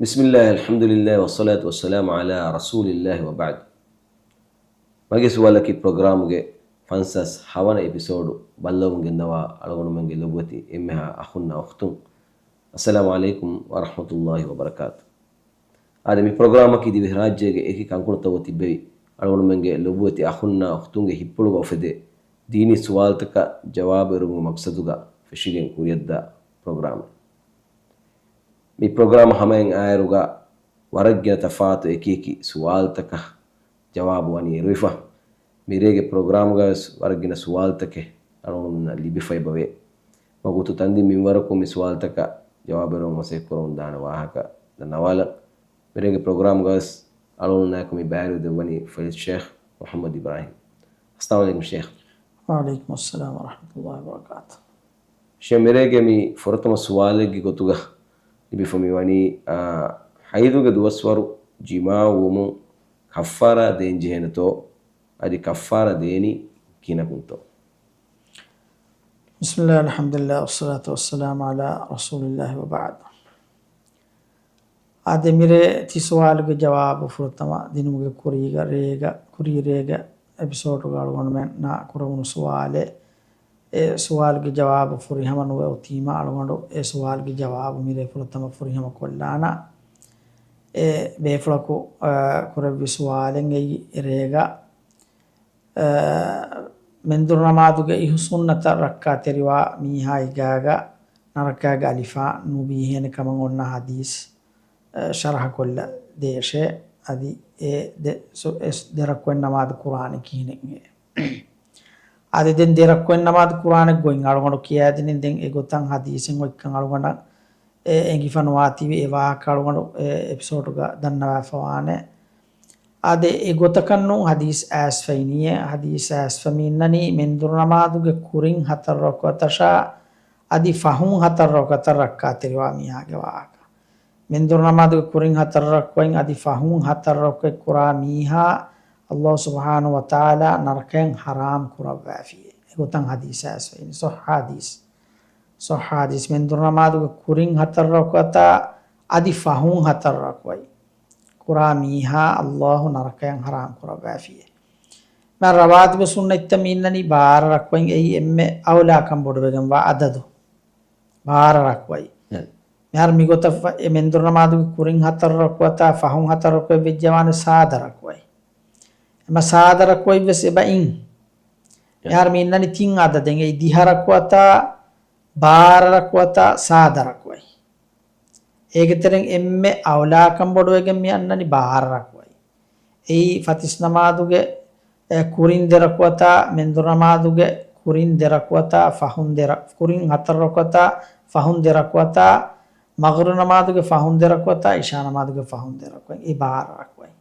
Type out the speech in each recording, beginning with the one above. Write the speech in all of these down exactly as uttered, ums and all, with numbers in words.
بسم الله، الحمد لله، والصلاة والسلام على رسول الله وبعد. މަގޭ ސުވާލަކީ ޕްރޮގްރާމުގެ ފަންސާސް ހަވަނަ އެޕިސޯޑު ބައްލަވަމުން ގެންނަވާ އަޅުގަނޑުމެންގެ ލޮބުވެތި އެންމެހާ އަޚުންނާ އުޚްތުން، އައްސަލާމު ޢަލައިކުމް ވަރަޙްމަތުﷲި ވަބަރަކާތު. އާދެ، މި ޕްރޮގްރާމަކީ ދިވެހިރާއްޖޭގެ އެކި ކަންކޮޅުތައް ތިއްބެވި އަޅުގަނޑުމެންގެ ލޮބުވެތި އަޚުންނާ އުޚްތުންގެ ހިތްޕުޅުގަ އުފެދޭ ދީނީ ސުވާލުތަކަށް ޖަވާބު އެރުމުގެ މަޤްޞަދުގަ ފެށިގެން ކުރިއަށްދާ ޕްރޮގްރާމެއް. މި ޕްރޮގްރާމް ހަމައިން އާއިރުގަ ވަރަށް ގިނަ ތަފާތު އެކި އެކި ސުވާލުތަކަށް ޖަވާބު ވަނީ އެރުވިފަ. މިރޭގެ ޕްރޮގްރާމްގަވެސް ވަރަށް ގިނަ ސުވާލުތަކެއް އަޅުގަނޑުމެންނަށް ލިބިފައިބަވޭ. ވަގުތު ތަންދިން މިންވަރަކުން މި ސުވާލުތަކަށް ޖަވާބު އެރުވަން ވަސޭ ކުރަމުން ދާނެ ވާހަކަ ދަންނަވާލަން. މިރޭގެ ޕްރޮގްރާމްގަވެސް އަޅުގަނޑުމެންނާއެކު މި ބައިވެރިވެ ދެއްވަނީ ފަޟީލަތު ޝޭޚް މުޙައްމަދު އިބްރާހީމް. އައްސަލާމު ޢަލައިކުމް ޝޭޚް. ވަޢަލައިކުމުއްސަލާމް ވަރަޙްމަތުﷲި ވަބަރަކާތު. ޝޭޚް، މިރޭގެ މި ފުރަތަމަ ސުވާލެއްގެ ގޮތުގަ ލިބިފަ މިވަނީ، އާ، ޙައިޟުގެ ދުވަސްވަރު ޖިމާޢު ވުމުން ކައްފާރާ ދޭން ޖެހޭނެތޯ؟ އަދި ކައްފާރާ ދޭނީ ކިހިނަކުންތޯ؟ بسم الله، الحمد لله، والصلاة والسلام على رسول الله وبعد. އާދެ، މިރޭ ތި ސުވާލުގެ ޖަވާބު ފުރަތަމަ ދިނުމުގެ ކުރީގަ ރޭގަ، ކުރީ ރޭގަ އެޕިސޯޑުގަ އަޅުގަނޑުމެންނާ ކުރެވުނު ސުވާލެއް. އެ ސުވާލުގެ ޖަވާބު ފުރިހަމަ ނުވެ އޮތީމަ، އަޅުގަނޑު އެ ސުވާލުގެ ޖަވާބު މިރޭ ފުރަތަމަ ފުރިހަމަ ކޮށްލާނަ. އެ ބޭފުޅަކު، އަ، ކުރެއްވި ސުވާލެއް އެއީ ރޭގަ، އަ، މެންދުރު ނަމާދުގެ އިހު ސުންނަތަށް ރައްކާތެރިވާ މީހާ ހިގާގަ ނަރަކައިގަ އަލިފާން ނުބީހޭނެ ކަމަށް އޮންނަ ޙަދީޘް، އަ، ޝަރަޙަ ކޮށްލަ ދޭށޭ. އަދި އެ ދެ، ސު، އެ ދެ ރަކުޢަތް ނަމާދު ކުރާނެ ކިހިނެއްހޭ؟ އަދި ދެން ދެ ރަކުޢަތް ނަމާދު ކުރާނެ ގޮތް އަޅުގަނޑު ކިޔާދިނިން ދެން އެގޮތަށް ޙަދީޘެއް އޮތްކަން އަޅުގަނޑަށް އެ އެނގިފަ ނުވާތީވެ އެ ވާހަކަ އަޅުގަނޑު އެ އެޕިސޯޑުގަ ދަންނަވާފަވާނެ. އާދެ، އެ ގޮތަކަށް ނޫން ޙަދީޘް އައިސްފައިނީއޭ. ޙަދީޘް އައިސްފަ މި އިންނަނީ މެންދުރު ނަމާދުގެ ކުރިން ހަތަރު ރަކުޢަތަށާ އަދި ފަހުން ހަތަރު ރަކުޢަތަށް ރައްކާތެރިވާ މީހާގެ ވާހަކަ. މެންދުރު ނަމާދުގެ ކުރިން ހަތަރު ރަކުޢަތް އަދި ފަހުން ހަތަރު ރަކުޢަތް ކުރާ މީހާ، ﷲ ސުބްޙާނަހޫ ވަތަޢާލާ ނަރަކައިން ޙަރާމް ކުރައްވާފިއޭ. އެގޮތަށް ޙަދީޘް އައިސްފައިނީ. ޞައްޙަ ޙަދީޘް. ޞައްޙަ ޙަދީޘް. މެންދުރު ނަމާދުގެ ކުރިން ހަތަރު ރަކުޢަތާ އަދި ފަހުން ހަތަރު ރަކުޢަތް ކުރާ މީހާ ﷲ ނަރަކައިން ޙަރާމް ކުރައްވާފިއޭ. މާ ރަވާތިބު ސުންނަތްތައް މި އިންނަނީ ބާރަ ރަކުޢަތް. އެއީ އެންމެ އައުލާކަން ބޮޑުވެގެންވާ އަދަދު. ބާރަ ރަކުޢަތް. އެ. މިހާރު މިގޮތަށް ފަ-، އެ މެންދުރު ނަމާދުގެ ކުރިން ހަތަރު ރަކުޢަތާ ފަހުން ހަތަރު ރަކުޢަތް ވެއްޖެވާނެ ސާދަ ރަކުޢަތް. އެމަ ސާދަ ރަކުޢަތް ވެސް އެބަ އިން. އެ. މިހާރު މި އިންނަނީ ތިން އަދަދެއް. އެއީ ދިހަ ރަކުޢަތާ، ބާރަ ރަކުޢަތާ، ސާދަ ރަކުޢަތް. އޭގެ ތެރެއިން އެންމެ އައުލާކަން ބޮޑުވެގެން މި އަންނަނީ ބާރަ ރަކުޢަތް. އެއީ ފަތިސް ނަމާދުގެ، އެ، ކުރިން ދެ ރަކުޢަތާ، މެންދުރު ނަމާދުގެ ކުރިން ދެ ރަކުޢަތާ، ފަހުން ދެ ރަ-، ކުރިން ހަތަރު ރަކުޢަތާ، ފަހުން ދެ ރަކުޢަތާ، މަޣްރިބު ނަމާދުގެ ފަހުން ދެ ރަކުޢަތާ، އިޝާ ނަމާދުގެ ފަހުން ދެ ރަކުޢަތް. އެ ބާރަ ރަކުޢަތް.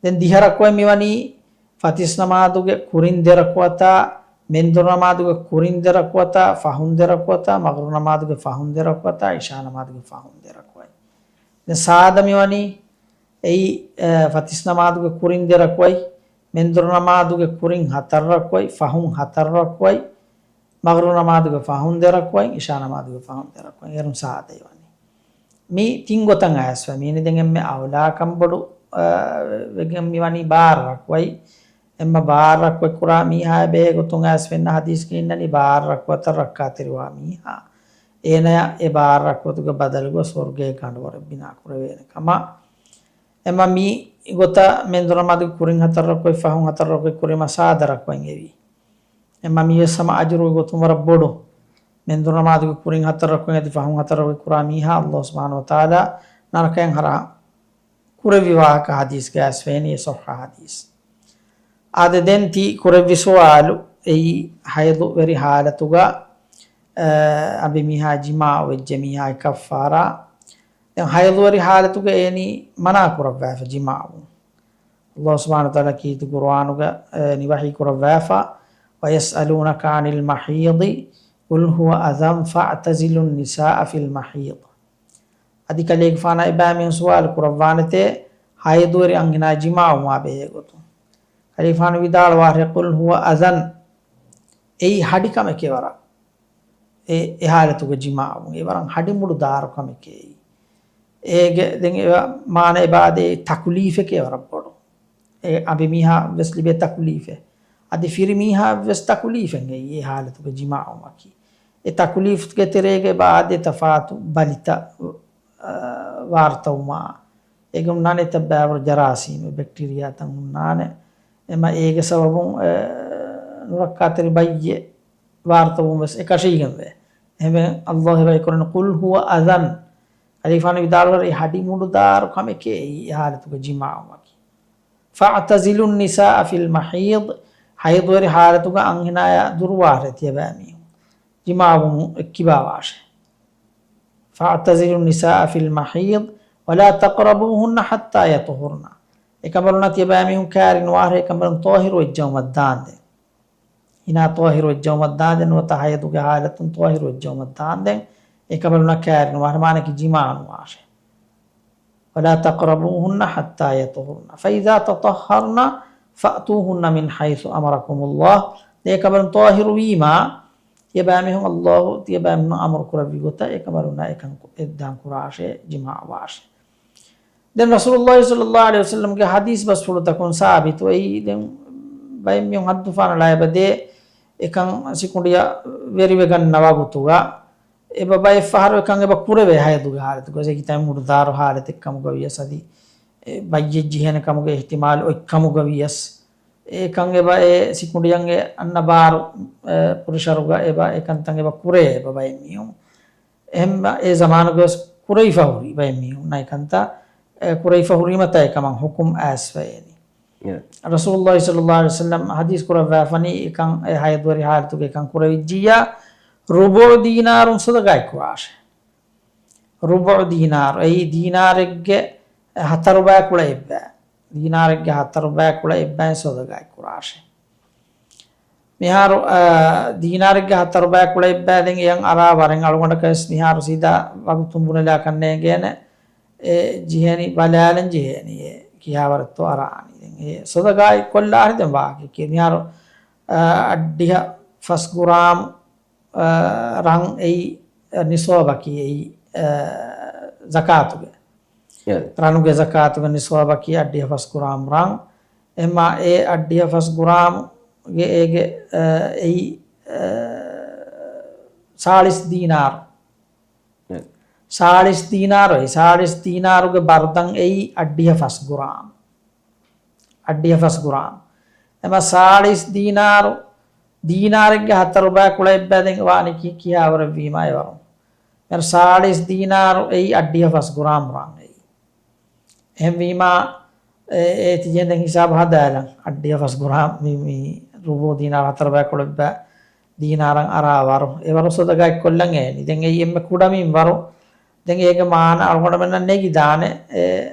ދެން ދިހަ ރަކުޢަތް މިވަނީ ފަތިސް ނަމާދުގެ ކުރިން ދެ ރަކުޢަތާ، މެންދުރު ނަމާދުގެ ކުރިން ދެ ރަކުޢަތާ، ފަހުން ދެ ރަކުޢަތާ، މަޣްރިބު ނަމާދުގެ ފަހުން ދެ ރަކުޢަތާ، އިޝާ ނަމާދުގެ ފަހުން ދެ ރަކުޢަތް. ދެން ސާދަ މިވަނީ އެއީ، އެ، ފަތިސް ނަމާދުގެ ކުރިން ދެ ރަކުޢަތް، މެންދުރު ނަމާދުގެ ކުރިން ހަތަރު ރަކުޢަތް، ފަހުން ހަތަރު ރަކުޢަތް، މަޣްރިބު ނަމާދުގެ ފަހުން ދެ ރަކުޢަތް، އިޝާ ނަމާދުގެ ފަހުން ދެ ރަކުޢަތް. އޭރުން ސާދަ ވަނީ. މި ތިން ގޮތަށް އައިސްފަ މީނި ދެން އެންމެ އައުލާކަން ބޮޑު، އަ، ވެގެން މިވަނީ ބާރަ ރަކުޢަތް. އެންމެ ބާރަ ރަކުޢަތް ކުރާ މީހާ ބެހޭ ގޮތުން އައިސްފަ އިންނަ ޙަދީޘްގައި އިންނަނީ ބާރަ ރަކުޢަތަށް ރައްކާތެރިވާ މީހާ. އޭނަޔަށް އެ ބާރަ ރަކުޢަތުގެ ބަދަލުގަ ސުވަރުގޭ ކަނޑުވަރެއް ބިނާ ކުރެވޭނެ ކަމަށް. އެމަ މި ގޮތަށް މެންދުރު ނަމާދުގެ ކުރިން ހަތަރު ރަކުޢަތް ފަހުން ހަތަރު ރަކުޢަތް ކުރީމަ ސާދަ ރަކުޢަތް އެވީ. އެމަ މިވެސް ހަމަ އަޖުރުގެ ގޮތުން ވަރަށް ބޮޑު. މެންދުރު ނަމާދުގެ ކުރިން ހަތަރު ރަކުޢަތް އަދި ފަހުން ހަތަރު ރަކުޢަތް ކުރާ މީހާ ﷲ ސުބްޙާނަހޫ ވަތަޢާލާ ނަރަކައިން ޙަރާމް ކުރެއްވި ވާހަކަ ޙަދީޘްގައި އައިސްފައިނީ އެ ޞައްޙަ ޙަދީޘް. އާދެ ދެން ތި ކުރެއްވި ސުވާލު އެއީ ޙައިޟުވެރި ޙާލަތުގަ، އަ، އަނބިމީހާ ޖިމާޢު ވެއްޖެ މީހާގެ ކައްފާރާ. ދެން ޙައިޟުވެރި ޙާލަތުގަ އޭނީ މަނާ ކުރައްވާފަ ޖިމާޢު. ﷲ ސުބްޙާނަހޫ ވަތަޢާލާ ކީރިތި ޤުރުއާނުގަ، އެ، ނިވަޙީ ކުރައްވާފަ، "ويسألونك عن المحيض قل هو أذى فاعتزلوا النساء في المحيض." އަދި ކަލޭގެފާނާ އެބައިމީހުން ސުވާލު ކުރައްވާނެތޭ، ޙައިޟުވެރި އަންހެނާ ޖިމާޢުވުމާ ބެހޭ ގޮތުން. ކަލޭގެފާނު ވިދާޅުވާށޭ، "قل هو أذى." އެއީ ހަޑި ކަމެކޭ ވަރަށް. އެ، އެ ޙާލަތުގަ ޖިމާޢު އެ ވަރަށް ހަޑި މުޅު ދާރު ކަމެކޭ. އޭގެ ދެން އެ މާނަ އެބަ އާދޭ ތަކުލީފެކޭ ވަރަށް ބޮޑު. އެ އަނބިމީހާ ވެސް ލިބޭ ތަކުލީފެއް. އަދި ފިރިމީހާ ވެސް ތަކުލީފެއް އެއީ އެ ހާލަތުގެ ޖިމާޢުވުމަކީ. އެ ތަކުލީފްގެ ތެރޭގަ އެބަ އާދޭ ތަފާތު ބަލިތައް، އާ، ވާރުތައް ވުމާ. އޭގެ ހުންނާނެ އެތައް ބައިވަރު ޖަރާސީމް، ބެކްޓީރިއާތައް ހުންނާނެ. އެމަ އޭގެ ސަބަބުން، އެ، ނުރައްކާތެރި ބައްޔެއް ވާރުތައް ވުން ވެސް އެކަށީގެންވޭ. އެހެންވެ، ﷲ އެބައި ކުރަނީ، "قل هو أذى." އަލިފާނު ވިދާޅުވާ އެ ހަޑި މުޑުދާރު ކަމެކޭ އެއީ އެ ހާލަތުގަ ޖިމާޢުވުމަކީ. "فاعتزلوا النساء في المحيض." ޙައިޟުވެރި ހާލަތުގަ އަންހެނާޔާ ދުރުވާށޭ ތިޔަބައިމީހުން. ޖިމާޢުވުމުން އެއްކިބާވާށޭ. "فاعتزلوا النساء في المحيض ولا تقربوهن حتى يطهرن." އެކަނބަލުންނާ ތިޔަބައިމީހުން ކައިރިނުވާށޭ، އެކަނބަލުން ޠާހިރު ވެއްޖައުމަށް ދާންދެން. އިނާ ޠާހިރު ވެއްޖައުމަށް ދާންދެން ނުވަތަ ޙައިޟުގެ ހާލަތުން ޠާހިރު ވެއްޖައުމަށް ދާންދެން އެކަނބަލުންނާ ކައިރިނުވާށޭ، މާނައަކީ ޖިމާޢު ނުވާށޭ. "ولا تقربوهن حتى يطهرن فإذا تطهرن فأتوهن من حيث أمركم الله." އެކަނބަލުން ޠާހިރު ވީމާ، ތިޔަބައިމީހުން ﷲ ތިޔަބައިމީހުން އަމުރު ކުރެއްވި ގޮތަށް އެކަނބަލުންނާ އެކަން ކު-، އެއްދާން ކުރާށޭ، ޖިމާޢު ވާށޭ. ދެން ރަސޫލުﷲ ޞައްލަﷲ ޢަލައިހި ވަސައްލަމްގެ ޙަދީޘް ބަސްފުޅުތަކުން ސާބިތު އެއީ، ދެން ބައެއް މީހުން ޙައްދު ފާނަޅާ އެބަ ދޭ، އެކަން ސިކުނޑިއަށް ވެރިވެގަންނަ ވަގުތުގަ، އެބަ ބައެއް ފަހަރު އެކަން އެބަ ކުރެވޭ ޙައިޟުގެ ޙާލަތުގަ، އެކިތައް މުޑުދާރު ޙާލަތެއް ކަމުގަ ވިޔަސް، އަދި އެ ބައްޔެއް ޖެހޭނެ ކަމުގެ އިޙްތިމާލު އޮތް ކަމުގަ ވިޔަސް، އެކަން އެބަ އެ ސިކުނޑިއަށް އެ އަންނަ ބާރު، އެ، ޕްރެޝަރުގަ އެބަ އެކަންތައް އެބަ ކުރޭ އެބަ ބައެއް މީހުން. އެހެން އެ ޒަމާނުގަވެސް ކުރެވިފަ ހުރި ބައެއް މީހުންނަށް އެކަންތައް، އެ، ކުރެވިފަ ހުރީމަތާ އެކަމަށް ޙުކުމް އައިސްފައޭނީ. އެ. ރަސޫލުﷲ ޞައްލަﷲ ޢަލައިހި ވަސައްލަމް ޙަދީޘް ކުރައްވާފަނީ އެކަން އެ ޙައިޟުވެރި ޙާލަތުގަ އެކަން ކުރެވިއްޖިއްޔާ ރުބުޢު ދީނާރުން ޞަދަޤާތް ކުރާށޭ. ރުބުޢު ދީނާރު، އެއީ ދީނާރެއްގެ ހަތަރު ބަޔަކުޅަ އެއްބައި. ދީނާރެއްގެ ހަތަރު ބަޔަކުޅަ އެއްބައި ޞަދަޤާތް ކުރާށޭ. މިހާރު، އާ، ދީނާރެއްގެ ހަތަރު ބަޔަކުޅަ އެއްބައި ދެން އެޔަށް އަރާ ވަރެއް އަޅުގަނޑަކަށް ވެސް މިހާރު ސީދާ ވަގުތުން ބުނެލާކަށް ނޭނގޭނެ. އެ ޖެހޭނީ ބަލާލަން ޖެހޭނީ އެ ކިހާވަރެއްތޯ އަރާނީ. ދެން އެ ޞަދަޤާތް ކޮށްލާށޭ ދެން ވާހަކައެކޭ. މިހާރު، އާ، އައްޑިހަ ފަސް ގްރާމް، އާ، ރަން އެއީ، އާ، ނިޞާބަކީ އެއީ، އާ، ޒަކާތުގެ. އެ. ރަނުގެ ޒަކާތުގެ ނިޞާބަކީ އައްޑިހަ ފަސް ގްރާމް ރަން. އެމާ އެ އައްޑިހަ ފަސް ގްރާމްގެ އޭގެ، އާ، އެއީ، އާ، ސާޅީސް ދީނާރު. އެ. ސާޅީސް ދީނާރު އެއީ، ސާޅީސް ދީނާރުގެ ބަރުދަން އެއީ އައްޑިހަ ފަސް ގްރާމް. އައްޑިހަ ފަސް ގްރާމް. އެމަ ސާޅީސް ދީނާރު، ދީނާރެއްގެ ހަތަރު ބަޔަކުޅަ އެއްބައި ދެން ވާނީ ކި-، ކިހާވަރެއް ވީމާ އެވަރު. މިހާރު ސާޅީސް ދީނާރު އެއީ އައްޑިހަ ފަސް ގްރާމް ރަން އެއީ. އެހެންވީމާ، އެ، އޭތި ޖެހެން ދެން ހިސާބު ހަދާލަން. އައްޑިހަ ފަސް ގްރާމް މި، މި ރުބުޢު ދީނާރު ހަތަރު ބަޔަކުޅަ އެއްބައި ދީނާރަށް އަރާ ވަރު. އެވަރު ޞަދަޤާތް ކޮށްލަން އޭނި. ދެން އެއީ އެންމެ ކުޑަ މިންވަރު. ދެން އޭގެ މާނަ އަޅުގަނޑުމެންނަށް ނެގިދާނެ، އެ،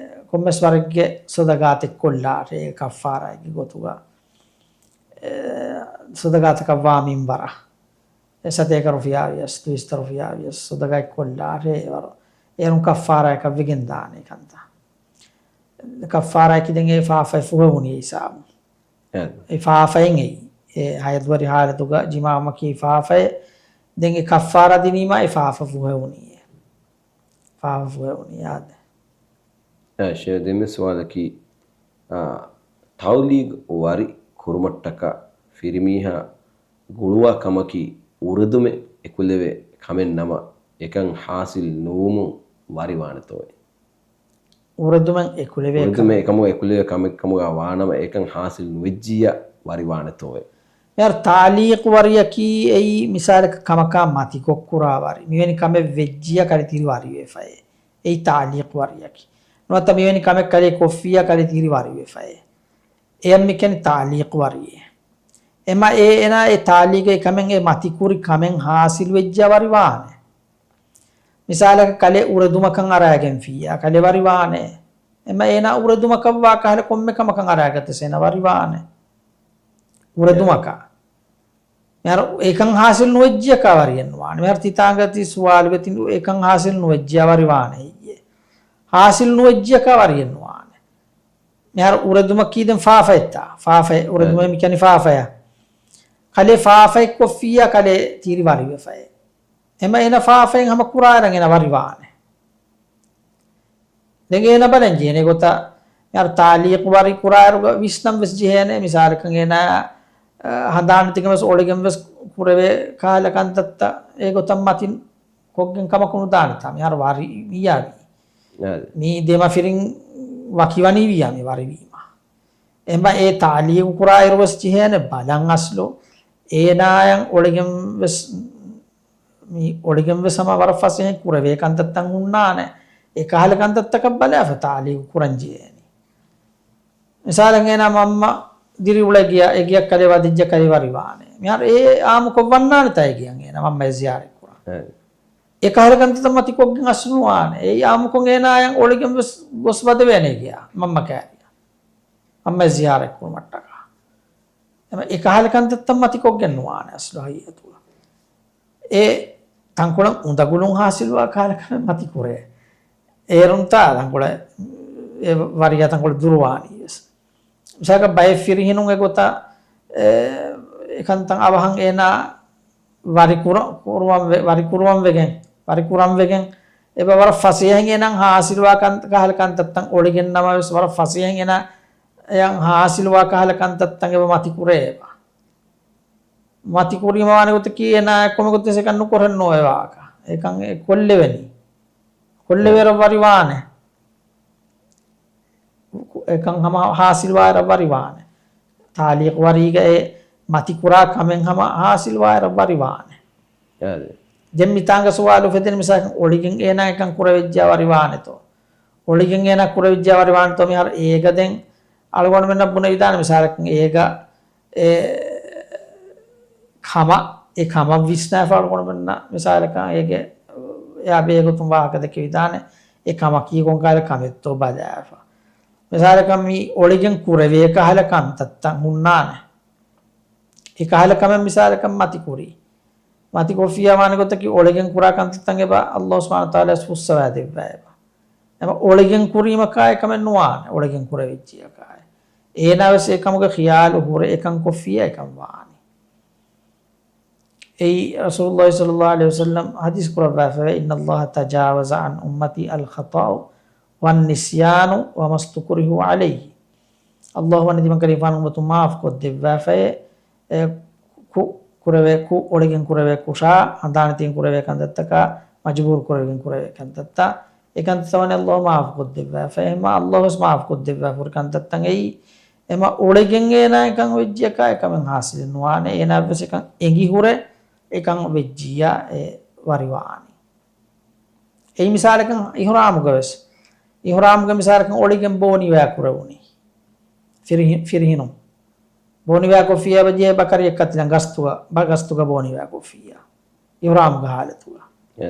ކޮންމެސް ވަރެއްގެ ޞަދަޤާތެއް ކޮށްލާށޭ، އެ ކައްފާރާއެއްގެ ގޮތުގަ، އެ، ޞަދަޤާތަކަށް ވާ މިންވަރަށް. އެ ސަތޭކަ ރުފިޔާ ވިޔަސް، ދުއިސައްތަ ރުފިޔާ ވިޔަސް، ޞަދަޤާތް ކޮށްލާށޭ، އެވަރު އޭރުން ކައްފާރާއަކަށް ވެގެން ދާނެ ކަންތައް. ކައްފާރާއަކީ ދެން އެ ފާފައެއް ފުހެވުނީ ހިސާބު. އެ. އެ ފާފައެއް އެއީ. އެ ހައިޟުވެރި ހާލަތުގަ ޖިމާޢުވުމަކީ ފާފައެއް. ދެން އެ ކައްފާރާ ދިނީމާ އެ ފާފަ ފުހެވުނީ. ފާފަ ފުހެވުނީ އާދެ. އެ ޝޭޚް ދެންމެ ސުވާލަކީ، އާ، ތައުލީގު ވަރި ކުރުމަށްޓަކާ ފިރިމީހާ ގުޅުވާ ކަމަކީ އުރެދުމެއް އެކުލެވޭ ކަމެއް ނަމަ، އެކަން ޙާޞިލް ނުވުމުން ވަރި ވާނެތޯއެ؟ އުރެދުމެއް އެކުލެވޭ އުރެދުމެއް ކަމެއް. އެކަމު އެކުލެވޭ ކަމެއް ކަމުގަ ވާނަމަ، އެކަން ޙާޞިލް ނުވެއްޖިއްޔާ ވަރި ވާނެތޯއެ؟ މިހާރު ތަޢުލީޤު ވަރިއަކީ އެއީ މިސާލަކަށް ކަމަކާ މަތިކޮށް ކުރާ ވަރި. މިވެނި ކަމެއް ވެއްޖިއްޔާ ކަލޭ ތިރި ވަރިވެފައޭ. އެއީ ތަޢުލީޤު ވަރިއަކީ. ނުވަތަ މިވެނި ކަމެއް ކަލޭ ކޮށްފިއްޔާ ކަލޭ ތިރި ވަރިވެފައޭ. އެޔަށް މި ކިޔަނީ ތަޢުލީޤު ވަރިއޭ. އެމަ އޭ އޭނާ އެ ތަޢުލީޤު އެ ކަމެއް އެ މަތިކުރި ކަމެއް ޙާޞިލް ވެއްޖިއްޔާ ވަރި ވާނެ. މިސާލަކަށް ކަލޭ އުރެދުމަކަށް އަރާގެން ފިއްޔާ ކަލޭ ވަރި ވާނެ. އެމަ އޭނާ އުރެދުމަކަށް ވާ ކަހަލަ ކޮންމެ ކަމަކަށް އަރާގަތަސް އޭނާ ވަރި ވާނެ. އުރެދުމަކަށް. މިހާރު އެކަން ޙާޞިލް ނުވެއްޖިއްޔާ ކާ ވަރިއެއް ނުވާނެ. މިހާރު ތިތާނގަ ތި ސުވާލުގަ ތިން އެކަން ޙާޞިލް ނުވެއްޖިއްޔާ ވަރި ވާނެ ހެއްޔޭ؟ ޙާޞިލް ނުވެއްޖިއްޔާ ކާ ވަރިއެއް ނުވާނެ. މިހާރު އުރެދުމަކީ ދެން ފާފައެއްތާ؟ ފާފައެއް، އުރެދުމަށް މި ކިޔަނީ ފާފަޔާ. ކަލޭ ފާފައެއް ކޮށްފިއްޔާ ކަލޭ ތިރި ވަރިވެފައޭ. އެމަ އޭނަ ފާފައިން ހަމަ ކުރާއިރަށް އޭނަ ވަރިވާނެ. ދެން އޭނަ ބަލަން ޖެހޭނެ ގޮތަށް، މިހާރު ތާލީޤު ވަރި ކުރާއިރުގަ ވިސްނަން ވެސް ޖެހޭނެ. މިސާލަކަށް އޭނާ، އަ، ހަނދާން ތިކަން ވެސް އޮޅިގެން ވެސް ކުރެވޭ ކަހަލަ ކަންތައްތައް އެ ގޮތަށް މަތިން ކޮށްގެން ކަމަކު ނުދާނެތާ. މިހާރު ވަރި ވިޔާ މީ. އާދެ. މީ ދެމަފިރިން ވަކިވަނީ ވިޔާ މި ވަރިވީމަ. އެހެން އެ ތާލީގު ކުރާއިރު ވެސް ޖެހޭނެ ބަލަން އަސްލު އޭނާޔަށް އޮޅިގެން ވެސް، މި އޮޅިގެން ވެސް ހަމަ ވަރަށް ފަސޭހައިން ކުރެވޭ ކަންތައްތައް ހުންނާނެ. އެ ކަހަލަ ކަންތައްތަކަށް ބަލާފަ ތާލީގު ކުރަން ޖެހޭނީ. މިސާލަށް އޭނާ މަންމަ ދިރިއުޅޭ ގެޔަށް، އެ ގެޔަށް ކަލޭ ވަދެއްޖެ ކަލޭ ވަރިވާނެ. މިހާރު އެ އާއްމުކޮށް ވަންނާނެތާ އެ ގެޔަށް އޭނާ މަންމަޔަށް ޒިޔާރަތް ކުރަން. އެ. އެ ކަހަލަ ކަންތައްތައް މަތިކޮށްގެން އަސްލު ނުވާނެ. އެއީ އާއްމުކޮށް އޭނާޔަށް އޮޅިގެން ވެސް ގޮސް ވަދެވޭނެ އެ ގެޔަށް މަންމަ ކައިރިއަށް. މަންމަ ޒިޔާރަތް ކުރުމަށްޓަކާ. އެމަ އެ ކަހަލަ ކަންތައްތައް މަތިކޮށްގެން ނުވާނެ އަސްލު ހަގީގަތުގަ. އެ ތަންކޮޅަށް އުނދަގުލުން ހާސިލުވާ ކަހަލަ ކަމެއް މަތިކުރޭ. އޭރުންތާ ތަންކޮޅެއް އެ ވަރިޔާ ތަންކޮޅެއް ދުރުވާނީ ވެސް. މިސާލަކަށް ބައެއް ފިރިހެނުން އެގޮތަށް އެ، އެކަންތައް އަވަހަށް އޭނާ ވަރި ކުރަ-، ކުރުވަން ވެ-، ވަރި ކުރުވަން ވެގެން، ވަރި ކުރަން ވެގެން، އެބަ ވަރަށް ފަސޭހައިން އޭނާ ހާސިލުވާ ކަން-، ކަހަލަ ކަންތައްތައް އޮޅިގެން ނަމަވެސް ވަރަށް ފަސޭހައިން އޭނާ އެޔަށް ހާސިލުވާ ކަހަލަ ކަންތައްތައް އެބަ މަތި ކުރޭ އެބަ. މަތި ކުރީމަ ވާނެ ގޮތަކީ އޭނާ ކޮންމެ ގޮތެއް އެކަން ނުކުރެން ނޯވޭ ވާހަކަ. އެކަން އެ ކޮށްލެވެނީ. ކޮށްލެވޭ ރަށް ވަރި ވާނެ. އެކަން ހަމަ ހާސިލްވާއިރަށް ވަރިވާނެ. ތާލީގު ވަރީގައި މަތިކުރާ ކަމެއް ހަމަ ހާސިލްވާއިރަށް ވަރިވާނެ. އާދެ. ދެން މިތާނގަ ސުވާލު އުފެދެން މިސާލަކަށް އޮޅިގެން އޭނާ އެކަން ކުރެވިއްޖާ ވަރިވާނެތޯ؟ އޮޅިގެން އޭނާ ކުރެވިއްޖާ ވަރިވާނެތޯ؟ މިހާރު އޭގަ ދެން އަޅުގަނޑުމެންނަށް ބުނެވިދާނެ މިސާލަކަށް އޭގަ އެ ކަމަށް، އެ ކަމަށް ވިސްނާފަ އަޅުގަނޑުމެންނަށް މިސާލަކަށް އޭގެ އެއާ ބެހޭގޮތުން ވާހަކަ ދެކެވިދާނެ. އެ ކަމަކީ ކޮންކަހަލަ ކަމެއްތޯ ބަލާފަ. މިސާލަކަށް މި އޮޅިގެން ކުރެވޭ ކަހަލަ ކަންތައްތައް ހުންނާނެ. އެ ކަހަލަ ކަމެއް މިސާލަކަށް މަތިކުރީ. މަތިކޮށްފިއްޔާ ވާނެ ގޮތަކީ އޮޅިގެން ކުރާ ކަންތައްތައް އެބަ އައްލާހު ސުބްޙާނަހު ވަތަޢާލާ ފުއްސަވާ ދެއްވާ އެބަ. އެބަ އޮޅިގެން ކުރީމަކާ އެކަމެއް ނުވާނެ، އޮޅިގެން ކުރެވިއްޖިޔަކާ. އޭނާ ވެސް އެކަމުގެ ޚިޔާލު ހުރެ އެކަން ކޮށްފިއްޔާ އެކަން ވާނީ. އެއީ ރަސޫލުﷲ ޞައްލަﷲ ޢަލައިހި ވަސައްލަމް ޙަދީޘް ކުރައްވާފައިވޭ، "إن الله تجاوز عن أمتي الخطأ والنسيان وما استكرهوا عليه." ﷲ ވަނީ ތިމަން ކަލޭގެފާނު އުއްމަތުން މާފު ކޮށްދެއްވާފައޭ، އެ ކު-، ކުރެވޭ ކު-، އޮޅިގެން ކުރެވޭ ކުށާ، ހަނދާން ތިން ކުރެވޭ ކަންތައްތަކާ، މަޖުބޫރު ކުރެވިގެން ކުރެވޭ ކަންތައްތައް، އެ ކަންތައްތައް ވަނީ ﷲ މާފު ކޮށްދެއްވާފައޭ. އެހެންމާ ﷲ ވެސް މާފު ކޮށްދެއްވާފަ ހުރި ކަންތައްތައް އެއީ، އެމަ އޮޅިގެން އޭނާ އެކަން ވެއްޖިޔަކާ އެކަމެއް ހާސިލެއް ނުވާނެ. އޭނާ ވެސް އެކަން އެނގި ހުރެ އެކަން ވެއްޖިއްޔާ އެ ވަރިވާނީ. އެއީ މިސާލަކަށް އިޙްރާމުގަ ވެސް. އިޙްރާމުގަ މިސާލަކަށް އޮޅިގެން ބޯ ނިވާ ކުރެވުނީ. ފިރިހި-، ފިރިހެނުން. ބޯ ނިވާ ކޮށްފިއްޔާ ބަޖެ ބަކަރިއަށް ކަތިލަން ގަސްތުގަ، ބަ-، ގަސްތުގަ ބޯ ނިވާ ކޮށްފިއްޔާ. އިޙްރާމުގެ ޙާލަތުގަ. އެ.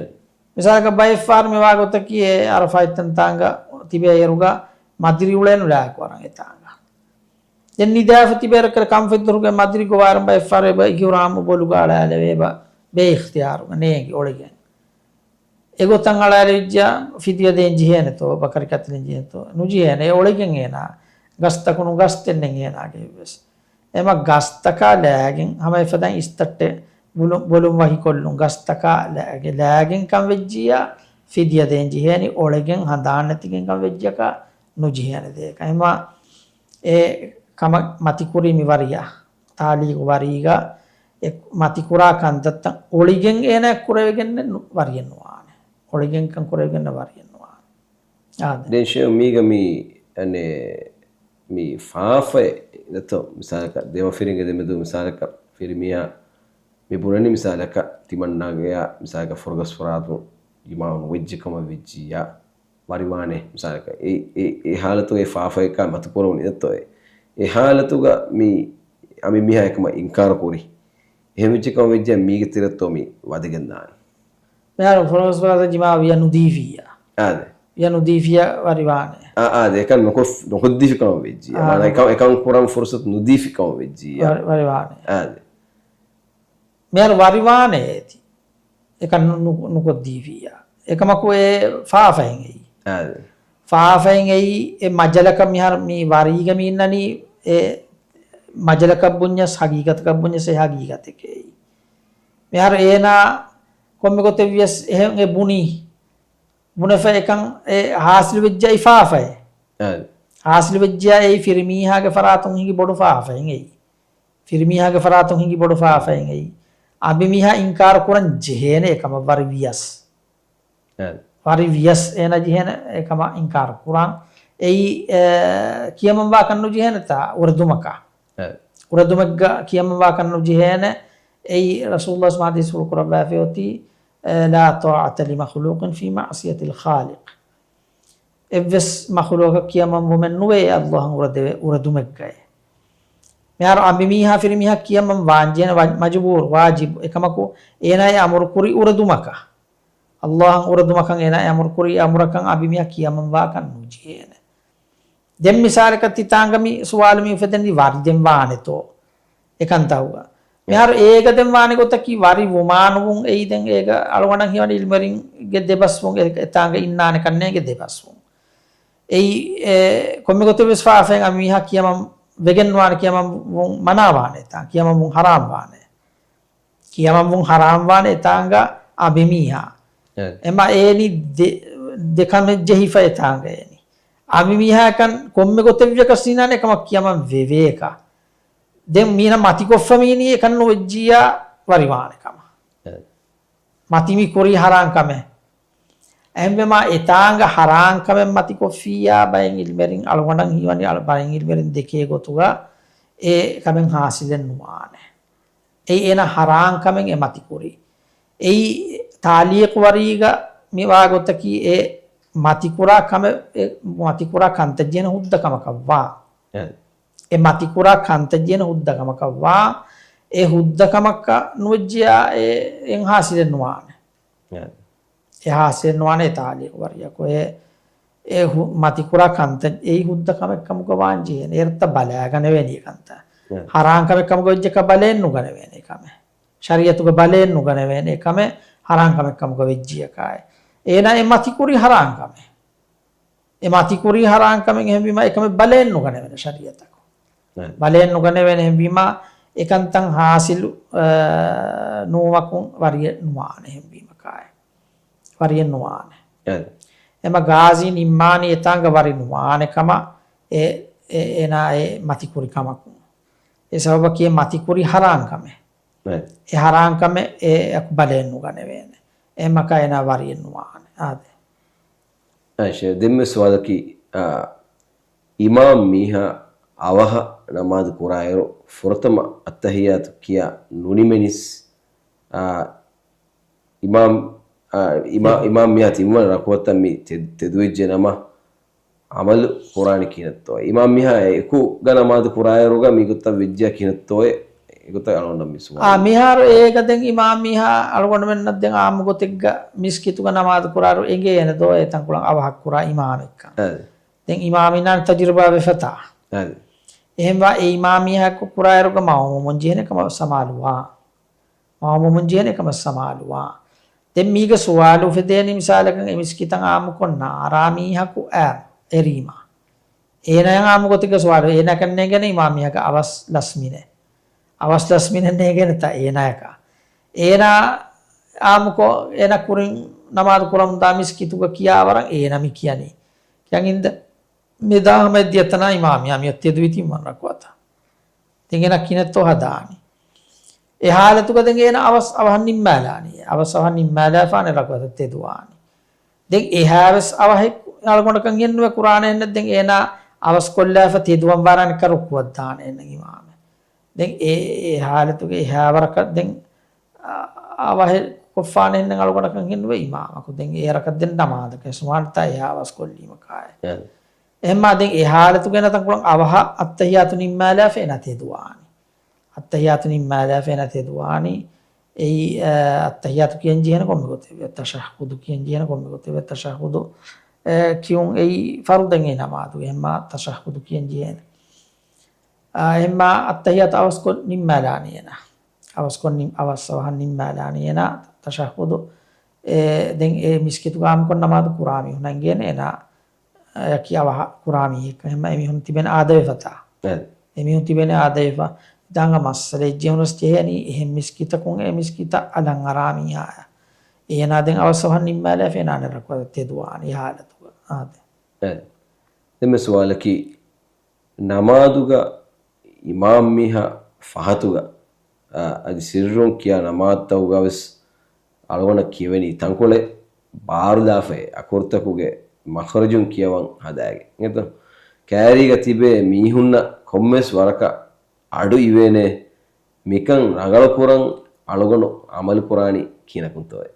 މިސާލަކަށް ބައެއްފަހަރު މިވާ ގޮތަކީ އެ ޢަރަފާތްތަން ތާނގަ ތިބޭ އޭރުގަ މަދިރި އުޅޭނު ލާކު އަރަން އެތާނގަ. ދެން ނިދާފަ ތިބޭ ރައްކަލަ ކަންފަތްދުރުގެ މަދިރި ގޮވާރަން ބައެއްފަހަރު އެބަ އިޙްރާމު ބޮލުގަ އަޅާލެވޭ އެބަ ބޭއިޚްތިޔާރުގަ ނޭނގި އޮޅިގެން. އެގޮތަށް އަޅާލެވިއްޖާ ފިދިޔަ ދޭން ޖެހޭނެތޯ؟ ބަކަރި ކަތިލަން ޖެހޭނެތޯ؟ ނުޖެހޭނެ. އެ އޮޅިގެން އޭނާ ގަސްތަކުނު ގަސްތެއް ނެތް އޭނާގެ އެއްވެސް. އެމަ ގަސްތަކާ ލާގެން ހަމަ އެފަދައިން އިސްތައްޓެ ބުލު-، ބޮލުން ވަކިކޮށްލުން ގަސްތަކާ ލާގެ-، ލާގެން ކަން ވެއްޖިއްޔާ ފިދިޔަ ދޭން ޖެހޭނީ. އޮޅިގެން ހަނދާން ނެތިގެން ކަން ވެއްޖިއްޔަކާ ނުޖެހޭނެ ދޭކަށް. އެމަ އެ ކަމަށް މަތިކުރީ މި ވަރިޔާ. ތާލީގު ވަރީގަ އެ މަތިކުރާ ކަންތައްތައް އޮޅިގެން އޭނާ ކުރެވިގެން ވަރިއެއް ނުވާނެ. އޮޅިގެން ކަން ކުރެވިގެން ވަރިއެއް ނުވާނެ. އާދެ. ދެން ޝޭޚް މީގަ މި، އަނެ، މި ފާފައެއް ނެތޯ؟ މިސާލަކަށް ދެމަފިރިންގެ ދެމެދު މިސާލަކަށް ފިރިމީހާ މި ބުނަނީ މިސާލަކަށް ތިމަންނާގެޔާ މިސާލަކަށް ފުރަގަސްފުރާތުން ޖިމާޢު ނުވެއްޖެ ކަމަށް ވެއްޖިއްޔާ ވަރިވާނެ މިސާލަކަށް. އެ، އެ، އެ ހާލަތުގައި ފާފައަކާ މަތިކުރެވުނީ ނެތޯ؟ އެ، އެ ހާލަތުގަ މި އަމިއްމީހާ އެކަމަށް އިންކާރު ކުރި. އެހެން ވެއްޖެ ކަމަށް ވެއްޖެ މީގެ ތެރެއަށްތޯ މި ވަދެގެން ދާނީ؟ މިހާރު ފުރަގަސްފުރާތަށް ޖިމާޢު ވިޔަ ނުދީފިއްޔާ. އާދެ. ވިޔަ ނުދީފިއްޔާ ވަރިވާނެ. އާ، އާދެ. އެކަން ނުކޮށް-، ނުކޮށްދީފި ކަމަށް ވެއްޖިއްޔާ. އާ، މާނަ ނުކޮށް-، އެކަން، އެކަން ކުރަން ފުރުސަތު ނުދީފި ކަމަށް ވެއްޖިއްޔާ. ވަރި-، ވަރިވާނެ. އާދެ. މިހާރު ވަރިވާނެ އޭތި. އެކަން ނު-، ނު-، ނުކޮށްދީފިއްޔާ. އެކަމަކު އެ ފާފައިން އެއީ. އާދެ. ފާފައިން އެއީ އެ މަޖަލަކަށް މިހާރު މި ވަރީގަ މި އިންނަނީ އެ މަޖަލަކަށް ބުންޏަސް ހަގީގަތަކަށް ބުންޏަސް އެ ހަގީގަތެކޭ އެއީ. މިހާރު އޭނާ ކޮންމެ ގޮތެއް ވިޔަސް އެހެން އެ ބުނީ. ބުނެފަ އެކަން އެ ހާސިލު ވެއްޖާ އި ފާފައެއް. އާ. ހާސިލު ވެއްޖާ އެއީ ފިރިމީހާގެ ފަރާތުން ހިނގި ބޮޑު ފާފައެއް އެއީ. ފިރިމީހާގެ ފަރާތުން ހިނގި ބޮޑު ފާފައެއް އެއީ. އަނބިމީހާ އިންކާރު ކުރަން ޖެހޭނެ އެކަމަށް ވަރި ވިޔަސް. އާ. ވަރި ވިޔަސް އޭނަ ޖެހޭނެ އެކަމަށް އިންކާރު ކުރަން. އެއީ، އެ، ކިޔަމަންވާކަށް ނުޖެހޭނެތާ އުރެދުމަކަށް. އެ. އުރެދުމެއްގަ ކިޔަމަންވާކަށް ނުޖެހޭނެ. އެއީ ރަސޫލުﷲ ހަދީސްފުޅު ކުރައްވާފައި އޮތީ، އެ، لا طاعة لمخلوق في معصية الخالق. އެއްވެސް މަޚުލޫޤަށް ކިޔަމަންވުމެއް ނުވޭ އައްލާހަށް އުރެދެވޭ، އުރެދުމެއްގައެ. މިހާރު އަނބިމީހާ ފިރިމީހާ ކިޔަމަން ވާންޖެހޭނެ ވަ-، މަޖުބޫރު، ވާޖިބު. އެކަމަކު އޭނާ އެ އަމުރު ކުރީ އުރެދުމަކަށް. އައްލާހަށް އުރެދުމަކަށް އޭނާ އެ އަމުރު ކުރީ އަމުރަކަށް އަނބިމީހާ ކިޔަމަން ވާކަށް ނުޖެހޭނެ. ދެން މިސާލަކަށް ތިތާނގަ މި ސުވާލު މި އުފެދެނީ ވަރި ދެން ވާނެތޯ އެކަންތައް. މިހާރު އޭގަ ދެން ވާނެ ގޮތަކީ ވަރި ވުމާނުވުން އެއީ ދެން އޭގަ އަޅުގަނޑަށް ހީވަނީ އިލްމުވެރިންގެ ދެބަސްވުން އެ-، އެތާނގަ އިންނާނެ ކަންނޭނގެ ދެބަސްވުން. އެއީ، އެ، ކޮންމެ ގޮތެއް ވެސް ފާފައެއް އަނބިމީހާ ކިޔަމަން ވެގެން ނުވާނެ، ކިޔަމަން ވުން މަނާ ވާނެ ތާ، ކިޔަމަން ވުން ހަރާމް ވާނެ. ކިޔަމަންވުން ހަރާމްވާނެ އެތާނގަ އަނބިމީހާ. އެ. އެމަ އޭނި ދެ-، ދެކަމެއް ޖެހިފަ އެތާނގަ އޭނި. އަނބިމީހާ ކަން ކޮންމެ ގޮތެއް ވިޔަކަސް ނީނާނެ އެކަމަށް ކިޔަމަން ވެވޭކަ. ދެން މީނަ މަތިކޮށްފަ މީނީ އެކަން ނުވެއްޖިއްޔާ ވަރިވާނެ ކަމަށް. އެ. މަތި މި ކުރީ ހަރާން ކަމެއް. އެހެންވެމާ އެތާނގަ ހަރާން ކަމެއް މަތިކޮށްފިއްޔާ ބައެއް އިލްމުވެރިން އަޅުގަނޑަށް ހީވަނީ އަޅު-، ބައެއް އިލްމުވެރިން ދެކޭ ގޮތުގަ އެ ކަމެއް ހާސިލެއް ނުވާނެ. އެއީ އޭނާ ހަރާން ކަމެއް އެ މަތިކުރީ. އެއީ ތާލީޤުވަރީގަ މިވާ ގޮތަކީ އެ މަތިކުރާ ކަމެއް، އެ މަތިކުރާ ކަންތައް ޖެހޭނެ ހުއްދަ ކަމަކަށްވާ. އެ. އެ މަތިކުރާ ކަންތައް ޖެހޭނެ ހުއްދަ ކަމަކަށްވާ. އެ ހުއްދަ ކަމަކަށް ނުވެއްޖިއްޔާ އެ އެއް ހާސިލެއް ނުވާނެ. އެ. އެ ހާސިލެއް ނުވާނެ އެ ތާލީޤުވަރިޔަކު. އެ، އެ ހު-، މަތިކުރާ ކަންތައް އެއީ ހުއްދަ ކަމެއް ކަމުގަ ވާން ޖެހޭނެ. އޭރަށް ބަލާގަނެވޭނީ ކަންތައް. އެ. ހަރާން ކަމެއް ކަމުގަ ވެއްޖެކަ ބަލައެއް ނުގަނެވޭނެ ކަމެއް. ޝަރީއަތުގަ ބަލައެއް ނުގަނެވޭނެ ކަމެއް ހަރާން ކަމެއް ކަމުގަ ވެއްޖިއްޔަކާއި. އޭނާ އެ މަތިކުރީ ހަރާން ކަމެއް. އެ މަތިކުރީ ހަރާން ކަމެއް އެހެންވީމަ އެކަމެއް ބަލައެއް ނުގަނެވޭނެ ޝަރީއަތަކު. އެ. ބަލައެއް ނުގަނެވޭނެ އެހެންވީމަ އެކަންތައް ހާސިލު، އަ، ނުވުމަކުން ވަރިއެއް ނުވާނެ އެހެންވީމަ ކާއެއް. ވަރިއެއް ނުވާނެ. އެ. އެމަ ގާޒީ ނިންމާނީ އެތާނގަ ވަރި ނުވާނެ ކަމަށް އެ، އެ، އޭނާ އެ މަތިކުރި ކަމަކުން. އެ ސަބަބަކީ އެ މަތިކުރި ހަރާން ކަމެއް. އެ. އެ ހަރާން ކަމެއް އެ އެކު ބަލައެއް ނުގަނެވޭނެ. އެމަކަ އޭނާ ވަރިއެއް ނުވާނެ. އާދެ. އައިޝާ، ދެންމެ ސުވާލަކީ، އާ، އިމާމް މީހާ އަވަހަށް ނަމާދު ކުރާއިރު، ފުރަތަމަ އައްތަހިއްޔާތު ކިޔާ ނުނިމެނިސް، އާ، އިމާމް، އާ، އިމާ-، އިމާމް މީހާ ތިންވަނަ ރަކުޢަތަށް މި ތެ-، ތެދުވެއްޖެ ނަމަ، ޢަމަލު ކުރާނީ ކިހިނެއްތޯއޭ؟ އިމާމް މީހާ އެކުގަ ނަމާދު ކުރާއިރުގަ މިގޮތަށް ވެއްޖެޔާ ކިހިނެއްތޯއޭ؟ އެގޮތަށް އަޅުގަނޑަށް މި ސުވާލު. އާ، މިހާރު އޭގަ ދެން އިމާމް މީހާ އަޅުގަނޑުމެންނަށް ދެން ޢާއްމު ގޮތެއްގަ މިސްކިތުގަ ނަމާދު ކުރާއިރު އެނގޭނެ ދޯ އެ ތަންކޮޅަށް އަވަހަށް ކުރާ އިމާމެއްކަން. އަދި. ދެން އިމާމް އިންނާނެ ތަޖުރިބާ ވެފަތާ. އަދި. އެހެންވާ އެ އިމާމް މީހާއެކު ކުރާއިރުގަ މައުމޫމުން ޖެހޭނެ ކަމަށް ސަމާލުވާ. މައުމޫމުން ޖެހޭނެ ކަމަށް ސަމާލުވާ. ދެން މީގެ ސުވާލު އުފެދޭނީ މިސާލަކަށް އެ މިސްކިތަށް ޢާއްމުކޮށް ނާރާ މީހަކު އައި އެރީމަ. އޭނާއަށް ޢާއްމު ގޮތެއްގަ ސުވާލު. އޭނާއަކަށް ނޭނގޭނެ އިމާމް މީހަކަށް އަވަސް ލަސްމިނެއް. އަވަސް ލަސްމިނެއް ނޭނގޭނެތާ އޭނާއަކަށް. އޭނާ ޢާއްމުކޮށް އޭނާ ކުރިން ނަމާދު ކުރަމުންދާ މިސްކިތުގަ ކިޔާ ވަރަށް އޭނާ މި ކިޔަނީ. ކިޔަން އިންދަ މި ދާހަމަ ދިޔަތަނާ އިމާމް މީހާ މިއޮތް ތެދުވި ތިންވަނަ ރަކުޢަތަށް. ދެން އޭނާ ކިހިނެއްތޯ ހަދާނީ. އެ ޙާލަތުގަ ދެން އޭނާ އަވަސް އަވަހަށް ނިންމާލާނީ. އަވަސް އަވަހަށް ނިންމާލާފާނެ ރަކުޢަތަށް ތެދުވާނީ. ދެން އެހާވެސް އަވަހެއް އަޅުގަނޑަކަށް ހެންނުވެ ކުރާނެ ހެންނެއް ދެން އޭނާ އަވަސް ކޮށްލާފަ ތެދުވަން ވާރާނެ ކަރުކުވައްދާނެ އެންނަ އިމާމެއް. ދެން އެ، އެ ޙާލަތުގެ އެހާވަރަކަށް ދެން އަ-، އަވަހެއް ކޮށްފާނެ ހެންނެއް އަޅުގަނޑަކަށް ހެންނުވެ އިމާމަކު. ދެން އޭރަކަށް ދެން ނަމާދަކަށް ސުވާންތާ އެހާ އަވަސް ކޮށްލީމަކާއެ. އެ. އެހެންމާ ދެން އެ ޙާލަތުގެ ނަތަންކުޅަން އަވަހަށް އައްތަހިޔާތު ނިންމާލާފަ އޭނާ ތެދުވާނީ. އައްތަހިޔާތު ނިންމާލާފަ އޭނާ ތެދުވާނީ. އެއީ، އަ، އައްތަހިޔާތު ކިޔަން ޖެހޭނެ ކޮންމެ ގޮތެއްވެ؟ ތަޝައްހުދު ކިޔަން ޖެހޭނެ ކޮންމެ ގޮތެއްވެ؟ ތަޝައްހުދު، އެ، ކިޔުން އެއީ ފަރުޟެއް އެ ނަމާދުގެ. އެހެންމާ ތަޝައްހުދު ކިޔަން ޖެހޭނެ. އާ، އެހެންމާ އައްތަހިޔާތު އަވަސްކޮށް ނިންމާލާނީ އޭނާ. އަވަސްކޮށް ނިން-، އަވަސް އަވަހަށް ނިންމާލާނީ އޭނާ ތަޝައްހުދު. އެ، ދެން އެ މިސްކިތުގަ ޢާއްމުކޮށް ނަމާދު ކުރާ މީހުންނަށް އެނގޭނެ އޭނާ އަކީ އަވަހަށް ކުރާ މީހެއްކަން. އެހެންމާ އެމީހުން ތިބޭނެ އާދަވެފަތާ. އެ. އެމީހުން ތިބޭނެ އާދަވެފަ. ދާނގަ މައްސަލައެއް ޖެހުނަސް ޖެހޭނީ އެހެން މިސްކިތަކުން އެ މިސްކިތަށް އަލަށް އަރާ މީހާޔަށް. އޭނާ ދެން އަވަސް އަވަހަށް ނިންމާލާފަ އޭނާ އަނެއް ރަކުޢަތެއް ތެދުވާނެ އެ ޙާލަތުގަ. އާދެ. އެ. ދެންމެ ސުވާލަކީ، ނަމާދުގަ އިމާމް މީހާ ފަހަތުގަ، އާ، އަދި ސިއްރުން ކިޔާ ނަމާދުތަކުގަވެސް އަޅުގަނޑަށް ކިޔެވެނީ ތަންކޮޅެއް ބާރުލާފައި އަކުރުތަކުގެ މަޚްރަޖުން ކިޔަވަން ހަދާގެން. އެތަ؟ ކައިރީގަ ތިބޭ މީހުންނަށް ކޮންމެސް ވަރަކަށް އަޑު އިވޭނެ، މިކަން ރަނގަޅުކުރަން އަޅުގަނޑު ޢަމަލުކުރާނީ ކިހިނަކުންތޯއޭ؟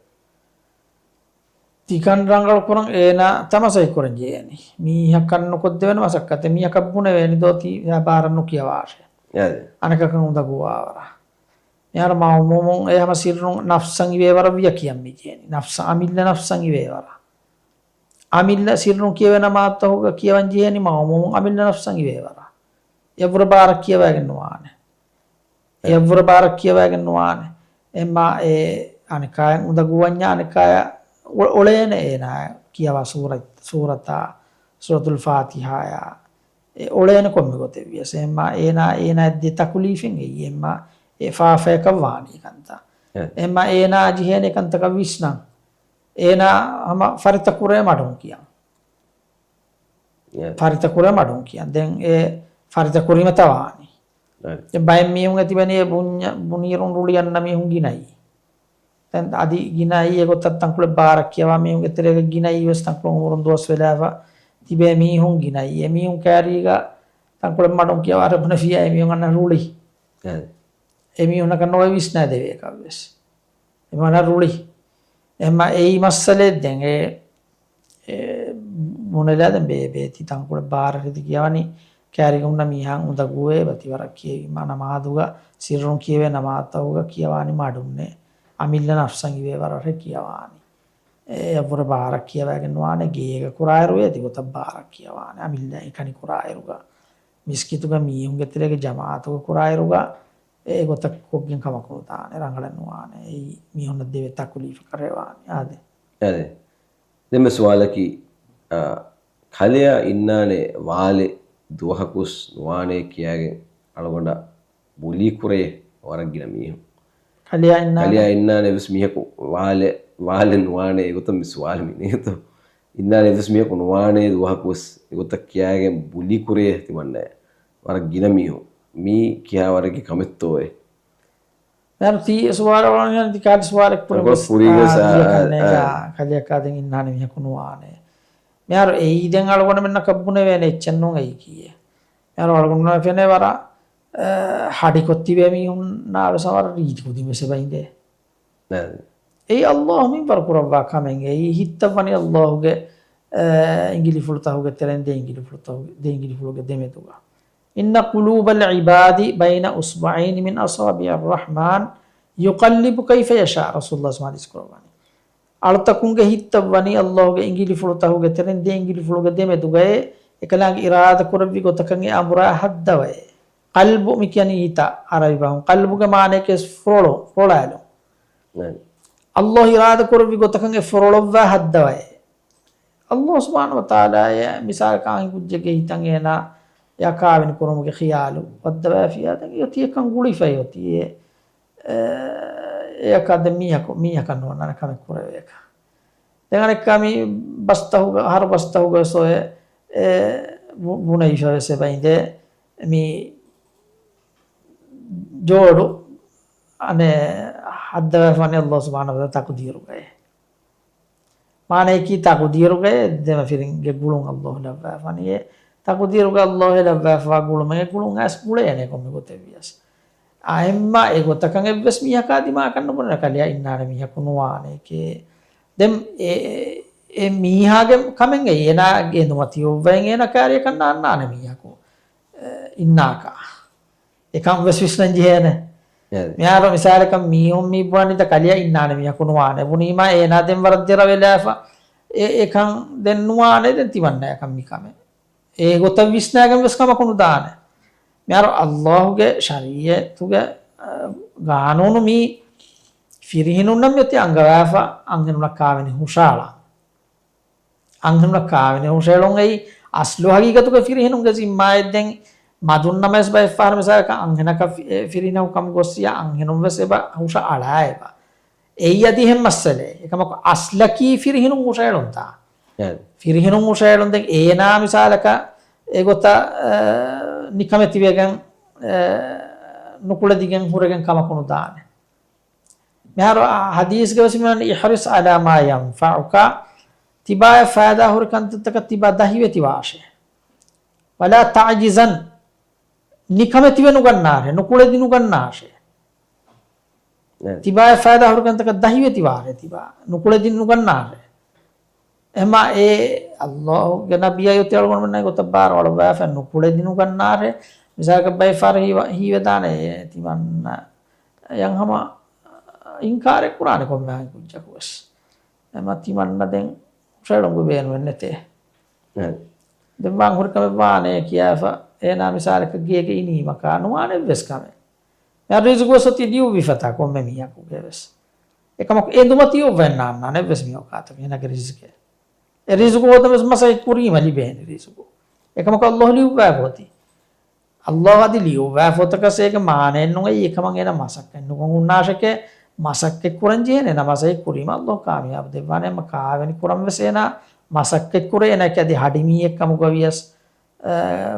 ތިކަން ރަނގަޅުކުރަން އޭނާ ތަމަސައި ކުރަން ޖެހޭނީ. މީހަކަށް ނުކޮށްދެވޭނެ މަސައްކަތެއް. މީހަކަށް ބުނެވޭނީ ދޯ ތި ބާރަށް ނުކިޔަވާށޭ. އާދެ. އަނެކަކަށް އުނދަގޫވާވަރަށް. މިހާރު މައުމޫމުން އެ ހަމަ ސިއްރުން ނަފްސަށް އިވޭވަރަށް ވިޔަ ކިޔަން މި ޖެހޭނީ. ނަފްސަށް، އަމިއްލަ ނަފްސަށް އިވޭވަރަށް. އަމިއްލަ ސިއްރުން ކިޔެވޭ ނަމާދުތަކުގަ ކިޔަވަން ޖެހޭނީ މައުމޫމުން އަމިއްލަ ނަފްސަށް އިވޭވަރަށް. އެއަށްވުރެ ބާރަށް ކިޔަވައިގެން ނުވާނެ. އެ. އެއަށްވުރެ ބާރަށް ކިޔަވައިގެން ނުވާނެ. އެމާ އެ އަނެކާޔަށް އުނދަގޫވަންޏާ އަނެކާޔަށް އޮ-، އޮޅޭނެ އޭނާ ކިޔަވާ ސޫރަތް، ސޫރަތާ، ސޫރަތުލް ފާތިޙާޔާ. އެ އޮޅޭނެ ކޮންމެ ގޮތެއް ވިޔަސް. އެމާ އޭނާ، އޭނާ ދެ ތަކުލީފެއް އެއީ. އެމާ އެ ފާފަޔަކަށް ވާނީ ކަންތައް. އެ. އެމާ އޭނާ ޖެހޭނެ ކަންތަކަށް ވިސްނަން. އޭނާ ހަމަ ފަރިތަކުރޭ މަޑުން ކިޔަން. އެ. ފަރިތަކުރޭ މަޑުން ކިޔަން. ދެން އެ ފަރިތަކުރީމަތާ ވާނީ. އެ. ދެން ބައެއް މީހުން އެ ތިބެނީ އެ ބުންޏަ-، ބުނީރުން ރުޅި އަންނަ މީހުން ގިނައީ. ދެން އަދި ގިނައީ އެގޮތަށް ތަންކޮޅެއް ބާރަށް ކިޔަވާ މީހުންގެ ތެރޭގަ ގިނައީ ވެސް ތަންކޮޅު އުމުރުން ދުވަސް ވެލާފަ ތިބޭ މީހުން ގިނައީ. އެ މީހުން ކައިރީގަ ތަންކޮޅެއް މަޑުން ކިޔަވާ އަރަބުނަ ފިޔާ އެ މީހުން އަންނަ ރުޅި. އެ. އެ މީހުންނަކަށް ނޯވެ ވިސްނާދެވޭކަށް ވެސް. އެ މީހުންނަށް ރުޅި. އެހެންމާ އެއީ މައްސަލައެއް ދެން އެ، އެ ބުނެލާ ދެން ބޭބޭ ތި ތަންކޮޅެއް ބާރަށް ރީތި ކިޔަވަނީ ކައިރީގަ ހުންނަ މީހާ އުނދަގޫވޭ ބަތިވަރަށް ކިޔެވީމާ ނަމާދުގަ ސިއްރުން ކިޔެވޭ ނަމާދުތަކުގަ ކިޔަވާނީ މަޑުންނޭ. އަމިއްލަ ނަފްސަށް އިވޭވަރަށް ކިޔަވާނީ. އެއަށްވުރެ ބާރަށް ކިޔަވައިގެން ނުވާނެ، ގޭގަ ކުރާއިރު އެ ދިގުތައް ބާރަށް ކިޔަވާނެ. އަމިއްލަ އެކަނި ކުރާއިރުގަ، މިސްކިތުގަ މީހުންގެ ތެރޭގަ ޖަމާޢަތުގަ ކުރާއިރުގަ އެ ގޮތަށް ކޮށްގެން ކަމަކު ނުދާނެ، ރަނގަޅެއް ނުވާނެ. އެއީ މީހުންނަށް ދެވޭ ތަކުލީފަކަށް ވާނެ. އާދެ. އާދެ. ދެންމެ ސުވާލަކީ، އާ، ކަލެޔާ އިންނާނެ ވާލެ ދުވަހަކުސް ނުވާނެ ކިޔާގެން އަޅުގަނޑަށް ބުލީ ކުރޭ ވަރަށް ގިނަ މީހުން. ކަލެޔާ އިންނާނެ. ކަލެޔާ އިންނާނެ ވެސް މީހަކު ވާލެ، ވާލެ ނުވާނެ އެގޮތަށް މި ސުވާލު މި ނޭނގެތޯ. އިންނާނެ ވެސް މީހަކު ނުވާނެ ދުވަހަކު ވެސް އެގޮތަށް ކިޔާގެން ބުލީ ކުރޭ ތިމަންނައެއް. ވަރަށް ގިނަ މީހުން. މީ ކިހާ ވަރެއްގެ ކަމެއްތޯއޭ؟ މިހާރު ތީ ސުވާލަށް ވަނީ ތި ކާދި ސުވާލެއް ކުރެއްވި ގޮސް ފުރީގަސް، އާ، އާ، ކަންނޭގާ، އާ. ކަލެޔަކާ ދެން އިންނާނެ މީހަކު ނުވާނެ. މިހާރު އެއީ ދެން އަޅުގަނޑުމެންނަކަށް ބުނެވޭނެ އެއްޗެއް ނޫން އެއީ ކީއެއް. މިހާރު އަޅުގަނޑުމެންނަށް ފެނޭ ވަރަށް، އާ، ހަޑިކޮށް ތިބޭ މީހުންނާ ވެސް ވަރަށް ރީތި ކުދިން ވެސް އެބަ އިނދޭ. އެއީ އައްލާހު މިންވަރު ކުރައްވާ ކަމެއް. އެއީ ހިއްތައް ވަނީ އައްލާހުގެ، އާ، އިނގިލިފުޅުތަކުގެ ތެރެއިން ދެ އިނގިލިފުޅުތަކުގެ، ދެ އިނގިލިފުޅުގެ ދެމެދުގަ. إن قلوب العباد بين أصبعين من أصابع الرحمن يقلبها كيف يشاء، ރަސޫލުﷲ ޙަދީޘް ކުރައްވަނީ. އަޅުތަކުންގެ ހިތްތައް ވަނީ އައްލާހުގެ އިނގިލިފުޅުތަކުގެ ތެރެއިން ދެ އިނގިލިފުޅުގެ ދެމެދުގައޭ، އެކަލާނގެ އިރާދަ ކުރެއްވި ގޮތަކަށް އެ އަނބުރާ ހައްދަވައޭ. ޤަލްބު މި ކިޔަނީ ހިތަށް ޢަރަބި ބަހުން. ޤަލްބުގެ މާނަޔަކީ ފުރޮޅު، ފުރޮޅާލުން. އައްލާހު އިރާދަ ކުރެއްވި ގޮތަކަށް އެ ފުރޮޅަށްވާ ހައްދަވައޭ. އައްލާހު ސުބްޙާނަހު ވަތަޢާލާ އެ މިސާލަކަށް އަންހެން ކުއްޖެއްގެ ހިތަށް އޭނާ އެއަށް ކާވެނި ކުރުމުގެ ޚިޔާލު ވައްދަވައިފިއްޔާ ދެން އެއޮތީ އެކަން ގުޅިފައި އޮތީ އެ، އެ، އެއަކަށް ދެން މީހަކު، މީހަކަށް ނުވަންނާނެ ކަމެއް ކުރެވޭކަށް. ދެން އަނެއްކާ މި ބަސްތަހުގަ، ހަރު ބަސްތަހުގަ ވެސް އޮވޭ، އެ، ބު-، ބުނެވިފަ ވެސް އެބަ އިނދޭ މި ޖޯޑު އަނެއް ހައްދަވައިފަ ވަނީ އައްލާހު ސުބްޙާނަހު ވަތަޢާލާ ތަޤުދީރުގައޭ. މާނަޔަކީ ތަޤުދީރުގައޭ ދެމަފިރިންގެ ގުޅުން އައްލާހު ލައްވާފަ ވަނީ. އެ ތަޤުދީރުގަ އައްލާހު ލައްވާފަވާ ގުޅުމެއް އެ ގުޅުން އައިސް ގުޅޭނެ ކޮންމެ ގޮތެއް ވިޔަސް. އާ، އެހެންމާ އެގޮތަކަށް އެއްވެސް މީހަކާ ދިމާކަށް ނުބުނެ ކަލެޔާ އިންނާނެ މީހަކު ނުވާނެކޭ. ދެން އެ، އެ މީހާގެ ކަމެއް އެއީ އޭނާ ގެނދުމަތި އޮއްވައިން އޭނާ ކާރިއަކަށް ނާންނާނެ މީހަކު، އެ، އިންނާކަށް. އެކަން ވެސް ވިސްނަން ޖެހޭނެ. އެ. މިހާރު މިސާލަކަށް މީހުން މި ބުނަނީތަ ކަލެޔާ އިންނާނެ މީހަކު ނުވާނެ. ބުނީމާ އޭނާ ދެން ވަރަށް ދެރަވެލާފަ. އެ، އެކަން ދެން ނުވާނެ ދެން ތިމަންނަޔަކަށް މިކަމެއް. އެ ގޮތަށް ވިސްނާގެން ވެސް ކަމަކު ނުދާނެ. މިހާރު އައްލާހުގެ ޝަރީޢަތުގެ، އަ، ގާނޫނު މީ ފިރިހެނުންނަށް މިއޮތީ އަންގަވާފަ އަންހެނުންނަށް ކާވެނި ހުށައަޅާ. އަންހެނުންނަށް ކާވެނި ހުށައެޅުން އެއީ އަސްލު ހަގީގަތުގަ ފިރިހެނުންގެ ޒިންމާއެއް. ދެން މަދުން ނަމަވެސް ބައެއް ފަހަރު މިސާލަކަށް އަންހެނަކަށް ފި-، އެ ފިރިހެނަކު ކަމުގޮއްސިޔާ އަންހެނުން ވެސް އެބަ ހުށައަޅާ އެބަ. އެއީ އަދި އެހެން މައްސަލައެއް. އެކަމަކު އަސްލަކީ ފިރިހެނުން ހުށައެޅުންތާ. އެ. ފިރިހެނުން ހުށައެޅުން. ދެން އޭނާ މިސާލަކަށް އެގޮތަށް، އަ، ނިކަމެތިވެގެން، އަ، ނުކުޅެދިގެން ހުރެގެން ކަމަކު ނުދާނެ. މިހާރު އަ، ޙަދީޘްގަ ވެސް މިވަނީ، "احرص على ما ينفعك." ތިބާއަށް ފައިދާ ހުރި ކަންތައްތަކަށް ތިބާ ދަހިވެތިވާށޭ. "ولا تعجزن." ނިކަމެތިވެ ނުގަންނާށޭ، ނުކުޅެދި ނުގަންނާށޭ. އެ. ތިބާއަށް ފައިދާ ހުރި ކަންތަކަށް ދަހިވެތިވާށޭ ތިބާ. ނުކުޅެދި ނުގަންނާށޭ. އެހެމާ އެ ﷲ ގެ ނަބިއްޔާ އޮތީ އަޅުގަނޑުމެންނާ ގޮތަށް ބާރު އަޅުއްވާފަ ނުކުޅެދި ނުގަންނާށޭ. މިސާލަކަށް ބައެއް ފަހަރު ހީވަ-، ހީވެދާނެ އެ ތިމަންނަ އެ ހަމަ އިންކާރެއް ކުރާނެ ކޮންމެ ކުއްޖަކު ވެސް. އެމަ ތިމަންނަ ދެން ހުށައެޅުން ބޭނުމެއް ނެތޭ. އެ. ދެން ވާން ހުރި ކަމެއް ވާނެ ކިޔާފަ އޭނާ މިސާލަކަށް ގޭގެ އިނީމަކާ ނުވާނެ އެއްވެސް ކަމެއް. މިހާރު ރިޒުގު އޮތީ ލިޔުއްވި ފަތާ ކޮންމެ މީހަކުގެ ވެސް. އެކަމަކު އެނދުމަތީ އޮއްވައެއް ނާންނާނެ އެއްވެސް މީހަކާ ތަކެއް އޭނާގެ ރިޒުގެ. އެ ރިޒުގު ހޯދަން ވެސް މަސައްކަތް ކުރީމަ ލިބޭނެ ރިޒުގު. އެކަމަކު ﷲ ލިޔުއްވާފަ އޮތީ. ﷲ އަދި ލިޔުއްވާފަ އޮތަކަސް އޭގެ މާނައެއް ނޫން އެއީ އެކަމަށް އޭނާ މަސައްކަތް ނުކޮށް ހުންނާށެކޭ. މަސައްކަތް ކުރަން ޖެހޭނެ އޭނާ މަސައްކަތް ކުރީމަ ﷲ ކާމިޔާބު ދެއްވާނެ. އެމަ ކާވެނި ކުރަން ވެސް އޭނާ މަސައްކަތް ކުރޭ. އޭނާއަކީ އަދި ހަޑި މީހެއް ކަމުގަ ވިޔަސް، އަ،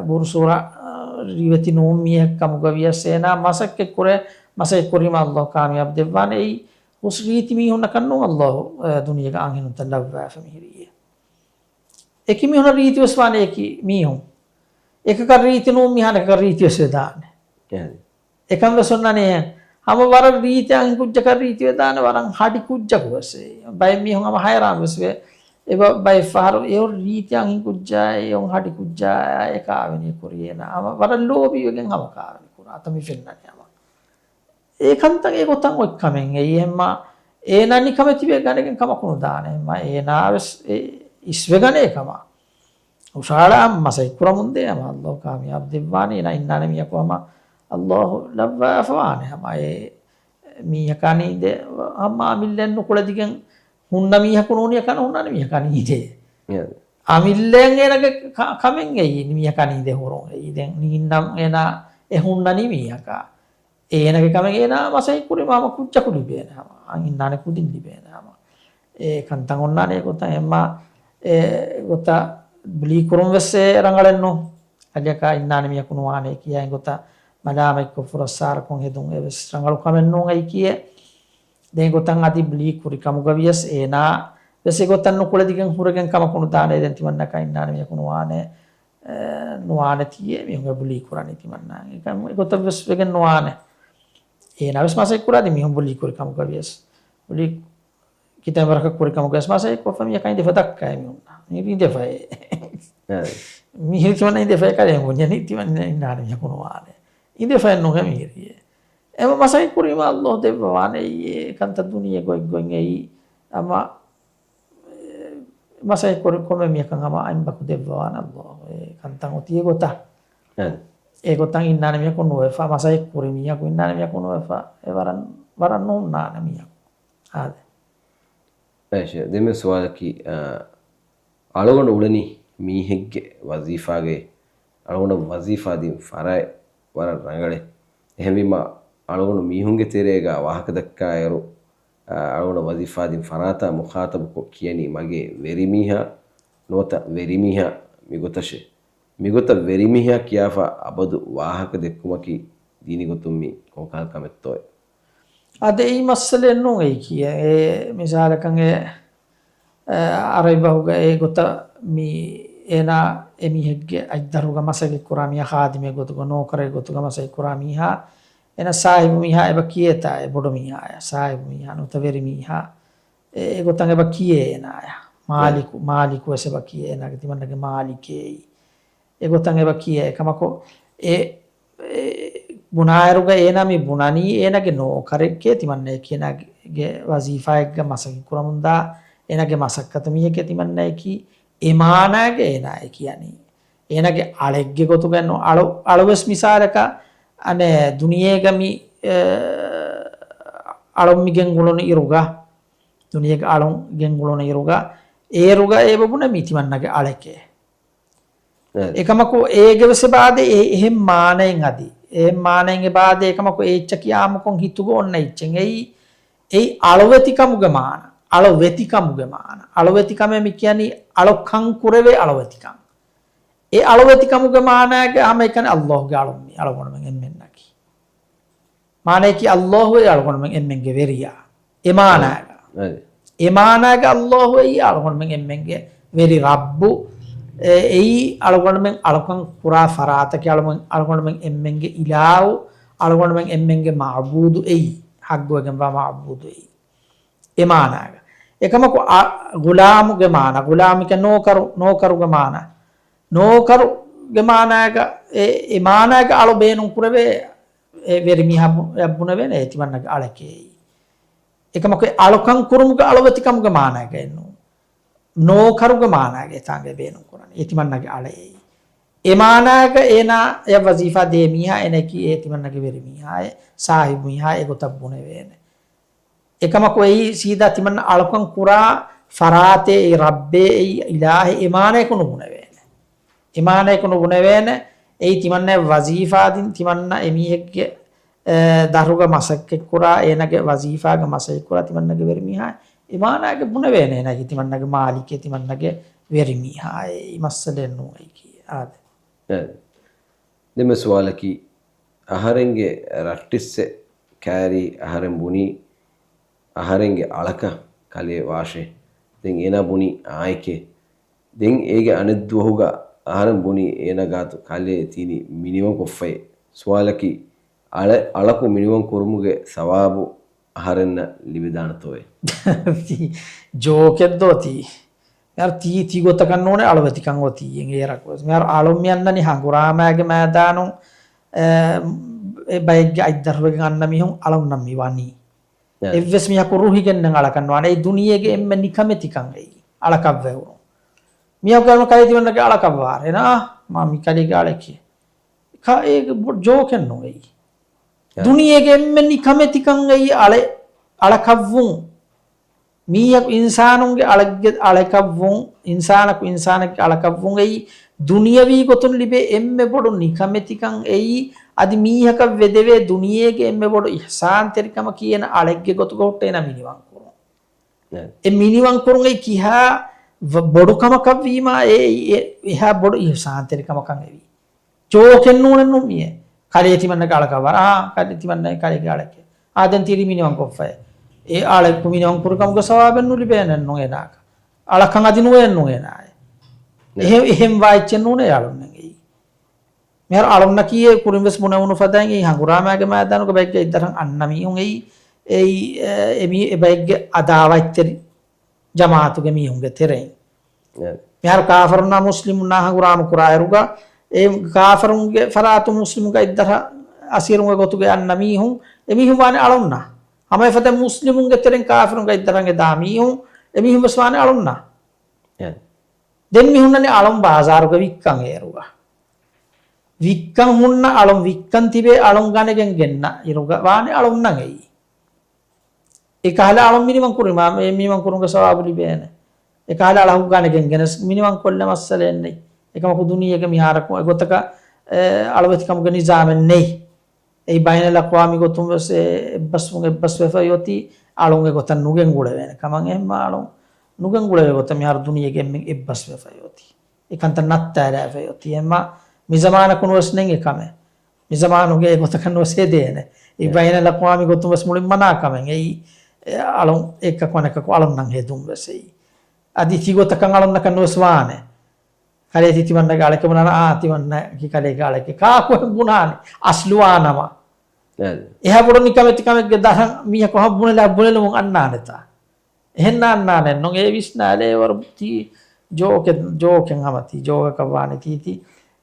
ބުރުސޫރަ، އަ، ރިވެތި ނޫން މީހެއް ކަމުގަ ވިޔަސް އޭނާ މަސައްކަތް ކުރޭ. މަސައްކަތް ކުރީމަ ﷲ ކާމިޔާބު ދެއްވާނެ. އެއީ ހުސް ރީތި މީހުންނަކަށް ނޫން ﷲ، އަ، ދުނިޔޭގެ އަންހެނުންތައް ލައްވާފަ މިހިރީ. އެކި މީހުންނަށް ރީތި ވެސް ވާނެ އެކި މީހުން. އެކަކަށް ރީތި ނޫން މީހާ އަނެކަކަށް ރީތި ވެސް ވެދާނެ. އެހެން. އެކަން ވެސް އޮންނާނެ. ހަމަ ވަރަށް ރީތި އަންހެން ކުއްޖަކަށް ރީތި ވެދާނެ، ވަރަށް ހަޑި ކުއްޖަކު ވެސް. ބައެއް މީހުން ހަމަ ހައިރާން ވެސް ވޭ. އެބަ ބައެއް ފަހަރު އެއޮށް ރީތި އަންހެން ކުއްޖާ، އެއޮށް ހަޑި ކުއްޖާ، އެ ކާވެނި ކުރި އޭނާ. ހަމަ ވަރަށް ލޯބިވެގެން ހަމަ ކާވެނި ކުރާ. އަތަ މި ފެންނަނީ ހަމަ. އެ ކަންތައް އެ ގޮތަށް އޮތް ކަމެއް އެއީ. އެހެންމާ އޭނާ ނިކަމެތިވެ ގަނެގެން ކަމަކު ނުދާނެ. އެހެންމާ އޭނާ ވެސް އެ އިސްވެގަނޭ ކަމަށް. ހުށަހަޅާ މަސައްކަތް ކުރަމުންދޭ ހަމަ ﷲ ކާމިޔާބު ދެއްވާނީ. އޭނާ އިންނާނެ މީހަކު ހަމަ ﷲ ލައްވާފަ ވާނެ. ހަމަ އެ މީހަކާ ނީނދެ ހަމަ އަމިއްލައެއް ނުކުޅެދިގެން ހުންނަ މީހަކު ނޫނީ އެކަން ހުންނާނެ މީހަކާ ނީނދޭ. އެ. އަމިއްލައެއް އޭނާގެ ކަ-، ކަމެއް އެއީ މީހަކާ ނީނދެ ހުރުން އެއީ. ދެން ނީންނަން އޭނާ އެ ހުންނަނީ މީހަކާ. އޭނާގެ ކަމެއް އޭނާ މަސައްކަތް ކުރީމަ ހަމަ ކުއްޖަކު ލިބޭނެ ހަމަ. އަން އިންނާނެ ކުދިން ލިބޭނެ ހަމަ. އެ ކަންތައް އޮންނާނެ އެގޮތަށް. އެހެންމާ އެ ގޮތަށް ބުލީ ކުރުން ވެސް އެ ރަނގަޅެއް ނޫން. އަލިއަކާ އިންނާނެ މީހަކު ނުވާނެ ކިޔާ އެގޮތަށް މަލާމަތްކޮށް ފުރައްސާރަކޮށް ހެދުން އެވެސް ރަނގަޅު ކަމެއް ނޫން އެއީ ކިޔޭ. ދެން އެގޮތަށް އަދި ބުލީ ކުރި ކަމުގަ ވިޔަސް އޭނާ ވެސް އެގޮތަށް ނުކުޅެދިގެން ހުރެގެން ކަމަކު ނުދާނެ. ދެން ތިމަންނަކާ އިންނާނެ މީހަކު ނުވާނެ. އެ، ނުވާނެ ތިޔޭ މީހުންގެ ބުލީ ކުރަނީ ތިމަންނާ. އެކަން އެގޮތަށް ވެސް ވެގެން ނުވާނެ. އޭނާ ވެސް މަސައްކަތް ކުރާ އަދި މީހުން ބުލީ ކުރި ކަމުގަ ވިޔަސް. ބުލީ ކިތަންމެ ވަރަކަށް ކުރި ކަމުގަ ވެސް މަސައްކަތް ކޮށްފަ މީހަކާ އިނދެފަ ދައްކާ މީހުންނާ. މީ އިނދެފަ އެ. އެ. މީހުން ތިމަންނަ އިނދެފަ އެކަލޭ ބުންޏަނީ ތިމަންނަ އިންނާނެ މީހަކު ނުވާނެ. އިނދެފަ އެއްނުގެ މީރިއެ. އެމަ މަސައްކަތް ކުރީމަ ﷲ ދެއްވަވާނެ އެއީ އެ ކަންތައް ދުނިޔެ ގޮތްގޮތް އެއީ. އަމަ މަސައްކަތް ކުރި ކޮންމެ މީހަކަށް ހަމަ އަނބަކު ދެއްވަވާނެ ﷲ. އެ ކަންތައް އޮތީ އެގޮތަށް. އެ. އެގޮތަށް އިންނާނެ މީހަކު ނުވެފަ، މަސައްކަތް ކުރި މީހަކު އިންނާނެ މީހަކު ނުވެފަ، އެ ވަރަށް، ވަރަށް ނޫންނާނެ މީހަކު. އާދެ. އޭޝޭ، ދެންމެ ސުވާލަކީ، އަ، އަޅުގަނޑު އުޅެނީ މީހެއްގެ ވަޒީފާގައި، އަޅުގަނޑަށް ވަޒީފާ ދިން ފަރާތް ވަރަށް ރަނގަޅޭ. އެހެންވީމަ، އަޅުގަނޑު މީހުންގެ ތެރޭގަ ވާހަކަ ދައްކާއިރު، އަ، އަޅުގަނޑަށް ވަޒީފާ ދިން ފަރާތާ މުޚާތަބުކޮށް ކިޔަނީ މަގޭ ވެރިމީހާ ނުވަތަ ވެރިމީހާ މިގޮތަށޭ. މިގޮތަށް ވެރިމީހާ ކިޔާފަ އަބަދު ވާހަކަ ދެއްކުމަކީ ދީނީ ގޮތުން މީ ކޮންކަހަލަ ކަމެއްތޯއޭ؟ އާދެ، އެއީ މައްސަލައެއް ނޫން އެއީ ކިޔޭ. އެ މިސާލަކަށް އެ، އަ، އަރަބި ބަހުގަ އެ ގޮތަށް މި އޭނާ އެމީހެއްގެ އަތްދަށުގަ މަސައްކަތް ކުރާ މީހާ، ޚާދިމެއް ގޮތުގަ، ނޯކަރެއް ގޮތުގަ މަސައްކަތް ކުރާ މީހާ، އޭނާ ސާހިބު މީހާ އެބަ ކިޔޭތާ، އެ ބޮޑު މީހާޔާ، ސާހިބު މީހާ ނުވަތަ ވެރި މީހާ، އެ، އެ ގޮތަށް އެބަ ކިޔޭ އޭނާޔާ. މާލިކު، މާލިކު ވެސް އެބަ ކިޔޭ އޭނާގެ ތިމަންނަގެ މާލިކޭ. އެ ގޮތަށް އެބަ ކިޔޭ. އެކަމަކު އެ، އެ ބުނާއިރުގަ އޭނާ މި ބުނަނީ އޭނާގެ ނޯކަރެއްގެ ތިމަންނައަކީ އޭނާގެ ވަޒީފާއެއްގަ މަސައްކަތް ކުރަމުންދާ އޭނާގެ މަސައްކަތު މީހެކޭ ތިމަންނައަކީ އެ މާނާގަ އޭނާ އެ ކިޔަނީ. އޭނާގެ އަޅެއްގެ ގޮތުގަ ނޫން. އަޅު، އަޅުވެސް މިސާލަކަށް އަނެއް ދުނިޔޭގަ މި، އެ، އަޅުން މި ގެންގުޅުނު އިރުގަ، ދުނިޔޭގެ އަޅުން ގެންގުޅުނު އިރުގަ، އޭރުގަ އެބަ ބުނަނީ މީ ތިމަންނަގެ އަޅެކޭ. އެ. އެކަމަކު އޭގެ ވެސް އެބަ އާދޭ އެ، އެހެން މާނައެއް އަދި. އެހެން މާނައެއް އެބަ އާދޭ އެކަމަކު އެ އެއްޗަކީ އާއްމުކޮށް ހިތުގަ އޮންނަ އެއްޗެއް. އެއީ އެއީ އަޅުވެތިކަމުގެ މާނަ. އަޅުވެތިކަމުގެ މާނަ. އަޅުވެތިކަމޭ މި ކިޔަނީ އަޅުކަން ކުރެވޭ އަޅުވެތިކަން. އެ އަޅުވެތިކަމުގެ މާނައިގެ ހަމައެކަނި އައްލާހުގެ އަޅުން މީ އަޅުގަނޑުމެން އެންމެންނަކީ. މާނައަކީ އައްލާހު އެއީ އަޅުގަނޑުމެން އެންމެންގެ ވެރިޔާ. އެ މާނައިގަ. އަދި. އެ މާނައިގަ އައްލާހު އެއީ އަޅުގަނޑުމެން އެންމެންގެ ވެރި ރައްބު. އެ، އެއީ އަޅުގަނޑުމެން އަޅުކަން ކުރާ ފަރާތަކީ އަޅުގަނޑުމެން، އަޅުގަނޑުމެން އެންމެންގެ އިލާހު، އަޅުގަނޑުމެން އެންމެންގެ މަޢުބޫދު އެއީ. ޙައްޤުވެގެންވާ މަޢުބޫދު އެއީ. އެ މާނައިގަ. އެކަމަކު އަ، ޣުލާމުގެ މާނަ، ޣުލާމު ކިޔަނީ ނޯކަރު، ނޯކަރުގެ މާނަ. ނޯކަރުގެ މާނައިގަ، އެ، އެ މާނައިގަ އަޅު ބޭނުން ކުރެވޭ، އެ ވެރިމީހާ ބު، އެއް ބުނެވޭނެ، އެ ތިމަންނަގެ އަޅެކޭ. އެކަމަކު އެ އަޅުކަން ކުރުމުގެ އަޅުވެތިކަމުގެ މާނައިގައެއް ނޫން. ނޯކަރުގެ މާނައިގަ އެތާނގަ ބޭނުން ކުރަނީ. އެ ތިމަންނަގެ އަޅެއް އެއީ. އެ މާނައިގަ އޭނާ އެއަށް ވަޒީފާ ދޭ މީހާ އޭނައަކީ އެ ތިމަންނަގެ ވެރިމީހާއޭ، ސާހިބު މީހާ އެގޮތަށް ބުނެވޭނެ. އެކަމަކު އެއީ ސީދާ ތިމަންނަ އަޅުކަން ކުރާ ފަރާތެއް އެއީ ރައްބޭ އެއީ އިލާހެއް އެ މާނަޔަކު ނުބުނެވޭނެ. އެ މާނަޔަކު ނުބުނެވޭނެ. އެއީ ތިމަންނަ ވަޒީފާ ދިން ތިމަންނަ އެމީހެއްގެ، އެ، ދަށުގަ މަސައްކަތްކުރާ، އޭނަގެ ވަޒީފާގަ މަސައްކަތްކުރާ ތިމަންނަގެ ވެރިމީހާ އެ މާނައިގަ ބުނެވޭނެ އޭނައަކީ ތިމަންނަގެ މާލިކޭ، ތިމަންނަގެ ވެރިމީހާ. އެއީ މައްސަލައެއް ނޫން އެއީކީ. އާދެ. އެ. ދެންމެ ސުވާލަކީ، އަހަރެންގެ ރައްޓެއްސެއް ކައިރީ އަހަރެން ބުނީ، އަހަރެންގެ އަޅަކަށް ކަލޭ ވާށޭ. ދެން އޭނާ ބުނީ އާނއެކޭ. ދެން އޭގެ އަނެއްދުވަހުގަ އަހަރެން ބުނީ އޭނާ ގާތު ކަލޭ ތިނި މިނިވަންކޮށްފައޭ. ސުވާލަކީ، އަޅެ، އަޅަކު މިނިވަން ކުރުމުގެ ސަވާބު އަހަރެންނަށް ލިބިދާނެތޯއޭ؟ ޖޯކެއްދޯ ތީ؟ މިހާރު ތީ، ތި ގޮތަކަށް ނޫނޭ އަޅުވެތިކަން އޮތީ އެއީ އޭރަކުވެސް. މިހާރު އަޅުން މި އަންނަނީ ހަނގުރާމައިގެ މައިދާނުން، އެ، އެ ބައެއްގެ އަތްދަށުވެގެން އަންނަ މީހުން އަޅުންނަށް މި ވަނީ. އެއްވެސް މީހަކު ރުހިގެންނެއް އަޅަކަށް ނުވާނެ. އެއީ ދުނިޔޭގެ އެންމެ ނިކަމެތިކަން އެއީ. އަޅަކަށްވެވުނު. މީހަކު ކަލޭ ތިމަންނަގެ އަޅަކަށް ވާރޭ. އޭނާ، މާ މި ކަލޭގެ އަޅެކޭ. ކާ އޭގެ ބޮ، ޖޯކެއް ނޫން އެއީ. އެ. ދުނިޔޭގެ އެންމެ ނިކަމެތިކަން އެއީ އަޅެ، އަޅަކަށްވުން. މީހަކު އިންސާނުންގެ އަޅެއްގެ އަޅަކަށްވުން، އިންސާނަކު އިންސާނެއްގެ އަޅަކަށްވުން އެއީ ދުނިޔަވީ ގޮތުން ލިބޭ އެންމެ ބޮޑު ނިކަމެތިކަން އެއީ، އަދި މީހަކަށް ވެދެވޭ ދުނިޔޭގެ އެންމެ ބޮޑު އިޙްސާންތެރިކަމަކީ އޭނަ އަޅެއްގެ ގޮތުގަ ހުއްޓަ އޭނަ މިނިވަންކުރުން. އެ. އެ މިނިވަންކުރުން އެއީ ކިހާ ވަ، ބޮޑު ކަމަކަށްވީމާ އެ، އެ، އެ، އެހާ ބޮޑު އިޙްސާންތެރިކަމަކަށް އެވީ. ޖޯކެއް ނޫނެއް ނޫން މިއެއް. ކަލޭ ތިމަންނަގެ އަޅަކަށް ވާރޭ. އާ، ކަލޭ ތިމަންނަ ކަލޭގެ އަޅެކޭ. އާ، ދެން ތިރީ މިނިވަންކޮށްފައޭ. އެ އަޅެކު މިނިވަން ކުރިކަމުގެ ސަވާބެއް ނުލިބޭނެއްނު އޭނާއަކަށް. އަޅަކަށް އަދި ނުވޭންނު އޭނާއޭ. ނޭ. އެހެ، އެހެން ވާ އެއްޗެއް ނޫނޭ އަޅުންނަށް އެއީ. މިހާރު އަޅުންނަކީ އެ ކުރިން ވެސް ބުނެވުނު ފަދައިން އެއީ ހަނގުރާމައިގެ މައިދާނުގަ ބައެއްގެ އަތްދަށަށް އަންނަ މީހުން އެއީ، އެއީ، އެ، އެ މީ، އެ ބައެއްގެ އަދާވަތްތެރި ޖަމާއަތުގެ މީހުންގެ ތެރެއިން. އެ. މިހާރު ކާފަރުންނާ މުސްލިމުންނާ ހަނގުރާމަ ކުރާއިރުގަ، އެ ކާފަރުންގެ ފަރާތުން މުސްލިމުންގެ އަތްދަށަށް އަސީރުންގެ ގޮތުގަ އަންނަ މީހުން، އެމީހުން ވާނެ އަޅުންނާ. ހަމަ އެފަދަ މުސްލިމުންގެ ތެރެއިން ކާފަރުންގެ އަތްދަށަށް އެދާ މީހުން، އެމީހުން ވެސް ވާނެ އަޅުންނާ. އެ. ދެން މި ހުންނަނީ އަޅުން ބާޒާރުގަ ވިއްކަން އޭރުގަ. ވިއްކަން ހުންނަ އަޅުން ވިއްކަން ތިބޭ އަޅުން ގަނެގެން ގެންނަ އިރުގަ ވާނެ އަޅުންނަށް އެއީ. އެކަހަލަ އަޅުން މިނިވަން ކުރީމާ، އެ މިނިވަން ކުރުމުގެ ސަވާބު ލިބޭނެ. އެކަހަލަ އަޅަކު ގަނެގެން ގެނެސް މިނިވަން ކޮށްލެ މައްސަލައެއް ނެތް. އެކަމަކު ދުނިޔޭގެ މިހާރަކު އެގޮތަކަށް، އެ، އަޅުވެތިކަމުގެ ނިޒާމެއް ނެތް. އެއީ ބައިނަލްއަޤްވާމީ ގޮތުން ވެސް އެ އެއްބަސްވުން އެއްބަސްވެފައި އޮތީ އަޅުން އެގޮތަށް ނުގެންގުޅެވޭނެ ކަމަށް. އެހެންމާ އަޅުން ނުގެންގުޅެވޭ ގޮތަށް މިހާރު ދުނިޔޭގެ އެންމެން އެއްބަސްވެފައި އޮތީ. އެކަންތައް ނައްތާލާފައި އޮތީ. އެހެންމާ މިޒަމާނަކު ނުވެސް ނެތް އެކަމެއް. މިޒަމާނުގެ އެގޮތަކަށް ނުވެސް ހެދޭނެ. އެ އެ. ބައިނަލްއަޤްވާމީ ގޮތުން ވެސް މުޅިން މަނާ ކަމެއް. އެއީ، އެ އަޅުން އެކަކު އަނެކަކު އަޅުންނަށް ހެދުން ވެސް އެއީ. އަދި ތިގޮތަކަށް އަޅުންނަކަށް ނުވެސް ވާނެ. ކަލޭ ތި ތިމަންނަގެ އަޅެކޭ ބުނާނަ، އާ، ތިމަންނަ ކި ކަލޭގެ އަޅެކޭ. ކާކު އެހެން ބުނާނެ؟ އަސްލުވާނަމަ. އެ. އެހާ ބޮޑު ނިކަމެތި ކަމެއްގެ ދަށަށް މީހަކު ހަމަ ބުނެލާ ބުނެލުމުން އަންނާނެތާ؟ އެހެން އަންނާނެއްނު. އެ ވިސްނާލޭ ވަރު ތީ ޖޯކެއް، ޖޯކެއް ހަމަ ތީ ޖޯކަކަށް ވާނެ ތީ ތީ.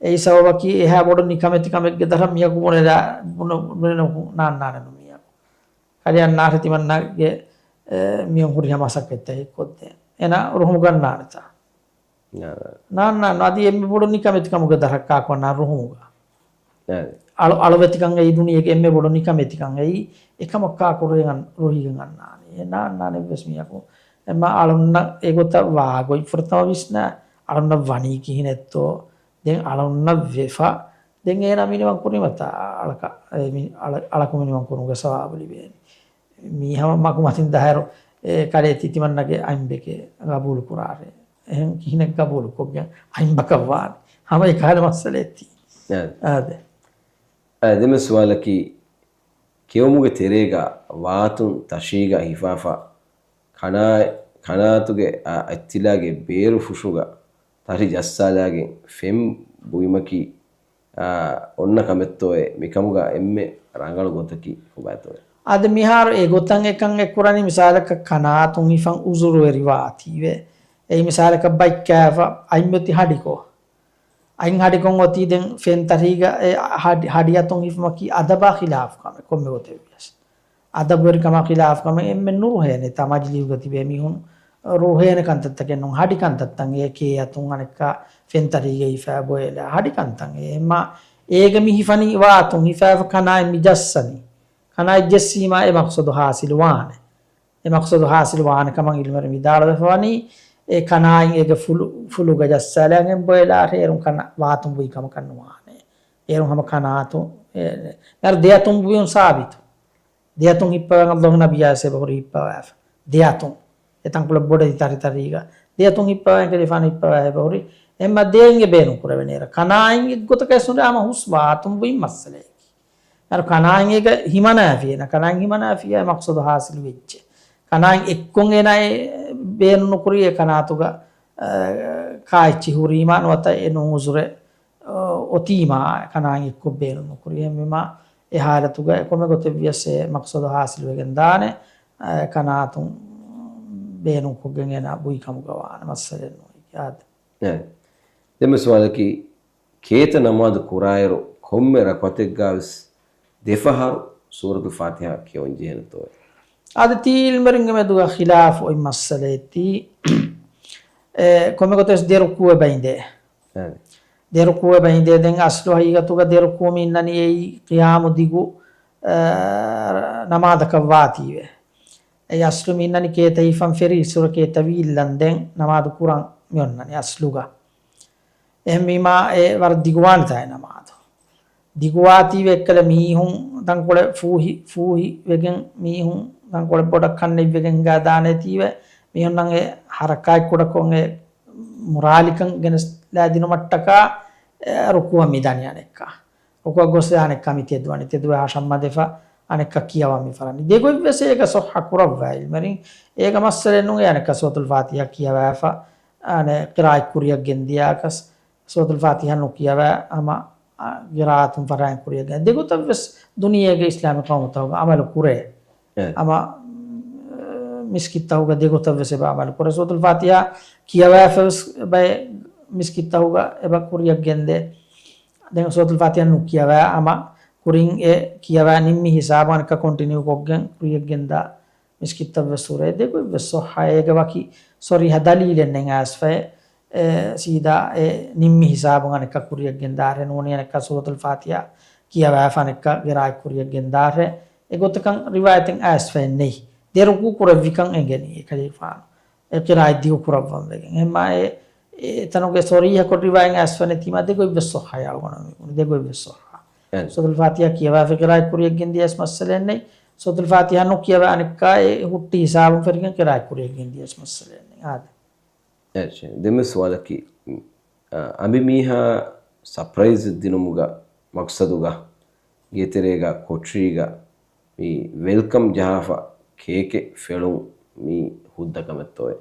އެއީ ސަބަބަކީ އެހާ ބޮޑު ނިކަމެތި ކަމެއްގެ ދަށަށް މީހަކު ބުނެލާ، ބުނެ، ބުނެލުމުން ނާންނާނެއްނު މީހަކު. ކަލޭ އަންނާށޭ ތިމަންނަގެ، އެ، މީހުން ހުރިހާ މަސައްކަތްތަކެއް ކޮށްދޭން. އޭނާ ރުހުމުގަންނާނެތާ؟ ނާންނާނެ. ނާންނާނެ. އަދި އެންމެ ބޮޑު ނިކަމެތިކަމުގެ ދަށަށް ކާކު އަންނާނެ ރުހުމުގަ. އަދި. އަޅު، އަޅުވެތިކަން އެއީ ދުނިޔޭގެ އެންމެ ބޮޑު ނިކަމެތިކަން އެއީ. އެކަމަށް ކާކު ރުހިގަން، ރުހިގެން އަންނާނީ. އެ ނާންނާނެ އެއްވެސް މީހަކު. އެމާ އަޅުންނަށް އެގޮތަށް ވާގޮތް ފުރަތަމަ ވިސްނާ. އަޅުންނަށް ވަނީ ކިހިނެއްތޯ؟ ދެން އަޅުންނަށް ވެފަ. ދެން އޭނާ މިނިވަން ކުރީމަތާ އަޅަކަށް، އެ މި، އަޅަ، އަޅަކު މިނިވަން ކުރުމުގެ ސަވާބު ލިބޭނީ. މީ ހަމަ މަގުމަތިން ދާއިރު އެ ކަލޭ ތިތިމަންނަގެ އައިންބެކޭ ގަބޫލު ކުރާރޭ. އެހެން ކިހިނެއް ގަބޫލު ކޮށްގެން އައިންބަކަށް ވާނެ؟ ހަމަ އެކަހަލަ މައްސަލައެއް ތީ. އާދެ. އާދެ. އާ، ދެންމެ ސުވާލަކީ، ކެއުމުގެ ތެރޭގަ ވާތުން ތަށީގަ ހިފާފަ ކަނާ-، ކަނާތުގެ އަ-، އަތްތިލާގެ ބޭރު ފުށުގަ ތަށި ޖައްސާލާގެން ފެން ބުއިމަކީ، އާ، އޮންނަ ކަމެއްތޯއޭ؟ މިކަމުގަ އެންމެ ރަނގަޅު ގޮތަކީ ކޮބާތޯއޭ؟ އަދި މިހާރު އެ ގޮތަށް އެކަން އެ ކުރަނީ، މިސާލަކަށް ކަނާތުން ހިފަން އުޒުރުވެރިވާތީވެ. އެއީ މިސާލަކަށް ބައި ކާފަ އަތް އޮތީ ހަޑިކޮށް. އަތް ހަޑިކޮށް އޮތީ ދެން ފެން ތަށީގަ އެ ހަޑި-، ހަޑި އަތުން ހިފުމަކީ އަދަބާ ޚިލާފު ކަމެއް ކޮންމެ ގޮތެއް ވިޔަސް. އަދަބުވެރިކަމާ ޚިލާފު ކަމެއް އެންމެން ނުރުހޭނެ. ތާ މަޖިލީހުގަ ތިބޭ މީހުން ރުހޭނެ ކަންތައްތަކެއް ނޫން. ހަޑި ކަންތައްތައް އެ ކޭ އަތުން އަނެއްކާ ފެން ތަށީގަ ހިފާ ބޮއެލާ ހަޑި ކަންތައް އެ. އެހެންމާ އޭގަ މި ހިފަނީ ވާތުން ހިފާފަ ކަނާތް މި ޖައްސަނީ. ކަނާތް ޖެއްސީމާ އެ މަޤްޞަދު ހާސިލު ވާނެ. އެ މަޤްޞަދު ހާސިލު ވާނެ ކަމަށް އިލްމުވެރިން ވިދާޅުވެފަ ވަނީ، އެ ކަނާތް އޭގެ ފުލު-، ފުލުގަ ޖައްސާލާގެން ބޮއެލާށޭ، އޭރުން ކަނާ ވާތުން ބުއި ކަމަކަށް ނުވާނެ. އޭރުން ހަމަ ކަނާތު، އެ، މިހާރު ދެއަތުން ބުއިއުން ސާބިތު. ދެއަތުން ހިއްޕަވަން އައްލާހު ނަބިއްޔާ އެބަހުރި ހިއްޕަވާފަ. ދެއަތުން. އެ ތަންކޮޅެއް ބޮޑެތި ތަށި ތަށީގަ. ދެއަތުން ހިއްޕަވަން ކެރިފާނު ހިއްޕަވާ އެބަހުރި. އެހެންމާ ދޭންގެ ބޭނުން ކުރެވެނީ އޭރަށް. ކަނާތް އެއްގޮތަކަށް ސުންޑާ ހަމަ ހުސް ވާތުން ބުއިން މައްސަލައެކީ. އަރު ކަނާތް އޭގަ ހިމަނާފިއޭ، ކަނާތް ހިމަނާފިއޭ މަޤްޞަދު ހާސިލު ވެއްޖެ. ކަނާތް އެއްކޮށް އޭނާ އެ ބޭނުން ނުކުރީ އެ ކަނާތުގަ، އަ، ކާއެއްޗިހި ހުރީމާ ނުވަތަ އެ ނޫން އުޒުރެއް، އަ، އޮތީމާ ކަނާތް އެއްކޮށް ބޭނުން ނުކުރީ. އެހެންވީމާ އެ ހާލަތުގަ އެ ކޮންމެ ގޮތެއް ވިޔަސް އެ މަޤްޞަދު ހާސިލުވެގެން ދާނެ، އަ، ކަނާތުން ބޭނުންކޮށްގެން އޭނާ ބުއި ކަމުގަ ވާނެ މައްސަލައެއް ނޫން. އާދެ. އެ. ދެންމެ ސުވާލަކީ، ކޭތައް ނަމާދު ކުރާއިރު ކޮންމެ ރަކުޢަތެއްގަވެސް ދެފަހަރު ސޫރަތުލް ފާތިޙާ ކިޔަވަން ޖެހޭނެތޯއޭ؟ އާދެ، ތީ އިލްމުވެރިންގެ މެދުގަ ޚިލާފު އޮތް މައްސަލައެއް ތީ. އެ، ކޮންމެ ގޮތެއް ދެ ރުކޫޢެއް ބައިންދޭ. އެ. ދެ ރުކޫޢެއް ބައިންދޭ. ދެން އަސްލު ހަގީގަތުގަ ދެ ރުކޫޢު މި އިންނަނީ އެއީ ޤިޔާމު ދިގު، އެ، ނަމާދަކަށް ވާތީވެ. އެ އަސްލު މި އިންނަނީ ކޭތައް ހިފަން ފެށި ސޫރަ ކޭތައް ވީއްލަން ދެން ނަމާދު ކުރަން މި އޮންނަނީ އަސްލުގަ. އެހެންވީމާ އެ ވަރަށް ދިގުވާނެތާ އެ ނަމާދު. ދިގުވާތީވެ އެއްކަލަ މީހުން ތަންކޮޅެއް ފޫހި، ފޫހި ވެގެން މީހުން ތަންކޮޅެއް ބޮޑަށް ކަންނެތް ވެގެން ހިނގާ ދާނެތީވެ، މީހުންނަށް އެ ހަރަކާތް ކުޑަކޮށް އެ މުރާލިކަން ގެނެސްލާ ދިނުމަށްޓަކާ، އެ ރުކޫޢަށް މި ދަނީ އަނެއްކާ. ރުކޫޢަށް ގޮސް އަނެއްކާ މި ތެދުވަނީ، ތެދުވެ ހަށަން މަދެފަ އަނެއްކާ ކިޔަވަން މި ފަރާނީ. ދެގޮތްވެސް އޭގަ ޞައްޙަ ކުރައްވާ އިލްމުވެރިން. އޭގަ މައްސަލައެއް ނޫން އެ އަނެއްކާ ސޫރަތުލް ފާތިޙާ ކިޔަވާފަ، އަނެއް ޤިރާއަތް ކުރިއަށް ގެންދިޔާކަސް، ސޫރަތުލް ފާތިޙާ ނުކިޔަވާ ހަމަ، އަ، ޤިރާއަތުން ފަރާތް ކުރިއަށް ގެން. ދެގޮތަށްވެސް ދުނިޔޭގެ އިސްލާމީ ޤައުމުތަކުގަ ޢަމަލު ކުރޭ. އެ. ހަމަ، މިސްކިތްތަކުގަ ދެގޮތަށްވެސް އެބަ ޢަމަލު ކުރޭ. ސޫރަތުލް ފާތިޙާ ކިޔަވާފަވެސް ބައެއް މިސްކިތްތަކުގަ އެބަ ކުރިއަށް ގެންދޭ. ދެން ސޫރަތުލް ފާތިޙާ ނުކިޔަވާ ހަމަ ކުރިން އެ ކިޔަވާ ނިންމި ހިސާބުން އަނެއްކާ ކޮންޓިނިއު ކޮށްގެން ކުރިއަށް ގެންދާ މިސްކިތްތައްވެސް ހުރޭ. ދެގޮތްވެސް ޞައްޙަ. އޭގެ ވަކި ޞަރީޙަ ދަލީލެއް ނެތް އައިސްފައި، އެ، ސީދާ އެ ނިންމި ހިސާބުން އަނެއްކާ ކުރިއަށް ގެންދާށޭ، ނޫނީ އަނެއްކާ ސޫރަތުލް ފާތިޙާ ކިޔަވާފަ އަނެއްކާ ޤިރާއަތް ކުރިއަށް ގެންދާށޭ. އެގޮތަކަށް ރިވާޔަތެއް އައިސްފައެއް ނެތް. ދެ ރުކޫޢު ކުރެއްވިކަން އެނގެނީ އެކަލޭގެފާނު އެ ޤިރާއަތް ދިގު ކުރައްވަން ވެގެން. އެހެންމާ އެ، އެ ތަނުގެ ޞަރީޙަކޮށް ރިވާޔަތް އައިސްފަ ނެތީމާ ދެގޮތްވެސް ޞައްޙަ އަޅުގަނޑު މި ބުނީ. ދެގޮތްވެސް ޞައްޙަ. އެ. ސޫރަތުލް ފާތިޙާ ކިޔަވާފަ ޤިރާއަތް ކުރިއަށް ގެންދިޔަސް މައްސަލައެއް ނެތް. ސޫރަތުލް ފާތިޙާ ނުކިޔަވާ އަނެއްކާ އެ ހުއްޓި ހިސާބުން ފެށިގެން ޤިރާއަތް ކުރިއަށް ގެންދިޔަސް މައްސަލައެއް ނެތް. އާދެ. އެ، ދެންމެ ސުވާލަކީ، އަ، އަނބިމީހާ ސަޕްރައިޒް ދިނުމުގަ މަޤްޞަދުގަ ގޭތެރޭގަ ކޮޓަރީގަ މި ވެލްކަމް ޖަހާފަ ކޭކެއް ފެޅުން މީ ހުއްދަ ކަމެއްތޯއޭ؟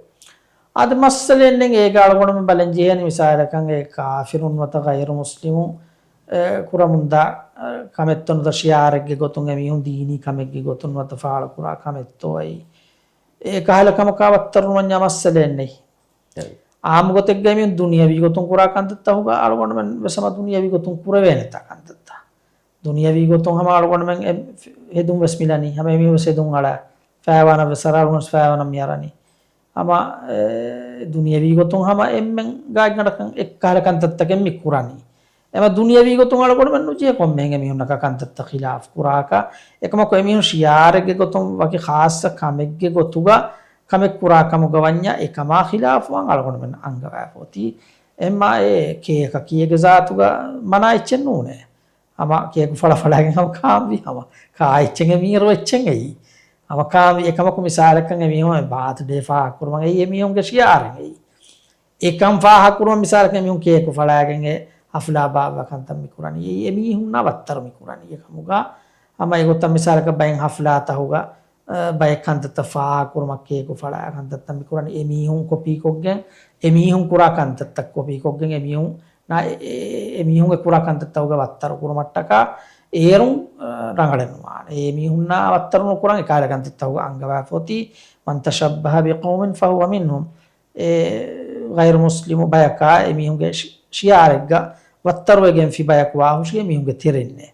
އާދެ، މައްސަލައެއް ނެތް. އޭގަ އަޅުގަނޑުމެން ބަލަން ޖެހޭނެ މިސާލަކަށް އެ ކާފިރުން ނުވަތަ ޣައިރު މުސްލިމުން، އެ، ކުރަމުންދާ، އެ، ކަމެއްތޯ ނުވަތަ ޝިޢާރެއްގެ ގޮތުން އެމީހުން ދީނީ ކަމެއްގެ ގޮތުން ނުވަތަ ފާޅުކުރާ ކަމެއްތޯއޭ؟ އެ ކަހަލަ ކަމަކާ ވައްތަރުވަންޏާ މައްސަލައެއް ނެތް. އެ. އާއްމު ގޮތެއްގައި މީހުން ދުނިޔަވީ ގޮތުން ކުރާ ކަންތައްތަކުގަ އަޅުގަނޑުމެން ވެސް ހަމަ ދުނިޔަވީ ގޮތުން ކުރެވޭނެތާ ކަންތައްތައް. ދުނިޔަވީ ގޮތުން ހަމަ އަޅުގަނޑުމެން އެ ހެދުން ވެސް މިލަނީ. ހަމަ އެމީހުން ވެސް ހެދުން އަޅާ. ފައިވާނަށް ވެސް އަރާ، އަޅުގަނޑު ވެސް ފައިވާނަށް މި އަރަނީ. ހަމަ، އެ، ދުނިޔަވީ ގޮތުން ހަމަ އެންމެން ގާތްގަނޑަކަށް އެއްކަހަލަ ކަންތައްތަކެއް މި ކުރަނީ. އެމަ ދުނިޔަވީ ގޮތުން އަޅުގަނޑުމެން ނުޖެހޭ ކޮންމެހެން އެމީހުންނަކާ ކަންތައްތައް ޚިލާފު ކުރާކަށް. އެކަމަކު އެމީހުން ޝިޢާރެއްގެ ގޮތުން ވަކި ޚާއްޞަ ކަމެއްގެ ގޮތުގަ ކަމެއް ކުރާ ކަމުގަ ވަންޏާ އެކަމާ ޚިލާފުވާން އަޅުގަނޑުމެން އަންގަވާފަ އޮތީ. އެހެންމާ އެ ކޭކަކީ އޭގެ ޒާތުގަ މަނާ އެއްޗެއް ނޫނޭ. ހަމަ ކޭކު ފަޅަފަޅާގެން ހަމަ ކާންވީ ހަމަ. ކާ އެއްޗެއް އެމީހުން އެއްޗެއް އެއީ. އަވަކާ އެކަމަކު މިސާލަކަށް އެމީހުން ބާތުޑޭ ފާހަގަކުރުމަށް އެއީ އެމީހުންގެ ޝިއާރެއް އެއީ. އެކަން ފާހަގަކުރުމަށް މިސާލަކަށް އެމީހުން ކޭކު ފަޅާގެން އެ ހަފްލާ ބާއްވާ ކަންތައް މިކުރަނީ. އެއީ އެމީހުންނާ ވައްތަރު މިކުރަނީ އެކަމުގަ. ހަމަ އެގޮތަށް މިސާލަކަށް ބައެއް ހަފްލާތަކުގަ، އަ، ބައެއް ކަންތައްތައް ފާހަގަކުރުމަށް ކޭކު ފަޅާ ކަންތައްތައް މިކުރަނީ އެމީހުން ކޮޕީކޮށްގެން، އެމީހުން ކުރާ ކަންތައްތައް ކޮޕީކޮށްގެން އެމީހުން ނާ އެ، އެ، އެމީހުންގެ ކުރާ ކަންތައްތަކުގެ ވައްތަރު ކުރުމަށްޓަކާ އޭރުން، އަ، ރަނގަޅެއް ނުވާނެ. އެމީހުންނާ ވައްތަރު ނުކުރަން އެކަހަލަ ކަންތައްތަކުގަ އަންގަވާފަ އޮތީ، "من تشبه بقوم فهو منهم." އެ ޣައިރު މުސްލިމު ބަޔަކާ އެމީހުންގެ ޝި، ޝިއާރެއްގަ ވައްތަރުވެގެންފި ބަޔަކު ވާހުށީ އެމީހުންގެ ތެރެއިންނޭ.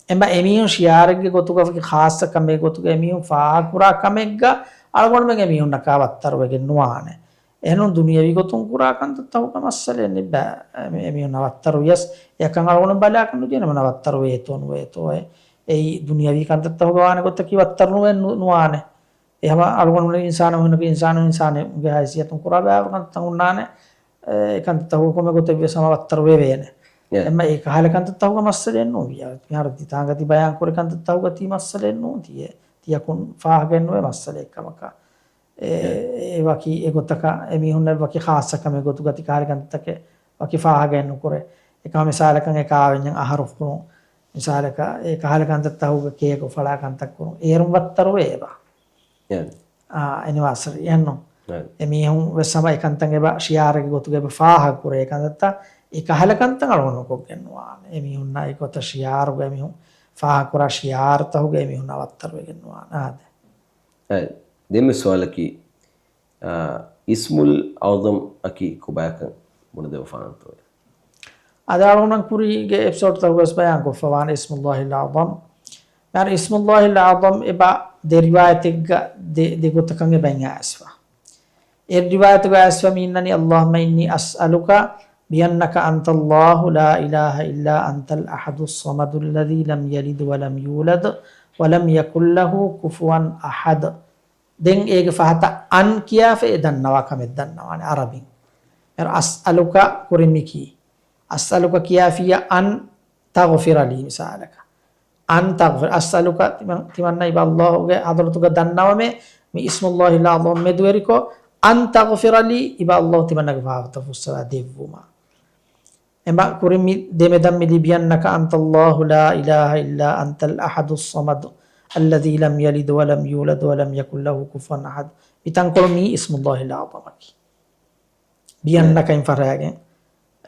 އެމަ އެމީހުން ޝިއާރެއްގެ ގޮތުގަ ވަކި ޚާއްޞަ ކަމެއް ގޮތުގަ އެމީހުން ފާހަގަކުރާ ކަމެއްގަ އަޅުގަނޑުމެން އެމީހުންނަކާ ވައްތަރުވެގެން ނުވާނެ. އެހެނުން ދުނިޔަވީ ގޮތުން ކުރާ ކަންތައްތަކުގަ މައްސަލައެއް ނެތް ބަ، އެ، އެމީހުންނަށް ވައްތަރު ވިޔަސް އެކަން އަޅުގަނޑު ބަލާކަށް ނުޖެހޭނެ މަނަ ވައްތަރު ވޭތޯ ނުވޭތޯ އެ، އެއީ ދުނިޔަވީ ކަންތައްތަކުގަ ވާނެ ގޮތަކީ ވައްތަރު ނުވެ ނު، ނުވާނެ. އެ ހަމަ އަޅުގަނޑު އިންސާނު ހުންނަކީ އިންސާނު އިންސާނެއްގެ ހައިސިއްޔަތުން ކުރާ ބާވަ ކަންތައް ހުންނާނެ. އެ ކަންތައްތަކުގަ ކޮންމެ ގޮތެއް ވިޔަސް ހަމަ ވައްތަރު ވެވޭނެ. އެ. އެމަ އެ ކަހަލަ ކަންތައްތަކުގަ މައްސަލައެއް ނޫން. މިހާރު ތި ތާނގަ ތި ބަޔާން ކުރި ކަންތައްތަކުގަ ތީ މައްސަލައެއް ނޫން. ތިޔަ، ތިޔަކުން ފާހަގައެއް ނުވޭ މައްސަލައެއް ކަމަކަށް. އެ، އެ ވަކި އެގޮތަކަށް އެމީހުންނަށް ވަކި ޚާއްޞަ ކަމެއް ގޮތުގަ ތި ކަހަލަ ކަންތަކެއް ވަކި ފާހަގައެއް ނުކުރޭ. އެކަމަ މިސާލަކަށް އެ ކާވެންޏަށް އަހަރު ފުރުން. މިސާލަކަށް އެ ކަހަލަ ކަންތައްތަކުގަ ކޭކު ފަޅާ ކަންތައް ކުރުން. އޭރުން ވައްތަރުވޭ އެބަ. އެ. އާ، އެނިވާސަރީ އެއްނު. އެ. އެމީހުން ވެސް ހަމަ އެކަންތައް އެބަ ޝިއާރެއްގެ ގޮތުގަ އެބަ ފާހަގަކުރޭ ކަންތައްތައް. އެ ކަހަލަ ކަންތައް އަޅުގަނޑު ނުކޮށްގެން ނުވާނެ. އެމީހުންނާ އެގޮތަށް ޝިއާރުގަ އެމީހުން ފާހަގަކުރާ ޝިއާރުތަކުގަ އެމީހުންނާ ވައްތަރުވެގެން ނުވާނެ. އާދެ. އެ، ދެންމެ ސުވާލަކީ، އާ، އިސްމުލް އަޢުޡަމް އަކީ ކޮބާކަން ބުނެދެއްވާނަންތޯއޭ؟ އަދި އަޅުގަނޑު ކުރީގެ އެޕިސޯޑްތަކުގަސް ބަޔާން ކޮށްފަވާނެ އިސްމުﷲ އަލްއަޢުޡަމް. މިހާރު އިސްމުﷲ އަލްއަޢުޡަމް އެބަ ދެ ރިވާޔަތެއްގަ ދެ، ދެ ގޮތަކަށް އެބަ އައިސްފަ. އެއް ރިވާޔަތުގަ އައިސްފަ މި އިންނަނީ، "اللهم إني أسألك بأنك أنت الله لا إله إلا أنت الأحد الصمد الذي لم يلد ولم يولد ولم يكن له كفوا أحد." ދެން އޭގެ ފަހަތަށް އަން ކިޔާފަ އެ ދަންނަވާ ކަމެއް ދަންނަވާނެ އަރަބިން. އަސްއަލުކަ ކުރިން މި ކީ. އަސްއަލުކަ ކިޔާފިއްޔާ އަން ތަޣުފިރަ ލީ މިސާލަކަށް. އަން ތަޣުފިރަ. އަސްއަލުކަ ތިމަން، ތިމަންނަ އިބަ ﷲ ގެ ޙަޟްރަތުގަ ދަންނަވަމޭ މި އިސްމުﷲ އަލްއަޢުޡަމް މެދުވެރިކޮށް، އަން ތަޣުފިރަ ލީ އިބަ ﷲ ތިމަންނަގެ ފާފަތައް ފުއްސަވާ ދެއްވުމަށް. އެމަ ކުރިން މި ދެމެދަން މި لِبِأَنَّكَ أَنْتَ اللَّهُ لَا إِلَهَ إِلَّا أَنْتَ الْأَحَدُ الصَّمَدُ الَّذِي لَمْ يَلِدْ وَلَمْ يُولَدْ وَلَمْ يَكُنْ لَهُ كُفُوًا أَحَدٌ. މި ތަންކޮޅު މީ އިސްމުﷲ އަލްއަޢުޡަމަކީ. ބިއަންނަކައިން ފަށާގެން،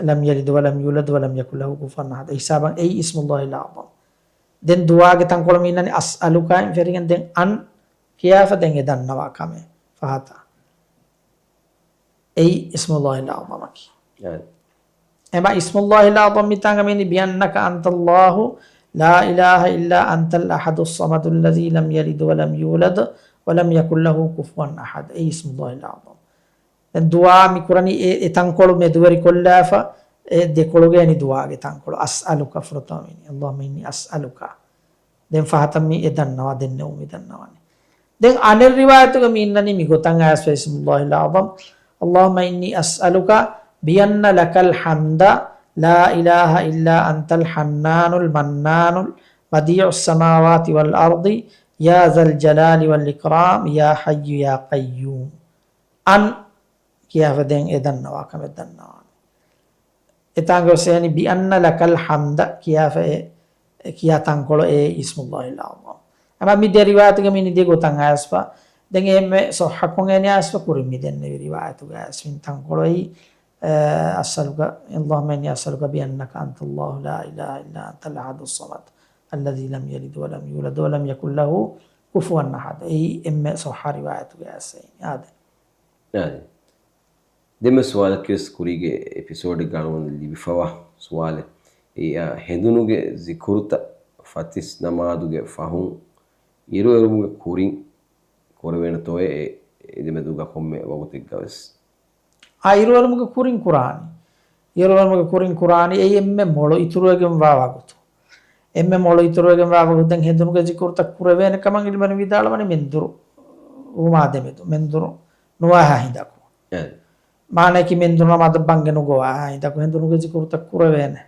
لَمْ يَلِدْ وَلَمْ يُولَدْ وَلَمْ يَكُنْ لَهُ كُفُوًا أَحَدٌ. އެ ހިސާބަށް އެއީ އިސްމުﷲ އަލްއަޢުޡަމް. ދެން ދުޢާގެ ތަންކޮޅު މި އިންނަނީ އަސްއަލުކާއިން ފެށިގެން ދެން އަން ކިޔާފަ ދެން އެ ދަންނަވާ ކަމެއް ފަހަތަށް. އެއީ އިސްމުﷲ އަލްއަޢުޡަމަކީ. އެ. އެމަ އިސްމުﷲ އަލްއަޢުޡަމް މިތާނގަ މިއިނީ بِأَنَّكَ أَنْتَ اللَّهُ لَا إِلَهَ إِلَّا أَنْتَ الْأَحَدُ الصَّمَدُ الَّذِي لَمْ يَلِدْ وَلَمْ يُولَدْ وَلَمْ يَكُنْ لَهُ كُفُوًا أَحَدٌ. އެއީ އިސްމުﷲ އަލްއަޢުޡަމް. ދެން ދުޢާ މި ކުރަނީ އެ، އެ ތަންކޮޅު މެދުވެރި ކޮށްލާފަ، އެ ދެކޮޅުގަ އިނީ ދުޢާގެ ތަންކޮޅު. އަސްއަލުކަ ފުރަތަމަ މިއިނީ. اللَّهُمَّ إِنِّي أَسْأَلُكَ. ދެން ފަހަތަށް މި އެ ދަންނަވާ ދެންނެވުން މި ދަންނަވަނީ. ދެން އަނެއް ރިވާޔަތުގަ މި އިންނަނީ މި ގޮތަށް އައިސްފަ އިސްމުﷲ އަލްއަޢުޡަމް. اللَّهُمَّ إِنِّي أَسْأَلُكَ بِأَنَّ لَكَ الْحَمْدَ لَا إِلَهَ إِلَّا أَنْتَ الْحَنَّانُ الْمَنَّانُ بَدِيعُ السَّمَاوَاتِ وَالْأَرْضِ يَا ذَا الْجَلَالِ وَالْإِكْرَامِ يَا حَيُّ يَا قَيُّومُ. އަން ކިޔާފަ ދެން އެ ދަންނަވާ ކަމެއް ދަންނަވާނެ. އެތާނގަ ވެސް އެހެނީ بِأَنَّ لَكَ الْحَمْدَ ކިޔާފަ އެ، އެ ކިޔާ ތަންކޮޅު އެއީ އިސްމުﷲ އަލްއަޢުޡަމް. އެމަ މި ދެ ރިވާޔަތުގަ މި އިނީ ދެ ގޮތަށް އައިސްފަ. ދެން އެންމެ ޞައްޙަކޮށް އެނީ އައިސްފަ ކުރިން މި ދެންނެވި ރިވާޔަތުގަ އައިސް މި ތަންކޮޅު އެއީ، އަ، أَسْأَلُكَ، اللَّهُمَّ إِنِّي أَسْأَلُكَ بِأَنَّكَ أَنْتَ اللَّهُ لَا إِلَهَ إِلَّا أَنْتَ الْأَحَدُ الصَّمَدُ الَّذِي لَمْ يَلِدْ وَلَمْ يُولَدْ وَلَمْ يَكُنْ لَهُ كُفُوًا أَحَدٌ. އެއީ އެންމެ ޞައްޙަ ރިވާޔަތުގަ އައިސް އެއީ. އާދެ. އާދެ. ދެންމެ ސުވާލަކީވެސް ކުރީގެ އެޕިސޯޑެއްގަ އަޅުގަނޑަށް ލިބިފަވާ ސުވާލެއް. އެއީ، އާ، ހެނދުނުގެ ޒިކުރުތައް ފަތިސް ނަމާދުގެ ފަހުން އިރުއެރުމުގެ ކުރިން ކުރެވޭނެތޯއޭ އެ، އެދެމެދުގަ ކޮންމެ ވަގުތެއްގަވެސް؟ އާ، އިރުއެރުމުގެ ކުރިން ކުރާނީ. އިރުއެރުމުގެ ކުރިން ކުރާނީ އެއީ އެންމެ މޮޅު އިތުރުވެގެންވާ ވަގުތު. އެންމެ މޮޅު އިތުރުވެގެންވާ ވަގުތު ދެން ހެނދުނުގެ ޒިކުރުތައް ކުރެވޭނެ ކަމަށް އިލްމުވެރިން ވިދާޅުވަނީ މެންދުރު ވުމާ ދެމެދު، މެންދުރު ނުވާހާ ހިނދަކު. އެ. މާނައަކީ މެންދުރު ނަމާދަށް ބަންގެ ނުގޮވާހާ ހިނދަކު ހެނދުނުގެ ޒިކުރުތައް ކުރެވޭނެ.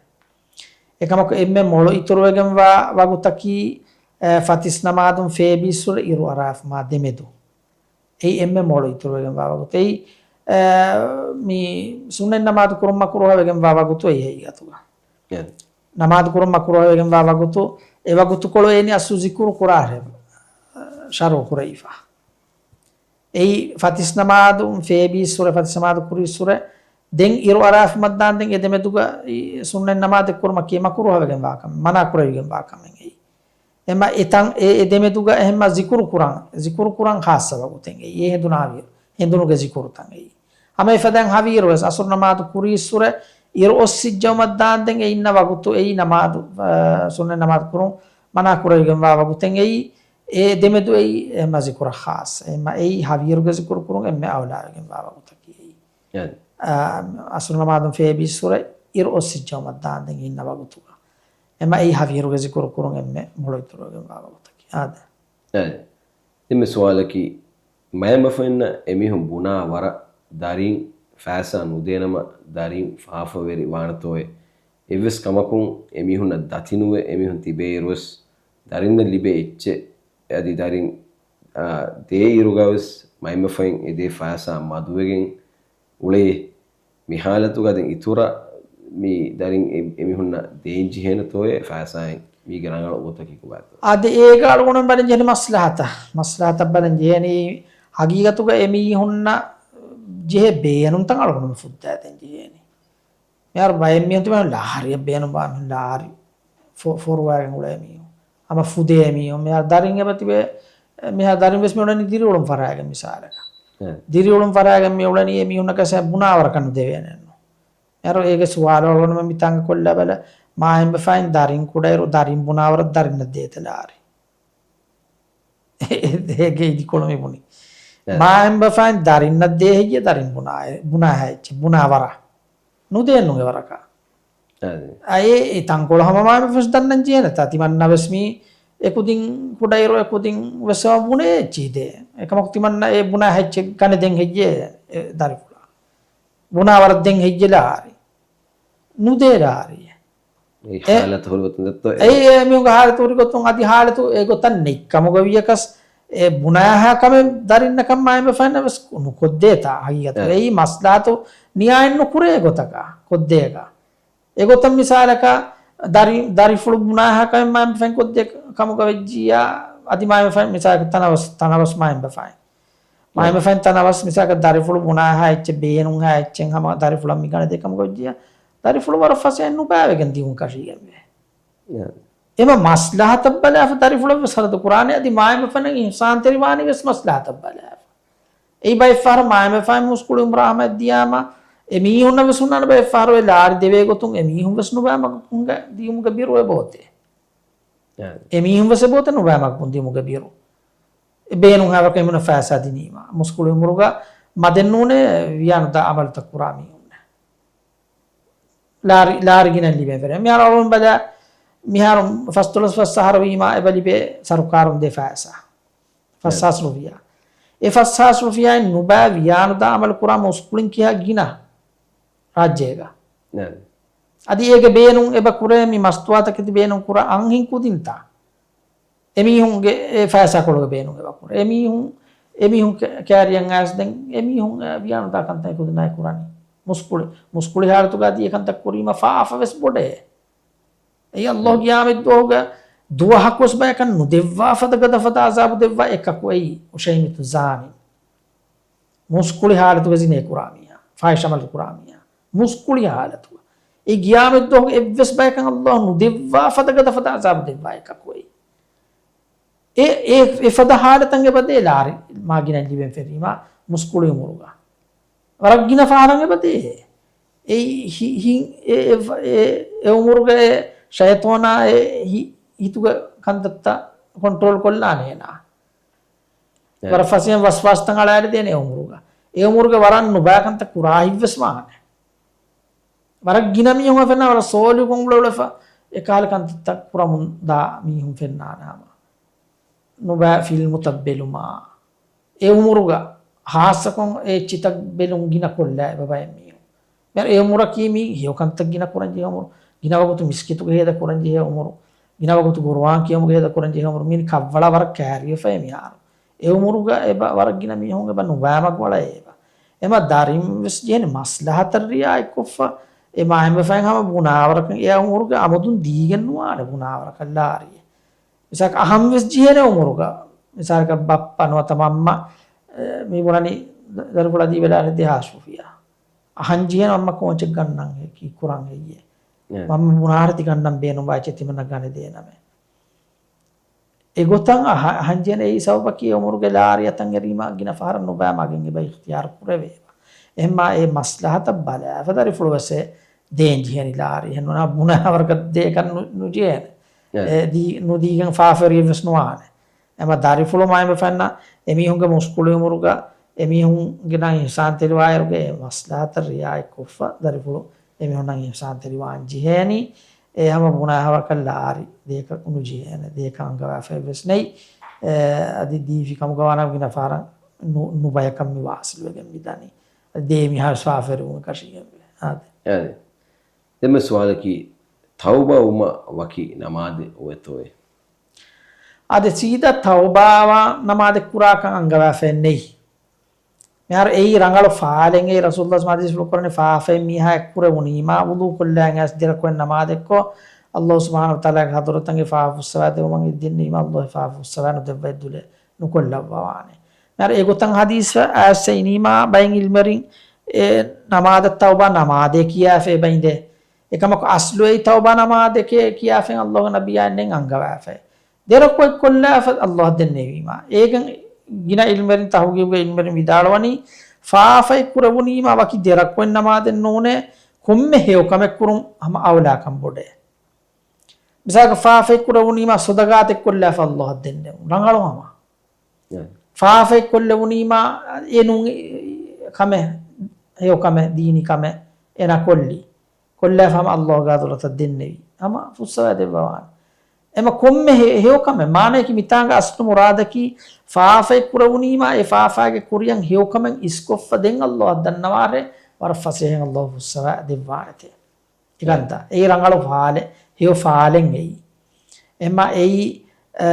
އެކަމަކު އެންމެ މޮޅު އިތުރުވެގެންވާ ވަގުތަކީ އެ، ފަތިސް ނަމާދުން ފޭބީއްސުރެ އިރު އަރާފަ މާ ދެމެދު. އެއީ އެންމެ މޮޅު އިތުރުވެގެންވާ ވަގުތު. އެއީ، އެ، މި ސުންނަތް ނަމާދު ކުރުން މަކުރުހަ ވެގެންވާ ވަގުތު އެއީ ހަގީގަތުގަ. އެ. ނަމާދު ކުރުން މަކުރުހަ ވެގެންވާ ވަގުތު، އެ ވަގުތުކޮޅު އޭނި އަސްލު ޒިކުރު ކުރާ ޝަރުޢު ކުރެވިފަ. އެއީ ފަތިސް ނަމާދު ފޭބީއްސުރެ، ފަތިސް ނަމާދު ކުރީއްސުރެ، ދެން އިރު އަރާފަ މައްދާން ދެން އެ ދެމެދުގަ އި ސުންނަތް ނަމާދެއް ކުރުމަކީ މަކުރުހަ ވެގެންވާ ކަމެއް، މަނާ ކުރެވިގެންވާ ކަމެއް އެއީ. އެމަ އެތަން އެ، އެ ދެމެދުގަ އެހެންމަ ޒިކުރު ކުރަން، ޒިކުރު ކުރަން ޚާއްޞަ ވަގުތެއް އެއީ. އެ ހެނދުނާ ހަވީރު، ހެނދުނުގެ ޒިކުރުތައް އެއީ. ހަމަ އެފަދައިން ހަވީރު ވެސް އަސުރު ނަމާދު ކުރީއްސުރެ އިރު އޮއްސިއްޖައުމަށް ދާންދެން އެ އިންނަ ވަގުތު އެއީ ނަމާދު، އަ، ސުންނަތް ނަމާދު ކުރުން މަނާ ކުރެވިގެންވާ ވަގުތެއް އެއީ. އެ ދެމެދު އެއީ އެހެންމަ ޒިކުރަށް ޚާއްޞަ. އެހެންމަ އެއީ ހަވީރުގެ ޒިކުރު ކުރުން އެންމެ އައުލާވެގެންވާ ވަގުތަކީ އެއީ. އަ، އަސުރު ނަމާދުން ފޭބީއްސުރެ އިރު އޮއްސިއްޖައުމަށް ދާންދެން އިންނަ ވަގުތުގަ. އެމަ އެއީ ހަވީރުގެ ޒިކުރު ކުރުން އެންމެ މޮޅު އިތުރުވެގެންވާ ވަގުތަކީ. އާދެ. އެ. ދެންމެ ސުވާލަކީ، މައިންބަފައިންނަށް އެމީހުން ބުނާ ވަރަށް ދަރިން ފައިސާ ނުދޭނަމަ، ދަރިން ފާފަވެރި ވާނެތޯއޭ؟ އެއްވެސް ކަމަކުން އެމީހުންނަށް ދަތިނުވެ، އެމީހުން ތިބޭއިރުވެސް ދަރިންނަށް ލިބޭ އެއްޗެއް އަދި ދަރިން، އާ، ދޭއިރުގަވެސް މައިންބަފައިން އެދޭ ފައިސާ މަދުވެގެން އުޅޭ. މި ހާލަތުގަ ދެން އިތުރަށް މި ދަރިން އެ، އެމީހުންނަށް ދޭން ޖެހޭނެތޯއޭ ފައިސާއިން؟ މީގެ ރަނގަޅު ގޮތަކީ ކޮބާތޯ؟ އާދެ، އޭގަ އަޅުގަނޑުމެން ބަލަން ޖެހޭނީ މަސްލަހަތަށް. މަސްލަހަތަށް ބަލަން ޖެހޭނީ ހަގީގަތުގަ އެމީހުންނަށް ޖެހޭ ބޭނުންތައް އަޅުގަނޑުމެން ފުއްދާދޭން ޖެހޭނީ. މިހާރު ބައެއް މީހުން ތިބޭ ލާރިއަށް ބޭނުންވާ މީހުން، ލާރި ފޮ-، ފޮރުވާގެން އުޅޭ މީހުން. ހަމަ ފުދޭ މީހުން. މިހާރު ދަރިން އެބަ ތިބޭ، މިހާރު ދަރިން ވެސް މި އުޅެނީ ދިރިއުޅުން ފަރާގެން މިސާލަކަށް. އެ. ދިރިއުޅުން ފަރާގެން މި އުޅެނީ އެ މީހުންނަކަށް ބުނާވަރަކަށް ނުދެވޭނެއެއްނު. މިހާރު އޭގެ ސުވާލު އަޅުގަނޑުމެން މިތާނގަ ކޮށްލާ ބަލަ، މާހިންބަފައިން ދަރިން ކުޑައިރު ދަރިން ބުނާވަރަށް ދަރިންނަށް ދޭތަ ލާރި؟ އޭގެ އިދިކޮޅު މި ބުނި. އެ. މާހިންބަފައިން ދަރިންނަށް ދޭ ހެއްޔޭ ދަރިން ބުނާ، ބުނާ ހައެއްޗެއް، ބުނާ ވަރަށް. ނުދޭނު އެ ވަރަކަށް. އަދި. އައި، އެ ތަންކޮޅު ހަމަ މާހިންބަފައިން ދަންނަން ޖެހޭނެތާ. ތިމަންނަ ވެސް މީ އެކުދިން ކުޑައިރު އެކުދިން ވެސް ބުނޭ އެއްޗެއް ދޭ. އެކަމަކު ތިމަންނަ އެ ބުނާ ހައެއްޗެއް ގަނެ ދެން ހެއްޔޭ ދަރިފުޅާ. ބުނާ ވަރަށް ދެން ހެއްޔޭ ލާރި. ނުދޭ ލާރި. އެ އެ، ހާލަތު ހުރި ގޮތުން ދެއްތޯ؟ އެ، އެ މީހުންގެ ހާލަތު ހުރި ގޮތުން އަދި ހާލަތު އެ ގޮތަށް ނެތްކަމުގަ ވިޔަކަސް، އެ ބުނާހާ ކަމެއް ދަރިންނަކަށް މާހިންބަފައިންނަށް ވެސް ނުކޮށްދޭތާ ހަގީގަތުގަ. އެ. އެއީ މަސްލަހަތު ނިޔާއެއް ނުކުރޭ ގޮތަކަށް ކޮށްދޭގަ. އެގޮތަށް މިސާލަކަށް ދަރި، ދަރިފުޅު ބުނާހާ ކަމެއް މާހިންބަފައިން ކޮށްދޭ ކަމުގަ ވެއްޖިއްޔާ، އަދި މާހިންބަފައިން މިސާލަކަށް ތަނަވަސް، ތަނަވަސް މާހިންބަފައިން. އެ. މާހިންބަފައިން ތަނަވަސް މިސާލަކަށް ދަރިފުޅު ބުނާހާ އެއްޗެއް ބޭނުންހާ އެއްޗެއް ހަމަ ދަރިފުޅަށް މި ގަނެ ދޭ ކަމުގަ ވެއްޖިއްޔާ، ދަރިފުޅު ވަރަށް ފަސޭހައިން ނުބައިވެގެން ދިއުން ކަށީގެންވޭ. އެ. އެމަ މަސްލަހަތަށް ބަލާފަ ދަރިފުޅަށް ވެސް ހަރަދު ކުރާނެ، އަދި މާހިންބަފައިން އިޙްސާންތެރިވާނީ ވެސް މަސްލަހަތަށް ބަލާފަ. އެއީ ބައެއްފަހަރު މާހިންބަފައިން މުސްކުޅި އުމުރާ ހަމައަށް ދިޔާމަ، އެ މީހުންނަށް ވެސް ހުންނާނެ ބައެއްފަހަރު އެ ލާރި ދެވޭ ގޮތުން އެ މީހުން ވެސް ނުބައި މަގުކުން ދިޔުމުގެ ބިރު އެބައޮތޭ. އެ. އެ މީހުން ވެސް އެބައޮތޭ ނުބައި މަގުކުން ދިޔުމުގެ ބިރު. އެ ބޭނުން ހާވަރަކަށް އެމީހުންނަށް ފައިސާ ދިނީމަ. މުސްކުޅި އުމުރުގަ މަދެއް ނޫނޭ ވިޔާނުދާ އަމަލުތައް ކުރާ މީހުންނެއް. ލާރި، ލާރި ގިނަ ލިބޭ ފެރެ. މިހާރު އަޅުގަނޑު ބަލާ، މިހާރު ފަސްދޮޅަސް ފަސް އަހަރު ވީމާ އެބަ ލިބޭ ސަރުކާރުން ދޭ ފައިސާ. ފަސް ހާސް ރުފިޔާ. އެ ފަސް ހާސް ރުފިޔާއިން ނުބައި ވިޔާނުދާ އަމަލު ކުރާ މުސްކުޅިން ކިހާ ގިނަ ރާއްޖޭގަ. އަދި އޭގެ ބޭނުން އެބަ ކުރޭ މި މަސްތުވާތަކެތި ބޭނުން ކުރާ އަންހެން ކުދިންތައް. އެމީހުންގެ އެ ފައިސާކޮޅުގެ ބޭނުން އެބަ ކުރޭ. އެމީހުން، އެމީހުން ކެ-، ކައިރިއަށް އައިސް ދެން އެމީހުން ވިޔާނުދާ ކަންތައް އެކުދިންނާއި ކުރަނީ. މުސްކުޅި، މުސްކުޅި ހާލަތުގަ އަދި އެކަންތައް ކުރީމަ ފާފަ ވެސް ބޮޑޭ. އެއީ ﷲ ޤިޔާމަތްދުވަހުގަ ދުވަހަކުވެސް ބަޔަކަށް ނުދެއްވާ ފަދަ ގަދަ ފަދަ ޢަޒާބު ދެއްވާ އެކަކު އެއީ އުޝައިމިތު ޒާނި. މުސްކުޅި ހާލަތުގަ ޒިނޭ ކުރާ މީހާ، ފާޙިޝް ޢަމަލު ކުރާ މީހާ، މުސްކުޅި ހާލަތުގަ. އެ ޤިޔާމަތްދުވަހުގަ އެއްވެސް ބަޔަކަށް ﷲ ނުދެއްވާ ފަދަ ގަދަ ފަދަ ޢަޒާބު ދެއްވާ އެކަކު އެއީ. އެ، އެ، އެފަދަ ހާލަތަށް އެބަދޭ ލާރި މާގިނަ ލިބެން ފެށީމާ މުސްކުޅި އުމުރުގަ. ވަރަށް ގިނަ ފަހަރަށް އެބަދޭ. އެއީ ހި-، ހި-، އެ، އެ، އެ، އެ އުމުރުގަ އެ ޝައިޠާނާ އެ ހި-، ހިތުގެ ކަންތައްތައް ކޮންޓްރޯލް ކޮށްލާނެ އޭނާ. އެ. ވަރަށް ފަސޭހައިން ވަސްވާސްތައް އަޅާލެދޭނެ އެ އުމުރުގަ. އެ އުމުރުގަ ވަރަށް ނުބައި ކަންތައް ކުރާ ހިތްވެސް ވާނެ. ވަރަށް ގިނަ މީހުން ފެންނާ ވަރަށް ސޯލިހުކޮށް އުޅެ އުޅެފަ އެކަހަލަ ކަންތައްތައް ކުރަމުން ދާ މީހުން ފެންނާނެ ހަމަ. ނުބައި ފިލްމުތައް ބެލުމާ. އެ އުމުރުގަ ހާއްސަކޮށް އެ އެއްޗިތައް ބެލުން ގިނަ ކޮށްލާ އެބަ ބައެއް މީހުން. މިހާރު އެ އުމުރަކީ މީ ހެޔޮ ކަންތައް ގިނަ ކުރަން ޖެހޭ އުމުރު. ގިނަ ވަގުތު މިސްކިތުގަ ހޭދަ ކުރަން ޖެހޭ އުމުރު. ގިނަ ވަގުތު ގުރުއާން ކިޔުމުގެ ހޭދަ ކުރަން ޖެހޭ އުމުރު މީން ކަށްވަޅަށް ވަރަށް ކައިރިވެފައި މިހާރު. އެ އުމުރުގަ އެބަ ވަރަށް ގިނަ މީހުން އެބަ ނުބައި މަގުވަޅަށް އެބަ. އެމަ ދަރިން ވެސް ޖެހެނީ މަސްލަހަތަށް ރިއާޔަތްކޮށްފަ. އެ މާހެންވެފައިން ހަމަ ބުނާވަރަކަށް އެ އުމުރުގަ އަމުދުން ދީގެން ނުވާނެ ބުނާވަރަކަށް ލާރިއެއް. މިސާލަކަށް އަހަން ވެސް ޖެހޭނެ އުމުރުގަ. މިސާލަކަށް ބައްޕަ ނުވަތަ މަންމަ، އެ، މި ބުނަނީ ދަ-، ދަރިފުޅާ ދީބަލާނެ ދެހާސް ރުފިޔާ. އަހަން ޖެހޭނެ މަންމަ ކޯޗެއް ގަންނަން އެ ކީ ކުރަން ހެއްޔޭ؟ އެ. މަންމަ ބުނާހަރަ ތި ގަންނަން ބޭނުންވާ އެއްޗެއް ތިމަންނަ ގަނެދޭނަމޭ. އެގޮތަށް އަހަ-، އަހަން ޖެހޭނެ އެއީ ސަބަބަކީ އެ އުމުރުގެ ލާރި އަތަށް އެރީމަ ގިނަ ފަހަރަށް ނުބައި މަގެއް އެބަ އިޚްތިޔާރު ކުރެވޭ. އެހެންމާ އެ މަސްލަހަތަށް ބަލާފަ ދަރިފުޅު ވެސް އެ ދޭން ޖެހޭނީ ލާރި. އެހެން ނޫން ބުނާ ވަރަކަށް ދޭކަށް ނު-، ނުޖެހޭނެ. އެ. އެ ދީ-، ނުދީގެން ފާފަވެރިއެއް ވެސް ނުވާނެ. އެމަ ދަރިފުޅު މާތް މި ފެންނަ އެމީހުންގެ މުސްކުޅި އުމުރުގަ އެމީހުންގެ ނަން އިޙްސާންތެރިވާއިރުގެ އެ މަސްލަހަތަށް ރިއާޔަތްކޮށްފަ ދަރިފުޅު އެމީހުންނަށް އިޙްސާންތެރިވާން ޖެހޭނީ. އެ ހަމަ ބުނާ ހަވަކަށް ލާރި ދޭކަށް ނުޖެހޭނެ، ދޭކަށް އަންގަވާފައެއް ވެސް ނެތް. އެ، އަދި ދީފި ކަމުގަ ވާނަމަ ގިނަ ފަހަރަށް ނު-، ނުބަޔަކަށް މި ވާސިލުވެގެން މި ދަނީ. އަދި ދޭ މީހާ ވެސް ފާފަވެރިވުން ކަށީގެންވޭ. އާދެ. އާދެ. ދެންމެ ސުވާލަކީ، ތައުބާ ވުމަށް ވަކި ނަމާދެއް އޮވޭތޯއޭ؟ އާދެ، ސީދާ ތައުބާވާ ނަމާދެއް ކުރާކަށް އަންގަވާފައެއް ނެތް. މިހާރު އެއީ ރަނގަޅު ފާލެއް. އެއީ ރަސޫލުﷲ ޙަދީޘްފުޅު ކުރަނީ ފާފައެއް މީހާއަށް ކުރެވުނީމާ ވުޟޫ ކޮށްލާ އައިސް ދެރަކުވެން ނަމާދެއްކޮށް، ﷲ ސުބްޙާނަހޫ ވަތަޢާލާގެ ޙަޟްރަތަށް ފާފަ ފުއްސަވާ ދެވުމަށް އިޒިން ދިނީމާ ﷲ ފާފަ ފުއްސަވާ ނުދެއްވައި ދުލެއް ނުކޮށްލައްވަވާނެ. މިހާރު އެގޮތަށް ޙަދީޘް އައިސް އިނީމާ ބައެއް ޢިލްމުވެރިން އެ ނަމާދަށް ތައުބާ ނަމާދޭ ކިޔާފަ އެބައިނދޭ. އެކަމަކު އަސްލު އެއީ ތައުބާ ނަމާދެކޭ ކިޔާފައިން ﷲގެ ނަބިއްޔާ އެންނެން އަންގަވާފައި. ދެރަކުވެ ކޮށްލާފަ ﷲ އަށް ދެންނެވީމާ. އޭގެން ގިނަ ޢިލްމުވެރިން، ތަޙުޤީޤުގެ ޢިލްމުވެރިން ވިދާޅުވަނީ، ފާފައެއް ކުރެވުނީމާ ވަކި ދެރަކުވެން ނަމާދެއް ނޫނޭ، ކޮންމެ ހެޔޮކަމެއް ކުރުން ހަމަ އައުލާކަން ބޮޑޭ. މިސާލަކަށް ފާފައެއް ކުރެވުނީމާ ޞަދަޤާތެއް ކޮށްލާފަ ﷲ އަށް ދެންނެވުން ރަނގަޅު ހަމަ. އެ. ފާފައެއް ކޮށްލެވުނީމާ އެ ނޫން ކަމެއް، ހެޔޮ ކަމެއް، ދީނީ ކަމެއް އޭނާ ކޮށްލީ. ކޮށްލާފަ ހަމަ ﷲގެ ޙަޟްރަތަށް ދެންނެވީ. ހަމަ ފުއްސަވާ ދެއްވަވާނެ. އެމަ ކޮންމެ ހެ-، ހެޔޮ ކަމެއް. މާނަޔަކީ މިތާނގަ އަސްލު މުރާދަކީ ފާފައެއް ކުރެވުނީމާ އެ ފާފާގެ ކުރިއަށް ހެޔޮ ކަމެއް އިސްކޮށްފަ ދެން ﷲ އަށް ދަންނަވާށޭ ވަރަށް ފަސޭހައިން ﷲ ފުއްސަވާ ދެއްވާނެތޭ. އެކަންތަ. އެއީ ރަނގަޅު ފާލެއް، ހެޔޮ ފާލެއް އެއީ. އެމަ އެއީ، އަ،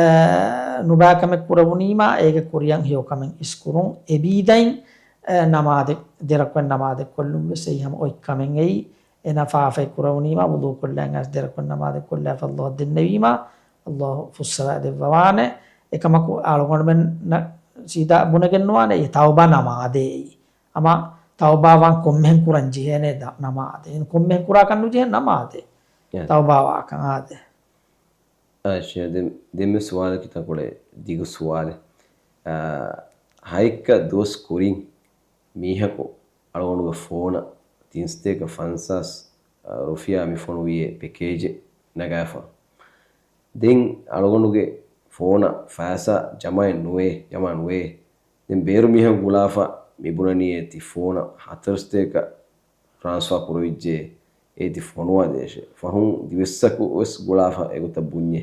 ނުބައި ކަމެއް ކުރެވުނީމާ އޭގެ ކުރިއަށް ހެޔޮ ކަމެއް އިސްކުރުން. އެބީދައިން، އަ، ނަމާދެއް، ދެރަކުވެން ނަމާދެއް ކޮށްލުން ވެސް އެއީ ހަމަ އޮތް ކަމެއް އެއީ. އޭނާ ފާފައެއް ކުރެވުނީމާ ވުޟޫ ކޮށްލާ އައިސް ދެރަކުވެން ނަމާދެއް ކޮށްލާފަ ﷲ އަށް ދެންނެވީމާ، ﷲ ފުއްސަވާ ދެއްވަވާނެ. އެކަމަކު އަޅުގަނޑުމެން ނަ-، ސީދާ ބުނެގެން ނުވާނެ އެ ތައުބާ ނަމާދޭ އެއީ. ހަމަ ތައުބާވާން ކޮންމެހެން ކުރަން ޖެހޭނެ ދަ-، ނަމާދެއް. އެން ކޮންމެހެން ކުރާކަށް ނުޖެހޭ ނަމާދެއް. ޔާ. ތައުބާވާކަށް އާދެ. އާ، ޝޭ، ދެން، ދެންމެ ސުވާލަކީ ތަންކޮޅެއް ދިގު ސުވާލެއް. އާ، ހައެއްކަ ދުވަސް ކުރިން މީހަކު އަޅުގަނޑުގެ ފޯނަށް ތިންސަތޭކަ ފަންސާސް، އާ، ރުފިޔާ މި ފޮނުވިޔޭ ޕެކޭޖެއް ނަގާފަ. ދެން އަޅުގަނޑުގެ ފޯނަށް ފައިސާ ޖަމާއެއް ނުވޭ، ޖަމާ ނުވޭ. ދެން ބޭރު މީހަކު ގުޅާފަ މި ބުނަނީ އޭތި ފޯނަށް ހަތަރުސަތޭކަ ޓްރާންސްފާ ކުރެވިއްޖެ، އޭތި ފޮނުވާ ދޭށޭ. ފަހުން ދިވެއްސަކު ވެސް ގުޅާފަ އެގޮތަށް ބުންޏޭ.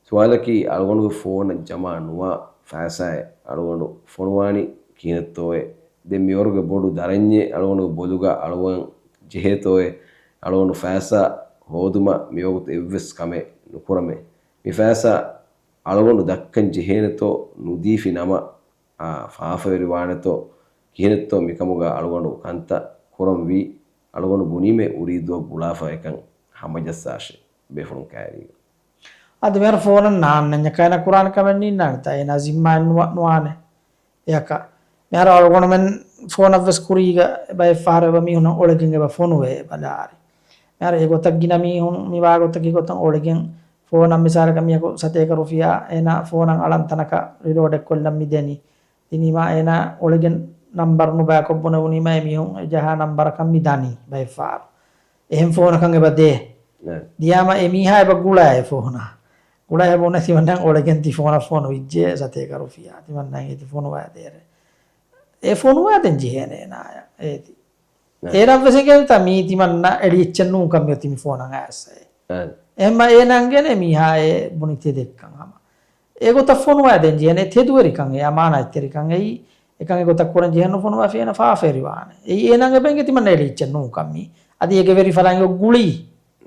ސުވާލަކީ، އަޅުގަނޑުގެ ފޯނަށް ޖަމާ ނުވާ ފައިސާއެއް އަޅުގަނޑު ފޮނުވާނީ ކިހިނެއްތޯއޭ؟ ދެން މިވަރުގެ ބޮޑު ދަރަންޏެއް އަޅުގަނޑުގެ ބޮލުގަ އަޅުވަން ޖެހޭތޯއޭ؟ އަޅުގަނޑު ފައިސާ ހޯދުމަށް މިވަގުތު އެއްވެސް ކަމެއް ނުކުރަމޭ. މި ފައިސާ އަޅުގަނޑު ދައްކަން ޖެހޭނެތޯ ނުދީފި ނަމަ، އާ، ފާފަވެރިވާނެތޯ ކިހިނެއްތޯ މިކަމުގަ އަޅުގަނޑު ކަންތައް ކުރަން ވީ. އަޅުގަނޑު ބުނީމޭ އުރީދުއަށް ގުޅާފަ އެކަން ހަމަޖައްސާށޭ ބޭފުޅުން ކައިރީގަ. އަދި މިހާރު ފޯނަށް ނާންނަންޏަކާ އޭނާ ކުރާނެ ކަމެއް ނީންނާނެތާ އޭނާ ޒިންމާއެއް ނުވާ-، ނުވާނެ. އެއަކަށް މިހާރު އަޅުގަނޑުމެން ފޯނަށްވެސް ކުރީގަ ބައެއް ފަހަރު އެބަ މީހުންނަށް އޮޅެގެން އެބަ ފޮނުވޭ ބަލާރި. މިހާރު އެގޮތަށް ގިނަ މީހުން މިވާގޮތަކީ ގޮތަށް އޮޅެގެން ފޯނަށް މިސާލަކަށް މީހަކު ސަތޭކަ ރުފިޔާ އޭނާ ފޯނަށް އަޅަން ތަނަކަށް ރިލޯޑެއް ކޮށްލަން މި ދެނީ. ދިނީމާ އޭނާ އޮޅެގެން ނަންބަރު ނުބައިކޮށް ބުނެވުނީމާ އެ މީހުން އެ ޖަހާ ނަންބަރަކަށް މި ދަނީ ބައެއް ފަހަރު. އެހެން ފޯނަކަށް އެބަ ދޭ. ނައް. ދިޔާމަ އެ މީހާ އެބަ ގުޅާ އެ ފޯނަށް. ގުޅާ އެބަ އޮންނަ ތިމަންނަ އޮޅެގެން ތި ފޯނަށް ފޮނުވިއްޖެ ސަތޭކަ ރުފިޔާ. ތިމަންނަ އޭތި ފޮނުވާ ދޭރެ. އެ ފޮނުވާދެން ޖެހޭނެ އޭނާޔަށް އޭތި. ނައް. އޭނަ ވެސް އެނގޭނެތާ މީ ތިމަންނަ އެޅި އެއްޗެއް ނޫންކަން މިއޮތީ މި ފޯނަށް އައިސް އޭ. އަ. އެހެންމަ އޭނަ އެނގޭނެ މީހާ އެ ބުނި ތެދެއްކަން ހަމަ. އެގޮތަށް ފޮނުވާދެން ޖެހޭނެ ތެދުވެރިކަން އެ އަމާނާތްތެރިކަން އެއީ. އެކަން އެގޮތަށް ކުރަން ޖެހެން ނުފޮނުވާފި އޭނަ ފާފަވެރިވާނެ. އެއީ އޭނަ އެބަ އެނގޭ ތިމަންނަ އެޅި އެއްޗެއް ނޫންކަން މީ. އަދި އޭގެ ވެރިފަރާތް އޮތް ގުޅީ.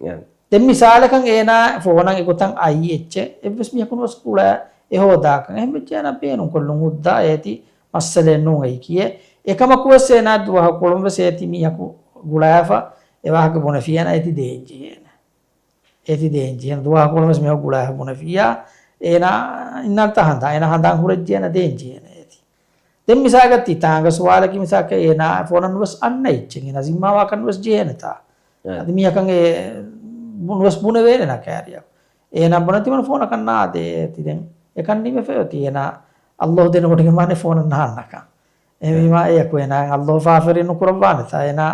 އެ. ދެން މިސާލަކަށް އޭނާ ފޯނަށް އެގޮތަށް އައީ އެއްޗެއް އެއްވެސް މީހަކުން ވެސް ގުޅާ އެ ހޯދާކަށް. އެހެން ވެއްޖެ އޭނާ ބޭނުން ކޮށްލުން ހުއްދާ އޭތި މައްސަލައެއް ނޫން އެއީކީއޭ. އެކަމަކު ވެސް އޭނާ ދުވަހަކު ކޮޅުން ވެސް އޭތި މީހަކު ގުޅާފަ އެ ވާހަކަ ބުނެފިއޭނާ އޭތި ދޭން ޖެހޭނެ. އޭތި ދޭން ޖެހޭނެ. ދުވަހަކު ކޮޅުން ވެސް މީހަކު ގުޅާފަ ބުނެފިއްޔާ އޭނާ އިންނަންތާ ހަނދާން. އޭނާ ހަނދާން ހުރެއްޖެ އޭނާ ދޭން ޖެހޭނެ އޭތި. ދެން މިސާލަކަށް ތި ތާނގަ ސުވާލަކީ މިސާލަކަށް އޭނާ ފޯނަށް ނުވެސް އަންނަ އެއްޗެއް އޭނާ ޒިންމާވާކަށް ނުވެސް ޖެހޭނެތާ. އަދި މީހަކަށް އެ ނުވެސް ބުނެވޭނެ ނަ ކާރިއަށް. އޭނާ ބުނަ ތިމަން ފޯނަކަށް ނާދޭ ތި ދެން. އެކަން ނިމެފައި އޮތީ އޭނާ އައްލޯހު ދެނެވޮޑިގެން ވާނެ ފޯނަށް ނާންނަކަން. އެހެންވީމާ އެއަކު އޭނާ އައްލޯހު ފާފަރި ނުކުރައްވާނެތާ އޭނާ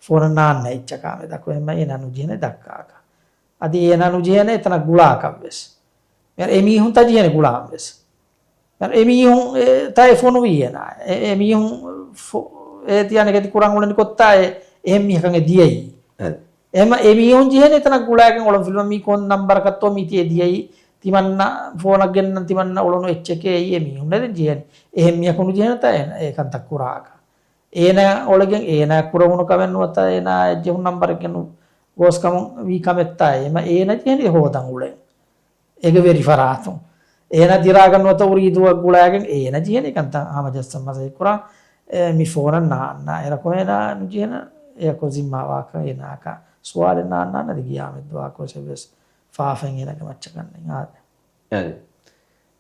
ފޯނަށް ނާންނަ އެއްޗަކާ މެދަކު އެހެންމަ އޭނާ ނުޖެހޭނެ ދައްކާކަށް. އަދި އޭނާ ނުޖެހޭނެ އެތަނަށް ގުޅާކަށްވެސް. އެ މީހުންތައް ޖެހޭނެ ގުޅާންވެސް. އެ މީހުން އެ ތައެ ފޮނުވީ އޭނާ. އެ، އެ މީހުން ފޮ-، އޭ ތިޔާ ނެގެތި ކުރަން އުޅެނި ކޮށްތާ އެ، އެހެން މީހަކަށް އެ ދިޔައީ. އެ. އެމަ އެ މީހުން ޖެހޭނެ އެތަނަށް ގުޅާގެން އުޅުން ފިލުމަށް މީ ކޮން ނަންބަރަކަށްތޯ މީ ތިޔަ ދިޔައީ. ތިމަންނަ ފޯނަށް ގެންނަން ތިމަންނަ އުޅުނު އެއްޗެކޭ އެއީ އެ މީހުންނެ ދެން ޖެހޭނެ. އެހެން މީހަކު ނުޖެހޭނެތާ އެ، އެ ކަންތައް ކުރާކަށް. އޭނާ އޮޅެގެން އޭނާ ކުރެވުނު ކަމެއް ނުވަތަ އޭނާ އެއްޖެހުން ނަންބަރެއްގެ ނު ގޯސް ކަމުން ވީ ކަމެއްތާ އެމަ އޭނާ ޖެހެނީ ހޯދަން އުޅެން. އޭގެ ވެރި ފަރާތުން. އޭނާ ދިރާގަން ނުވަތަ އުރީދޫއަށް ގުޅާގެން އޭނާ ޖެހެނީ ކަންތައް ހަމަޖައްސަން މަސައްކަތް ކުރާ. އެ، މި ފޯނަށް ނާންނާ. އެރަކު އޭނާ ނުޖެހެނަ އެއަކު ޒިންމާވާކަށް އޭނާކަށް ސުވާލެއް ނާންނާނެ އަދި ގިޔާމަތް ދުވާކު ވެސް ފާފައިން އޭނާގެ މައްޗަކަށް ނެތް އާދެ. އެ.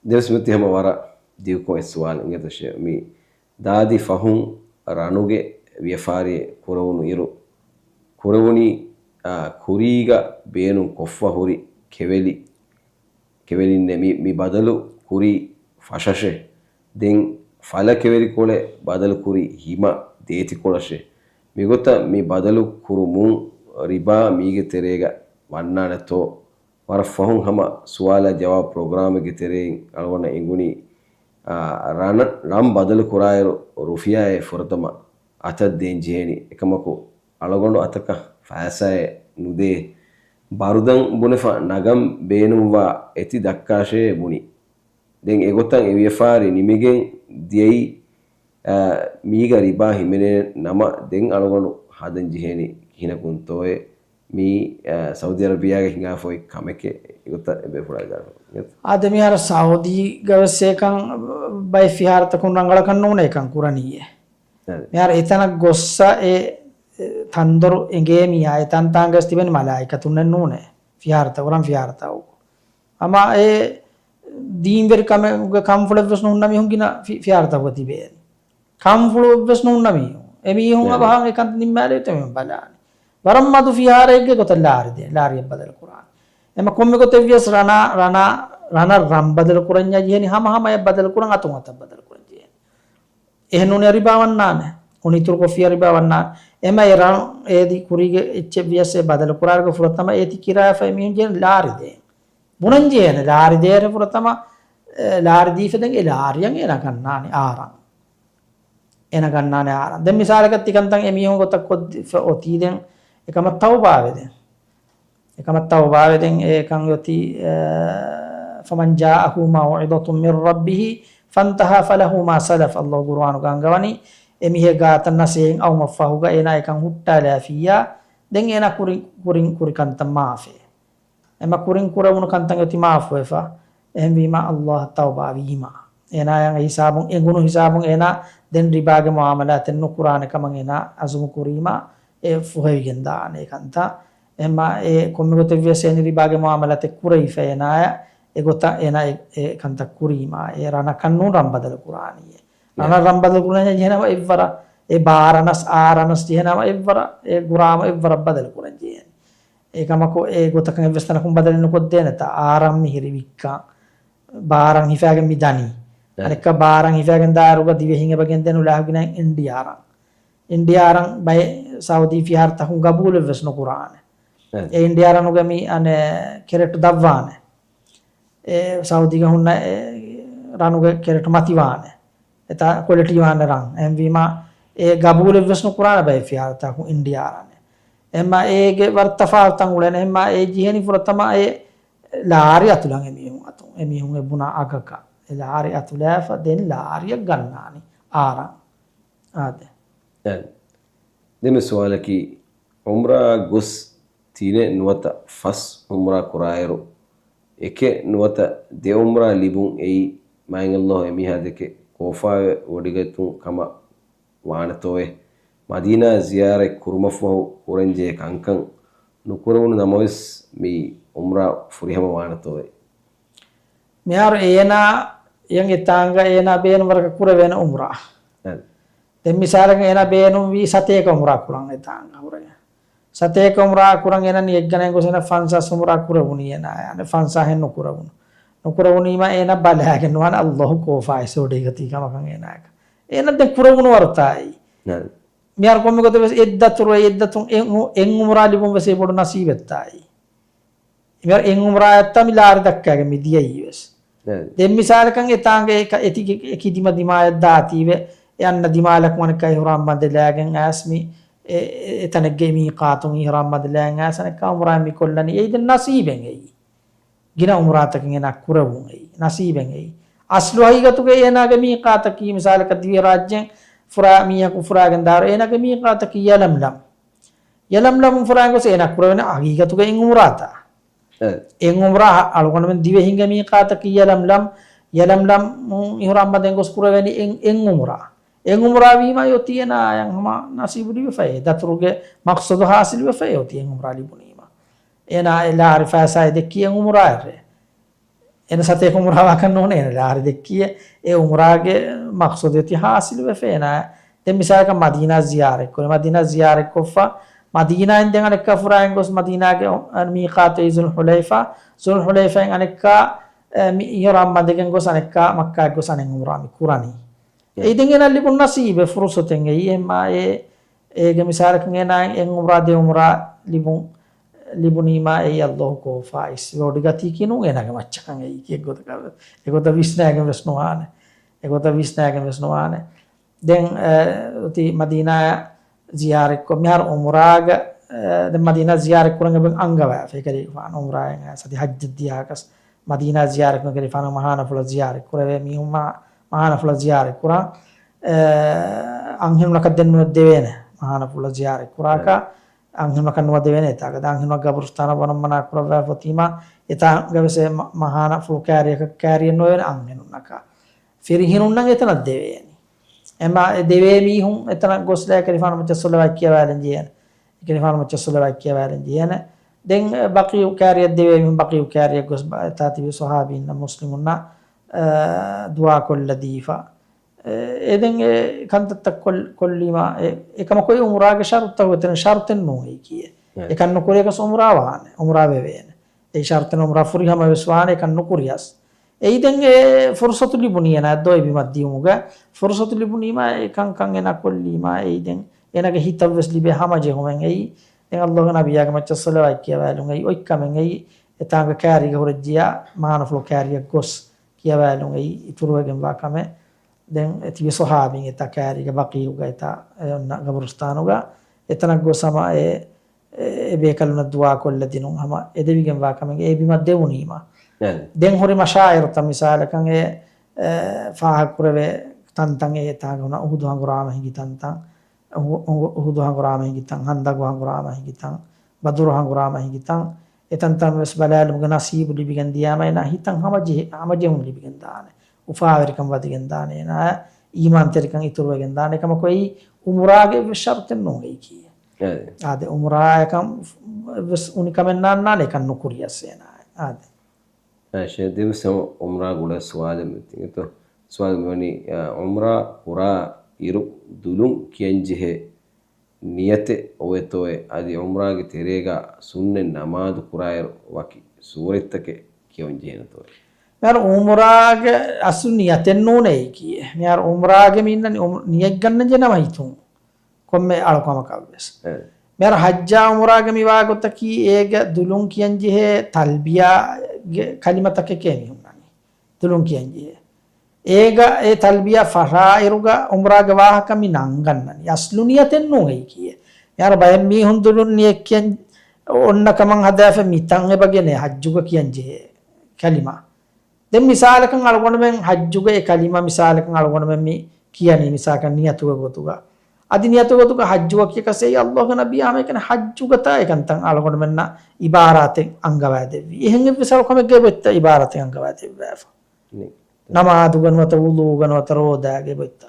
ދެވެސް މިއޮތީ ހަމަ ވަރަށް ދިގުކޮށް އެއް ސުވާލެއް އިނގޭތަ ޝޭ. މި ދާދި ފަހުން ރަނުގެ ވިޔަފާރިއެއް ކުރެވުނު އިރު، ކުރެވުނީ، އާ، ކުރީގަ ބޭނުން ކޮށްފަ ހުރި ކެވެލި، ކެވެލިންނޭ. މި، މި ބަދަލު ކުރީ ފަށަށޭ. ދެން ފަލަ ކެވެލިކޮޅެއް ބަދަލު ކުރީ ހިމަ ދޭތިކޮޅަށޭ. މިގޮތަށް މި ބަދަލު ކުރުމުން ރިބާ މީގެ ތެރޭގަ ވަންނާނެތޯ؟ ވަރަށް ފަހުން ހަމަ ސުވާލާ ޖަވާބު ޕްރޮގްރާމެއްގެ ތެރެއިން އަޅުގަނޑަށް އެނގުނީ، އާ، ރަނަ-، ރަން ބަދަލު ކުރާއިރު ރުފިޔާއޭ ފުރަތަމަ އަތަށް ދޭން ޖެހޭނީ. އެކަމަކު އަޅުގަނޑު އަތަކަށް ފައިސާއެއް ނުދޭ. ބަރުދަން ބުނެފަ ނަގަން ބޭނުންވާ އެތި ދައްކާށޭ ބުނި. ދެން އެގޮތަށް އެ ވިޔަފާރި ނިމިގެން ދިޔައީ، އާ، މީގަ ރިބާ ހިމެނޭ ނަމަ ދެން އަޅުގަނޑު ހަދަން ޖެހޭނީ ކިހިނަކުންތޯއޭ؟ މީ، އާ، ސައުދީ އަރަބިޔާގަ ހިނގާފައި ކަމެކޭ. އެގޮތަށް އެބޭފުޅާ ވިދާޅުވި. އާދެ، މިހާރު ސައުދީގަ ވެސް އެކަން ބައެއް ފިހާރަތަކުން ރަނގަޅަކަށް ނޫނޭ އެކަން ކުރަނީއޭ. އަދި. މިހާރު އެތަނަށް ގޮއްސަ އެ، އެ ތަންދޮރު އެނގޭ މީހާ އެ ތަންތާނގަސް ތިބެން މަލާއިކަތުންނެއް ނޫނޭ. ފިހާރަތަކު ރަން ފިހާރަތަކު. ހަމަ އެ ދީންވެރި ކަމެއްގެ ކަންފުޅެއްވެސް ނުހުންނަ މީހުން ގިނަ ފި-، ފިހާރަތަކު ތިބޭނީ. ކަންފުޅުއެއްވެސް ނުހުންނަ މީހުން. އެ މީހުން އެ. އަބަހަށް އެކަން ނިންމާލެވިތަ މީހުން ބަލާނީ. ވަރަށް މަދު ފިހާރައެއްގެ ގޮތަށް ލާރި ދޭ، ލާރިއަށް ބަދަލު ކުރާނީ. އެމަ ކޮންމެ ގޮތެއް ވިޔަސް ރަނާ، ރަނާ، ރަނަށް ރަން ބަދަލު ކުރަންޏާ ޖެހެނީ ހަމަ ހަމަޔަށް ބަދަލު ކުރަން އަތުން އަތަށް ބަދަލު ކުރަން ޖެހެނީ. އެހެން ނޫނޭ ރިބާ ވަންނާނެ. އުނިތުރު ކޮށްފިޔާ ރިބާ ވަންނާނެ. އެމަ އެ ރަން އޭދި ކުރީގެ އެއްޗެއް ވިޔަސް އެ ބަދަލު ކުރާރިގެ ފުރަތަމަ އޭތި ކިރާފައި މީހުން ޖެހެން ލާރި ދޭން. ބުނަން ޖެހޭނެ ލާރި ދޭރެ ފުރަތަމަ، އެ، ލާރި ދީފަ ދެން އެ ލާރިއަށް އޭނަ ގަންނާނެ އާރަން. އޭނަ ގަންނާނެ އާރަން. ދެން މިސާލަކަށް ތިކަންތަން އެ މީހުން ގޮތަށް ކޮށްދި-، ފެ-، އޮތީ ދެން އެކަމަށް ތައުބާވެދެން. އެކަމަށް ތައުބާވެދެން އެކަން އޮތީ، އެ، فَمَنْ جَاءَهُ مَوْعِظَةٌ مِنْ رَبِّهِ فَانْتَهَى فَلَهُ مَا سَلَفَ. އައްލޯ ގުރުއާނުގަ އަންގަވަނީ އެ މީހެއް ގާތަށް ނަސޭހަތް އައުމަށްފަހުގަ އޭނާ އެކަން ހުއްޓާލާފިއްޔާ ދެން އޭނާ ކުރިން، ކުރިން ކުރި ކަންތައް މާފޭ. އެމަ ކުރިން ކުރެވުނު ކަންތައް އޮތީ މާފުވެފަ. އެހެންވީމާ އައްލާހަށް ތައުބާވީމާ، އޭނާއަށް އެ ހިސާބުން، އެނގުނު ހިސާބުން އޭނާ ދެން ރިބާގެ މުއާމަލާތެއް ނުކުރާނެ ކަމަށް އޭނާ އަޒުމު ކުރީމާ، އެ ފުހެވިގެން ދާނެ ކަންތައް. އެމަ އެ ކޮންމެ ގޮތެއް ވިޔަސް އޭނި ރިބާގެ މުއާމަލާތެއް ކުރެވިފަ އޭނާއަށް އެގޮތަށް އޭނާ އެ، އެ ކަންތައް ކުރީމާ، އެ ރަނަކަށް ނޫން ރަން ބަދަލު ކުރާނީ. އެ ރަނަށް ރަން ބަދަލު ކުރަންޏާ ޖެހޭނަމަ އެއްވަރަށް، އެ ބާރަނަސް، އާރަނަސް ޖެހޭނަމަ އެއްވަރަށް، އެ ގުރާމަ އެއްވަރަށް ބަދަލު ކުރަން ޖެހޭނެ. އެކަމަކު އެ ގޮތަކަށް އެއްވެސް ތަނަކުން ބަދަލެއް ނުކޮށްދޭނެތާ؟ އާރަން މިހިރީ ވިއްކާ، ބާރަން ހިފާގެން މި ދަނީ. އެ. އަނެއްކާ ބާރަން ހިފާގެން ދާއިރުގަ ދިވެހިން އެބަ ގެންދޭނު ލާހުގިނައިން އިންޑިއާ ރަން. އިންޑިއާ ރަން ބައެއް ސައުދީ ފިހާރަތަކުން ގަބޫލެއްވެސް ނުކުރާނެ. އެ. އެ އިންޑިއާ ރަނުގެ މި އަނެއް ކެރެޓް ދަށްވާނެ. އެ ސައުދީގަ ހުންނަ އެ ރަނުގެ ކެރެޓް މަތިވާނެ. އެތާ ކޮލިޓީ ވާނެ ރަން. އެހެންވީމާ، އެ ގަބޫލެއްވެސް ނުކުރާނެ ބައެއް ފިހާރަތަކުން އިންޑިއާ ރަނެއް. އެހެންމާ އޭގެ ވަރަށް ތަފާތު ތަން އުޅޭނެ. އެހެންމާ އެ ޖެހެނީ ފުރަތަމަ އެ ލާރި އަތުލަން އެމީހުން އަތުން. އެމީހުން އެ ބުނާ އަގަކަށް. އެ ލާރި އަތުލާފަ ދެން ލާރިއަށް ގަންނާނީ އާރަން. އާދެ. ދެން ދެންމެ ސުވާލަކީ، އުމްރާ ގޮސް ތިނެއް ނުވަތަ ފަސް އުމްރާ ކުރާއިރު، އެކެއް ނުވަތަ ދެ އުމްރާ ލިބުން އެއީ، މާތް ﷲ އެމީހާ ދެކެ ކޯފާވެ ވޮޑިގަތުން ކަމަށް ވާނެތޯއޭ؟ މަދީނާ ޒިޔާރަތް ކުރުމަށްފަހު ކުރަންޖެހޭ ކަންކަން ނުކުރެވުނު ނަމަވެސް، މި އުމްރާ ފުރިހަމަ ވާނެތޯއޭ؟ މިހާރު އޭނާ އެތާނގަ އޭނާ ބޭނުންވަރަކަށް ކުރެވޭނެ އުމްރާ. އެ. ދެން މިސާލަކަށް އޭނާ ބޭނުންވީ ސަތޭކަ އުމްރާ ކުރަން އެތާނގަ ހުރެ. ސަތޭކަ އުމްރާ ކުރަން އޭނަ ނިޔަތްގަނެ ގޮސް އޭނަ ފަންސާސް އުމްރާ ކުރެވުނީ އޭނާ. އަނެ ފަންސާހެއް ނުކުރެވުނު. ނުކުރެވުނީމަ އޭނަ ބަލާގެން ނުވާނެ ﷲ ކޯފާ އިސް ވޮޑިގަތީ ކަމަކަށް އޭނާއަކަށް. އޭނަ ދެން ކުރެވުނު ވަރުތާއި. ނަ. މިހާރު ކޮންމެ ގޮތެއް ވެސް އެއްދަތުރު އެއްދަތުން އެއް އު-، އެއް އުމްރާ ލިބުން ވެސް އެބޮޑު ނަސީބެއްތާއި. މިހާރު އެއް އުމްރާއަށްތާ މި ލާރި ދައްކާގެން މި ދިޔައީ ވެސް. އެ. ދެން މިސާލަކަށް އެތާނގަ އެ ކަ-، އެތި އެކި ދިމަ ދިމާޔަށް ދާތީވެ، އެ އަންނަ ދިމާލަކު އަނެއްކާ އިޙްރާމް ބަނދެލާގެން އައިސް މި އެ، އެ، އެތަނެއްގެ މީޤާތުން އިޙްރާމް ބަނދެލާގެން އައިސް އަނެއްކާ އުމްރާއެއް މި ކޮށްލަނީ. އެއީ ދެން ނަސީބެއް އެއީ. ގިނަ އުމްރާތަކެއް އޭނާ ކުރެވުން އެއީ. ނަސީބެއް އެއީ. އަސްލު ހަގީގަތުގަ އޭނާގެ މީޤާތަކީ މިސާލަކަށް ދިވެހިރާއްޖޭން ފުރާ މީހަކު ފުރާގެން ދާއިރު އޭނާގެ މީޤާތަކީ ޔަލަމްލަމް. ޔަލަމްލަމުން ފުރާގެން ގޮސް އޭނާ ކުރެވޭނެ ހަގީގަތުގަ އެއް އުމްރާތާ. އެ. އެއް އުމްރާ އަޅުގަނޑުމެން ދިވެހިންގެ މީޤާތަކީ ޔަލަމްލަމް. ޔަލަމްލަމުން އިޙްރާމް ބަނދެން ގޮސް ކުރެވޭނީ އެއް، އެއް އުމްރާ. އެއް އުމްރާ ވީމާ އޮތީ އޭނާއަށް ހަމަ ނަސީބު ލިބިފައޭ. ދަތުރުގެ މަޤްޞަދު ހާސިލުވެފައޭ އޮތީ އެއް އުމްރާ ލިބުނީމާ. އޭނާ އެ ލާރި ފައިސާއެއް ދެއްކީ އެއް އުމްރާއެއްރޭ. އޭނަ ސަތޭކަ އުމްރާ ވާކަށް ނޫނޭ، އޭނަ ލާރި ދެއްކީއޭ. އެ އުމްރާގެ މަޤްޞަދު އޮތީ ހާސިލުވެފަ އޭނާ. ދެން މިސާލަކަށް މަދީނާ ޒިޔާރަތްކުރޭ. މަދީނާ ޒިޔާރަތްކޮށްފަ، މަދީނާއިން ދެން އަނެއްކާ ފުރާގެން ގޮސް މަދީނާގެ މީޤާތު އެއީ ޒުލްޙުލައިފާ. ޒުލްޙުލައިފާއިން އަނެއްކާ، އެ، މި އިޙްރާމް ބަނދެގެން ގޮސް އަނެއްކާ މައްކާއަށް ގޮސް އަނެއް އުމްރާ މި ކުރަނީ. އެ. އެއީ ދެން އޭނާ ލިބުން ނަސީބެއް ފުރުޞަތެއް އެއީ. އެހެންމާ އެ އޭގެ މިސާލަކަށް އޭނާއަށް އެއް އުމްރާ ދެ އުމްރާ ލިބުން، ލިބުނީމާ އެއީ ﷲ ކޯފާ އިސް ވޮޑިގަތީކީ ނޫން އޭނާގެ މައްޗަކަށް އެއީކީ އެއްގޮތަކަށް ވެސް. އެގޮތަށް ވިސްނާގެން ވެސް ނުވާނެ. އެގޮތަށް ވިސްނާގެން ވެސް ނުވާނެ. ދެން، އެ، އޮތީ މަދީނާ ޒިޔާރަތްކޮށް މިހާރު އުމްރާގަ، އެ، ދެން މަދީނާ ޒިޔާރަތް ކުރަން އެބަ އަންގަވާފަ ކަލޭގެފާނު އުމްރާއިން އައިސް އަދި ޙައްޖަށް ދިޔާކަސް މަދީނާ ޒިޔާރަތް ކުރަން ކަލޭގެފާނު މަހާނަފުޅަށް ޒިޔާރަތް ކުރެވޭ މީހުން މަ-، މަހާނަފުޅަށް ޒިޔާރަތް ކުރަން. އެ، އަންހެނުންނަކަށް ދެން ނުވަދެވޭނެ މަހާނަފުޅަށް ޒިޔާރަތް ކުރާކަށް. އަންހެނުންނަކަށް ނުވަދެވޭނެ އެތާގަ. އަންހެނުންނަށް ގަބުރުސްތާނަށް ވަނަން މަނާ ކުރައްވާފަ އޮތީމާ އެތާނގަ ވެސް އެ މަ-، މަހާނަފުޅު ކާރިއަކަށް ކާރިއެއް ނުވެވޭނެ އަންހެނުންނަކަށް. ފިރިހެނުންނަށް އެތަނަށް ދެވޭނީ. އެމާ އެ ދެވޭ މީހުން އެތަނަށް ގޮސްލާ ކަލޭގެފާނު މައްޗަށް ޞަލަވާތް ކިޔަވާލަން ޖެހޭނެ. ކަލޭގެފާނު މައްޗަށް ޞަލަވާތް ކިޔަވާލަން ޖެހޭނެ. ދެން ބަޤީޢު ކާރިއަށް ދެވޭ މީހުން ބަޤީޢު ކާރިއަށް ގޮސް ބަ-، އެތާ ތިބި ޞަޙާބީންނަށް މުސްލިމުންނަށް، އަ، ދުޢާ ކޮށްލަދީފަ. އެ، އެ ދެން އެ ކަންތައްތައް ކޮށް-، ކޮށްލީމާ އެ، އެކަމަކު އެ އުމްރާގެ ޝަރުޠުތަކުގެ ތެރެއިން ޝަރުޠެއް ނޫން އެއީކީއެއް. އެ. އެކަން ނުކުރިޔަކަސް އުމްރާ ވާނެ، އުމްރާ ވެވޭނެ. އެ ޝަރުޠެއް ނޫން އުމްރާ ފުރިހަމަ ވެސް ވާނެ އެކަން ނުކުރިޔަސް. އެއީ ދެން އެ ފުރުޞަތު ލިބުނީ އޭނާ ދޯ އެ ބިމަށް ދިޔުމުގެ ފުރުޞަތު ލިބުނީމާ އެ ކަންކަން އޭނާ ކޮށްލީމާ އެއީ ދެން އޭނާގެ ހިތަށް ވެސް ލިބޭ ހަމަޖެހުމެއް އެއީ. ދެން ﷲގެ ނަބިއްޔާގެ މައްޗަށް ޞަލަވާތް ކިޔަވާލުން އެއީ އޮތްކަމެއް އެއީ. އެތާނގަ ކާރީގަ ހުރެއްޖިޔާ މަހާނަފުޅު ކާރިއަށް ގޮސް ކިޔަވާލުން އެއީ އިތުރުވެގެންވާ ކަމެއް. ދެން އެ ތިބި ޞަޙާބީން އެތާ ކާރީގަ ބަޤީޢުގަ އެތާ އެ އޮންނަ ގަބުރުސްތާނުގަ އެތަނަށް ގޮސް ހަމަ އެ، އެ، އެ ބޭކަލުންނަށް ދުޢާ ކޮށްލަދިނުން ހަމަ އެދެވިގެންވާ ކަމެއް އެ ބިމަށް ދެވުނީމަ. އެ. ދެން ހުރި މަޝާޢިރުތައް މިސާލަކަށް އެ، އެ، ފާހަގަކުރެވޭ ތަންތަން އެ އެތާގަ ހުންނަ އުޙުދު ހަނގުރާމަ ހިނގި ތަންތަން، އު-، އު-، އުޙުދު ހަނގުރާމަ ހިނގި ތަން، ހަންދަގު ހަނގުރާމަ ހިނގި ތަން، ބަދުރު ހަނގުރާމަ ހިނގި ތަން، އެތަންތަން ވެސް ބަލާލުމުގެ ނަސީބު ލިބިގެން ދިޔާމަ އޭނާ ހިތަށް ހަމަޖެހި-، ހަމަޖެހުން ލިބިގެން ދާނެ. އުފާވެރިކަން ވަދެގެން ދާނެ އޭނާ، އީމާންތެރިކަން އިތުރުވެގެން ދާނެ. އެކަމަކު އެއީ އުމްރާގެ އެއްވެސް ޝަރުޠެއް ނޫން އެއީކީ. އެ. އާދެ، އުމްރާއަކަށް ވެސް އުނިކަމެއް ނާންނާނެ އެކަން ނުކުރިޔަސް އޭނާ. އާދެ. އަ، ޝޭޚް ދެވިސް ހަމަ އުމްރާ ގުޅޭ ސުވާލެއް މިތިން އެތޯ؟ ސުވާލު މިވަނީ، އަ، އުމްރާ ކުރާ އިރު ދުލުން ކިޔަންޖެހޭ ނިޔަތެއް އޮވޭތޯއޭ؟ އަދި އުމްރާގެ ތެރޭގަ ސުންނަތް ނަމާދު ކުރާއިރު ވަކި ސޫރަތްތަކެއް ކިޔަވަން ޖެހޭނެތޯއޭ؟ މިހާރު އުމްރާގެ އަސްލު ނިޔަތެއް ނޫނޭ އެއީކީ. މިހާރު އުމްރާގެ މި އިންނަނީ އުމް-، ނިޔަތް ގަންނަން ޖެހޭ ނަމަ ހިތުން. ކޮންމެ އަޅުކަމަކަށްވެސް. އެ. މިހާރު ޙައްޖާ އުމްރާގެ މި ވާގޮތަކީ އޭގެ ދުލުން ކިޔަންޖެހޭ ތަލްބިޔާގެ ކަލިމަތަކެކޭ މި ހުންނަނީ. ދުލުން ކިޔަންޖެހޭ. އޭގަ އެ ތަލްބިޔާ ފަށާއިރުގަ އުމްރާގެ ވާހަކަ މި ނަންގަންނަނީ. އަސްލު ނިޔަތެއް ނޫން އެއީކީ. މިހާރު ބައެއް މީހުން ދުލުން ނިޔަތް ކިޔަން އޮންނަ ކަމަށް ހަދާފަ މިތަން އެބަ ގެނޭ ޙައްޖުގަ ކިޔަންޖެހޭ ކަލިމަ. ދެން މިސާލަކަށް އަޅުގަނޑުމެން ޙައްޖުގެ އެ ކަލިމަ މިސާލަކަށް އަޅުގަނޑުމެން މި ކިޔަނީ މިސާލަކަށް ނިޔަތުގެ ގޮތުގަ. އަދި ނިޔަތުގެ ގޮތުގަ ޙައްޖު ވަކި އެކަސް އެއީ ﷲގެ ނަބިއްޔާ ހަމައެކަނި ޙައްޖުގަތާ އެކަންތައް އަޅުގަނޑުމެންނަށް ޢިބާރާތެއް އަންގަވައިދެއްވީ. އެހެން އެއްވެސް އަޅުކަމެއްގެ އެބައޮތްތަ ޢިބާރާތެއް އަންގަވައިދެއްވާފަ؟ ނި. ނަމާދުގަ ނުވަތަ ވުޟޫގަ ނުވަތަ ރޯދާގެ އެބައޮތްތަ؟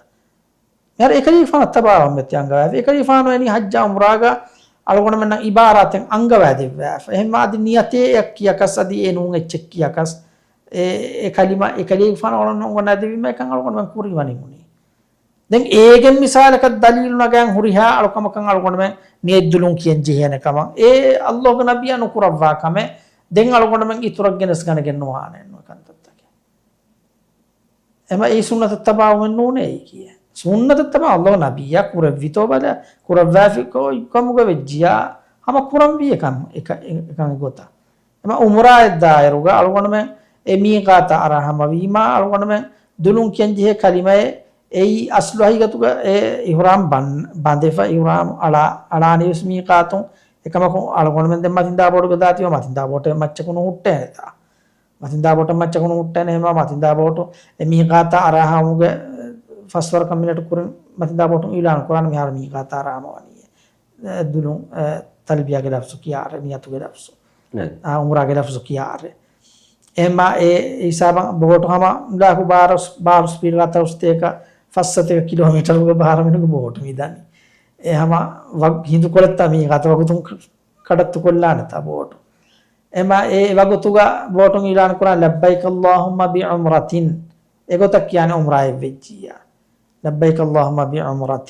މިހާރު އެކަލޭގެފާނަށް ތަބާވަން މެތި އަންގަވައިފި. އެކަލޭގެފާނު އެނީ ޙައްޖާ ޢުމްރާގަ އަޅުގަނޑުމެންނަށް ޢިބާރާތެއް އަންގަވައިދެއްވާފަ. އެހެންމާ އަދި ނިޔަތޭ އެއް ކިޔަކަސް އަދި އެ ނޫން އެއްޗެއް ކިޔަކަސް އެ، އެ ކަލިމަ އެކަލޭގެފާނު އަޅުގަނޑުމެން އޮންނާދެވީމަ އެކަން އަޅުގަނޑުމެން ކުރީމަ ނިމުނީ. ދެން އޭގެން މިސާލަކަށް ދަލީލު ނަގައިން ހުރިހާ އަޅުކަމަކަށް އަޅުގަނޑުމެން ނިޔަތްދުލުން ކިޔަން ޖެހޭނެ ކަމަށް. އެ ﷲގެ ނަބިއްޔާ ނުކުރައްވާ ކަމެއް ދެން އަޅުގަނޑުމެން އިތުރަށް ގެނެސް ގަނެގެން ނުވާނެ އެންމެ ކަންތައްތަކެއް. އެމަ އެއީ ސުންނަތަށް ތަބާވުމެއް ނޫނޭ އެއީ ކިޔޭ. ސުންނަތަށް ތަބާ ﷲ ނަބިއްޔާ ކުރެއްވިތޯ ބަލަ، ކުރައްވާފި ކޮ-، ކަމުގަ ވެއްޖިޔާ ހަމަ ކުރަންވީ އެކަން، އެކަ-، އެ-، އެކަން ގޮތަށް. އެމަ ޢުމްރާއެއް ދާއިރުގަ އަޅުގަނޑުމެން އެ މީޤާތަށް އަރާ ހަމަވީމާ އަޅުގަނޑުމެން ދުލުން ކިޔަން ޖެހޭ ކަލިމައެއް އެއީ އަސްލު ހަގީގަތުގަ އެ އިޙްރާމް ބަން-، ބަނދެފަ އިޙްރާމް އަޅާ-، އަޅާނީވެސް މީޤާތުން. އެކަމަކު އަޅުގަނޑުމެން ދެން މަތިންދާ ބޯޓުގަ ދާތީވެ މަތިންދާ ބޯޓެއް މައްޗަކު ނުހުއްޓޭނެތާ. މަތިންދާ ބޯޓެއް މައްޗަކު ނުހުއްޓޭނެ ހަމަ މަތިންދާ ބޯޓު އެ މީޤާތަށް އަރާ ހަމުގެ ފަސްވަރަކަށް މިނެޓު ކުރިން މަތިންދާ ބޯޓުން އިޢުލާން ކުރާނެ މިހާރު މީޤާތަށް އަރާ ހަމަ ވަނީ. އެ، ދުލުން، އެ، ތަލްބިޔާގެ ލަފްޒު ކިޔާއިރު، ނިޔަތުގެ ލަފްޒު. ނައި. އާ، އުމްރާގެ ލަފްޒު ކިޔާއިރު. އެހެންމާ އެ ހިސާބަށް ބޯޓު ހަމަ ލާކު ބާރަ، ބާރަ ސްޕީޑްގަ ތައުސްތޭކަ ފައްސަތޭކަ ކިލޯމީޓަރުގެ ބާރަ މިނުގެ ބޯޓު މިދަނީ. އެ ހަމަ ވަ-، ހިނދުކޮޅެއްތަ މީ ގާތަ ވަގުތުން ކަ-، ކަޑައްތު ކޮށްލާނެތާ ބޯޓު. އެމަ އެ ވަގުތުގަ ބޯޓުން އިޢުލާން ކުރާ، "لبيك اللهم بعمرة." އެގޮތަށް ކިޔާނެ ޢުމްރާއެއް ވެއްޖިއްޔާ. "لبيك اللهم بعمرة."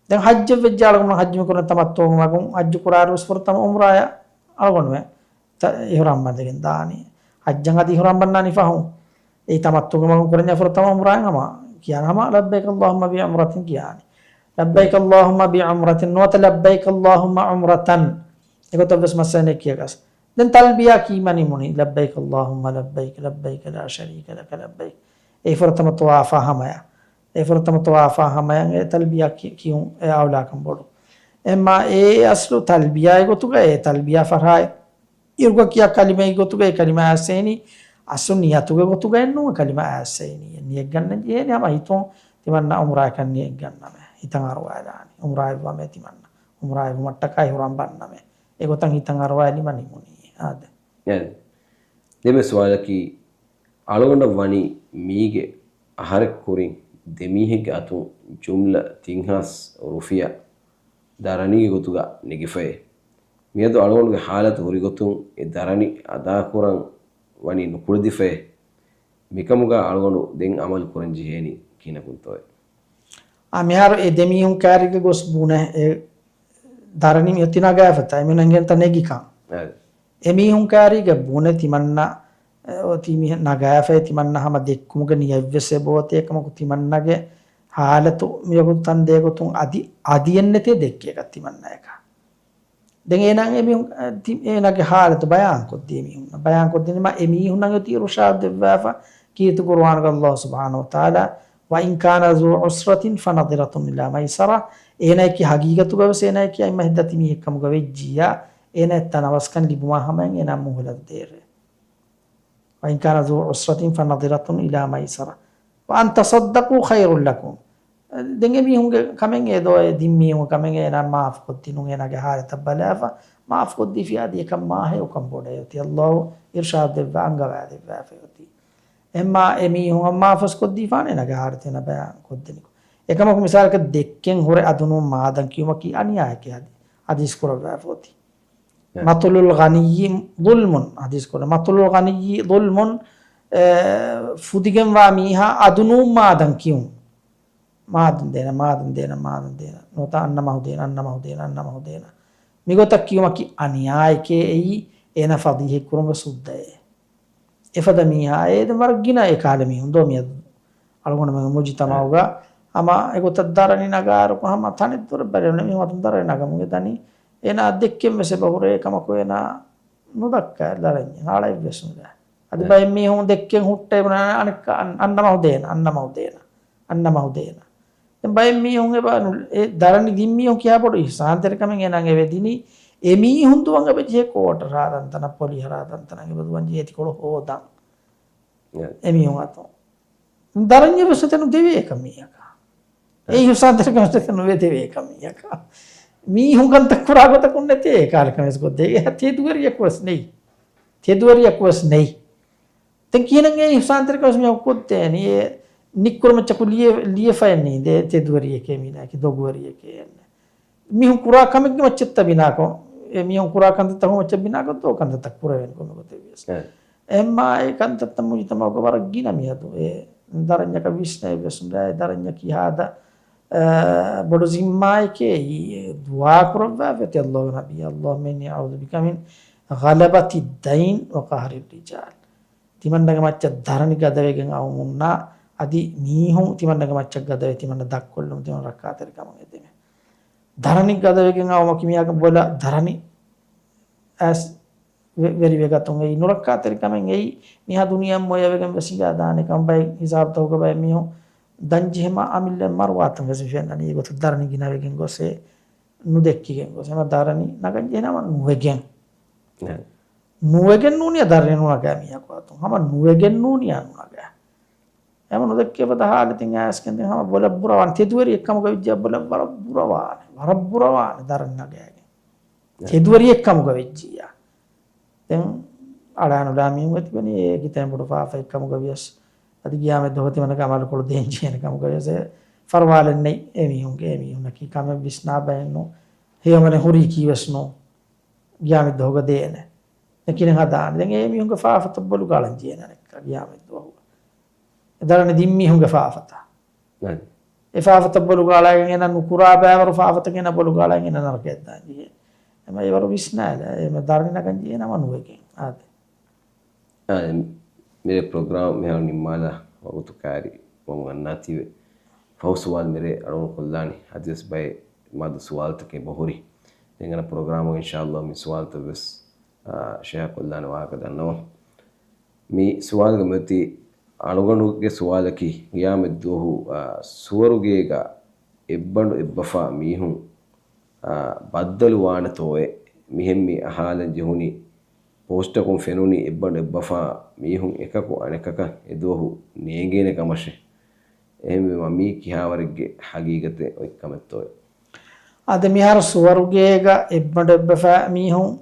ދެން ޙައްޖެއް ވެއްޖެ އަޅުގަނޑު ޙައްޖު މި ކުރަން ތަމައްތުޢު މަގުން ޙައްޖު ކުރާއިރު ވެސް ފުރަތަމަ ޢުމްރާޔަށް އަޅުގަނޑުމެ ތަ-، އިޙްރާމް ބަނދެގެން ދާނީ. ޙައްޖަށް އަދި އިޙްރާމް ބަންނާނީ ފަހުން. އެއީ ތަމައްތުޢުގެ މަގުން ކުރަންޏާ ފުރަތަމަ ޢުމްރާއިން ހަމަ ކިޔާނެ ހަމަ "لبيك اللهم بعمرة" ކިޔާނީ. "لبيك اللهم بعمرة" ނުވަތަ "لبيك اللهم عمرة" އެގޮތަށް ވެސް މައްސަލައެއް ކިޔަކަސް. ދެން ތަލްބިޔާ ކީމަ ނިމުނީ، "لبيك اللهم لبيك، لبيك لا شريك لك لبيك." އެ ފުރަތަމަ ޠަވާފާ ހަމަޔަށް. އެ ފުރަތަމަ ޠަވާފާ ހަމަޔަށް އެ ތަލްބިޔާ ކި-، ކިޔުން އެ އައުލާކަން ބޮޑު. އެމާ އެ އަސްލު ތަލްބިޔާގެ ގޮތުގަ އެ ތަލްބިޔާ ފަރާތް އިރުގަ ކިޔާ ކަލިމައިގެ ގޮތުގަ އެ ކަލިމަ އައިސް އެނީ، އަސްލު ނިޔަތުގެ ގޮތުގައެއް ނޫން ކަލިމަ އައިސް އެނީ. ނިޔަތް ގަންނަން ޖެހޭނީ ހަމަ ހިތުން ތިމަންނަ ޢުމްރާއަކަށް ނިޔަތް ގަންނަމޭ. ހިތަށް އަރުވާލާނީ. ޢުމްރާއެއްވަމޭ ތިމަންނަ. ޢުމްރާއެއްވުމަށްޓަކާ އިޙްރާމް ބަންނަމޭ. އެގޮތަށް ހިތަށް އަރުވާލީމަ ނިމުނީ. އާދެ. އެ. ދެންމެ ސުވާލަކީ، އަޅުގަނޑަށް ވަނީ މީގެ އަހަރެއް ކުރިން ދެ މީހެއްގެ އަތުން ޖުމްލަ ތިން ހާސް ރުފިޔާ ދަރަނީގެ ގޮތުގަ ނެގިފައޭ. މިއަދު އަޅުގަނޑުގެ ޙާލަތު ހުރިގޮތުން އެ ދަރަނި އަދާކުރަން ވަނީ ނުކުޅެދިފައޭ. މިކަމުގަ އަޅުގަނޑު ދެން ޢަމަލު ކުރަން ޖެހޭނީ ކިހިނަކުންތޯއޭ؟ އާ، މިހާރު އެ ދެ މީހުން ކާރީގަ ގޮސް ބުނެ، އެ ދަރަނި މިއޮތީ ނަގާފަތާ، އެމީހުން އެނގޭނެތާ ނެގިކަން. އެ. އެ މީހުން ކާރީގަ ބުނެ ތިމަންނަ، އެ، އޮތީ މި ނަގާފައި ތިމަންނަ ހަމަ ދެއްކުމުގެ ނިޔަތްވެސް އެބައޮތޭ ކަމަކު ތިމަންނަގެ ޙާލަތު މިވަގުތު ތަންދޭގޮތުން އަދި، އަދިއެއްނެތޭ ދެއްކޭކަށް ތިމަންނަޔަކަށް. ދެން އޭނާ އެމީހުން، އަ، ތި، އޭނާގެ ޙާލަތު ބަޔާންކޮށްދީ އެމީހުންނަށް. ބަޔާންކޮށްދިނީމާ އެމީހުންނަށް އޮތީ އިރުޝާދު ދެއްވާފަ ކީރިތި ޤުރުއާނުގަ ﷲ ސުބްޙާނަހޫ ވަތަޢާލާ، "وإن كان ذو عسرة فنظرة إلى ميسرة." އޭނާއަކީ ޙަޤީޤަތުގަވެސް އޭނާއަކީ އަތްމަހެއް ދަތި މީހެއްކަމުގަ ވެއްޖިއްޔާ، އޭނާ އެއްތަނަވަސްކަން ލިބުމާ ހަމަޔަށް އޭނާ މުހުލަތު ދޭށޭ. "وإن كان ذو عسرة فنظرة إلى ميسرة وأن تصدقوا خير لكم." ދެން އެމީހުންގެ ކަމެއް އެދޯ، އެ ދިން މީހުންގެ ކަމެއް އޭނާ މާފުކޮށްދިނުން، އޭނާގެ ޙާލަތަށް ބަލާފަ މާފުކޮށްދީފި އަދި އެކަން މާ ހެޔޮކަން ބޮޑޭ އޮތީ. ﷲ އިރުޝާދު ދެއްވާ އަންގަވާ ދެއްވާފައި އޮތީ. އެހެންމާ އެމީހުން މާފުވެސް ކޮށްދީފާނެ އޭނާގެ ޙާލަތު އޭނާ ބަޔާން ކޮށްދެނިކޮށް. އެކަމަކު މިސާލަކަށް ދެއްކެން ހުރެ އަދުނޫން މާދަން ކިޔުމަކީ އަނިޔާއެކޭ ހަދީ-، ހަދީސް ކުރައްވާފަ އޮތީ. އެ. "مثل الغني ظلم" ހަދީސް ކުރެ. "مثل الغني ظلم" އެ، ފުދިގެންވާ މީހާ އަދުނޫން މާދަން ކިޔުން. މާދަން ދޭނަ، މާދަން ދޭނަ، މާދަން ދޭނަ. ނުވަތަ އަންނަ މަހު ދޭނަ، އަންނަ މަހު ދޭނަ، އަންނަ މަހު ދޭނަ. މިގޮތަށް ކިޔުމަކީ އަނިޔާއެކޭ އެއީ، އޭނާ ފަޟީޙަތް ކުރުމުގެ ސުއްދައޭ. އެފަދަ މީހާ އޭ ދެން ވަރަށް ގިނަ އެ ކާލެ މީހުން ދޯ މިއަދު. އަޅުގަނޑުމެންގެ މުޖުތަމަޢުގަ ހަމަ އެގޮތަށް ދަރަނި ނަގާއިރު ހަމަ ތަނެއް ދުރަށް ބަލި އެމީހުން އަތުން ދަރަނި ނަގަމުން އެ ދަނީ. އޭނާ ދެއްކެން ވެސް އެބަ ހުރޭ ކަމަކު އޭނާ ނުދައްކާ ދަރަންޏެއް ހާޅައެއްވެސް ނުދާ. އަދި އެ. ބައެއް މީހުން ދެއްކެން ހުއްޓޭ ބުނާ އަނެއްކާ އަން-، އަންނަ މަހު ދޭނަ، އަންނަ މަހު ދޭނަ، އަންނަ މަހު ދޭނަ. ދެން ބައެއް މީހުން އެބަ ނު-، އެ ދަރަނި ދިން މީހުން ކިޔާ ބޮޑު އިޙްސާންތެރިކަމެއް އޭނާ އެބަ ދިނީ. އެ މީހުން ދުވަން އެބަ ޖެހޭ ކޯޓަށް ހަދާން ތަނަށް، ޕޮލިހަ ހަދާން ތަނަށް އެބަ ދުވަން ޖެހޭ ތިކޮޅު ހޯދަން. އެ. އެ މީހުން އަތުން. ދަރަންޏެއް ވެސް އެތަނު ދެވޭ އެކަން މީހަކަށް. އެއީ އިޙުސާންތެރިކަމަށްޓަކަ ނުވެދެވޭ ކަމެއް. މީހުން ކަންތައް ކުރާ ގޮތަކުން ނެތޭ އެކަހަލަ ކަމެއް ވެސް ކޮށްދޭ. އެހާ ތެދުވެރިޔަކު ވެސް ނެތް. ތެދުވެރިޔަކު ވެސް ނެތް. ދެން ކިހިނެއް އެ އިޙުސާންތެރިކަމެއް މީހަކު ކޮށްދޭނީ؟ އެ ނިއްކުރު މައްޗަކު ލިޔެ-، ލިޔެފައެއް ނީނދޭ، ތެދުވެރިއެކޭ މީނާއަކީ، ދޮގުވެރިއެކޭ އެއްނެ. މީހުން ކުރާ ކަމެއްގެ މައްޗަށްތަ ބިނާކޮށް؟ އެ މީހުން ކުރާ ކަންތައްތައް މައްޗަށް ބިނާކޮށް ދޯ ކަންތައްތައް ކުރެވޭނެ ކޮންމެ ގޮތެއް ވިޔަސް. އެ. އެހެންމާ އެ ކަންތައްތައް މުޖުތަމަޢުގަ ވަރަށް ގިނަ މިއަދު. އެ ދަރަންޏަކަށް ވިސްނައެއް ވެސް ނުލާ، އެ ދަރަންޏަކީ ހާދަ، އަ، ބޮޑު ޒިންމާއެކޭ. އެއީ ދުޢާ ކުރައްވާފަ އޮތީ ﷲ ގެ ނަބީ، اللهم إني أعوذ بك من غلبة الدين وقهر الرجال. ތިމަންނަގެ މައްޗަށް ދަރަނި ގަދަވެގެން އައުމުންނާ، އަދި މީހުން ތިމަންނަގެ މައްޗަށް ގަދަވެ ތިމަންނަ ދަށްކޮށްލުމުން ތިމަން ރައްކާތެރިކަމަށް އެދެމެ. ދަރަނި ގަދަވެގެން އައުމަކީ މީހާގެ ބޮލަށް ދަރަނި އައިސް ވެ-، ވެރިވެގަތުން އެއީ ނުރައްކާތެރިކަމެއް އެއީ. މީހާ ދުނިޔެއަށް މޮޔަވެގެން ވެސް ހިނގާދާނެ ކަމަށް ބައެއް ހިސާބުތަކުގަ ބައެއް މީހުން ދަންޖެހި މަ-، އަމިއްލައަށް މަރުވާތަން ވެސް ފެންނަނީ. އެގޮތަށް ދަރަނި ގިނަވެގެން ގޮސް އެ ނުދެއްކިގެން ގޮސް. އެމަ ދަރަނި ނަގަން ޖެހެނަމަ ނުވެގެން. ނުވެގެން ނޫނިޔާ ދަރަނި ނުނަގާ މީހަކު އަތުން. ހަމަ ނުވެގެން ނޫނިޔާ ނުނަގާ. އެމަ ނުދެއްކޭ ފަދަ ހާލަތެއް އައިސްގެން ދެން ހަމަ ބޮލަށް ބުރަވާނެ. ތެދުވެރިއެއް ކަމުގަ ވެއްޖެ ބޮލަށް ވަރަށް ބުރަވާނެ. ވަރަށް ބުރަވާނެ ދަރަނި ނަގައިގެން. ތެދުވެރިއެއް ކަމުގަ ވެއްޖިއްޔާ. ދެން އަޅާނުލާ މީހުން އެތިބެނީ އޭގެ ތެން ބޮޑު ފާފައެއް ކަމުގަ ވިޔަސް. އަދި ގިޔާމަތް ދުވަހު ތިމަންނަ ކަމާލުކޮޅު ދޭން ޖެހޭނެ ކަމުގަ ވިޔަސް އެ ފަރުވާލެއް ނެތް އެ މީހުންގެ. އެ މީހުންނަކީ ކަމެއް ވިސްނާ ބައެއް ނޫން. ހެޔޮމަނެ ހުރީ ކީވެސް ނޫން. ގިޔާމަތް ދުވަހުގަ ދޭނެ. ދެން ކިހިނެއް ހަދާނެ؟ ދެން އެ މީހުންގެ ފާފަތައް ބޮލުގަ އަޅަން ޖެހޭނެ އަނެއްކާ ގިޔާމަތް ދުވަހުގަ. އެ ދަރަނި ދިން މީހުންގެ ފާފަތައް. އެ ފާފަތައް ބޮލުގަ އަޅައިގެން އޭނަ ނުކުރާ ބައިވަރު ފާފަތަކެއް އޭނަ ބޮލުގަ އަޅައިގެން އޭނަ ނަރަކަޔަށް ދާން ޖެހޭ. އެމަ އެވަރު ވިސްނާލާ. އެމަ ދަރަނި ނަގަން ޖެހޭނަމަ ނުވެގެން. އާދެ. އާ، މިރޭ ޕްރޮގްރާމް މިހާރު ނިންމާލާ ވަގުތު ކައިރިވަމުން އަންނާތީވެ. ފަހު ސުވާލު މިރޭ އަޅުގަނޑު ކޮށްލާނީ. އަދިވެސް ބައެއް މަދު ސުވާލުތަކެއް އެބަހުރި. ދެން އަންނަ ޕްރޮގްރާމުގަ އިންޝާﷲ މި ސުވާލުތައް ވެސް، އާ، ޝެއާ ކޮށްލާނެ ވާހަކަ ދަންނަވަން. މި ސުވާލުގެ މިއޮތީ އަޅުގަނޑުގެ ސުވާލަކީ، ގިޔާމަތްދުވަހު، އާ، ސުވަރުގޭގަ އެއްބަނޑު އެއްބަފާ މީހުން، އާ، ބައްދަލު ވާނެތޯއޭ؟ މިހެން މި އަހާލަން ޖެހުނީ، ޕޯސްޓަކުން ފެނުނީ އެއްބަނޑު އެއްބަފާ މީހުން އެކަކު އަނެކަކަށް އެދުވަހު ނޭނގޭނެ ކަމަށޭ. އެހެންވީމަ މީ ކިހާވަރެއްގެ ހަގީގަތެއް އޮތް ކަމެއްތޯއޭ؟ އާދެ، މިހާރު ސުވަރުގޭގަ އެއްބަނޑު އެއްބަފާ މީހުން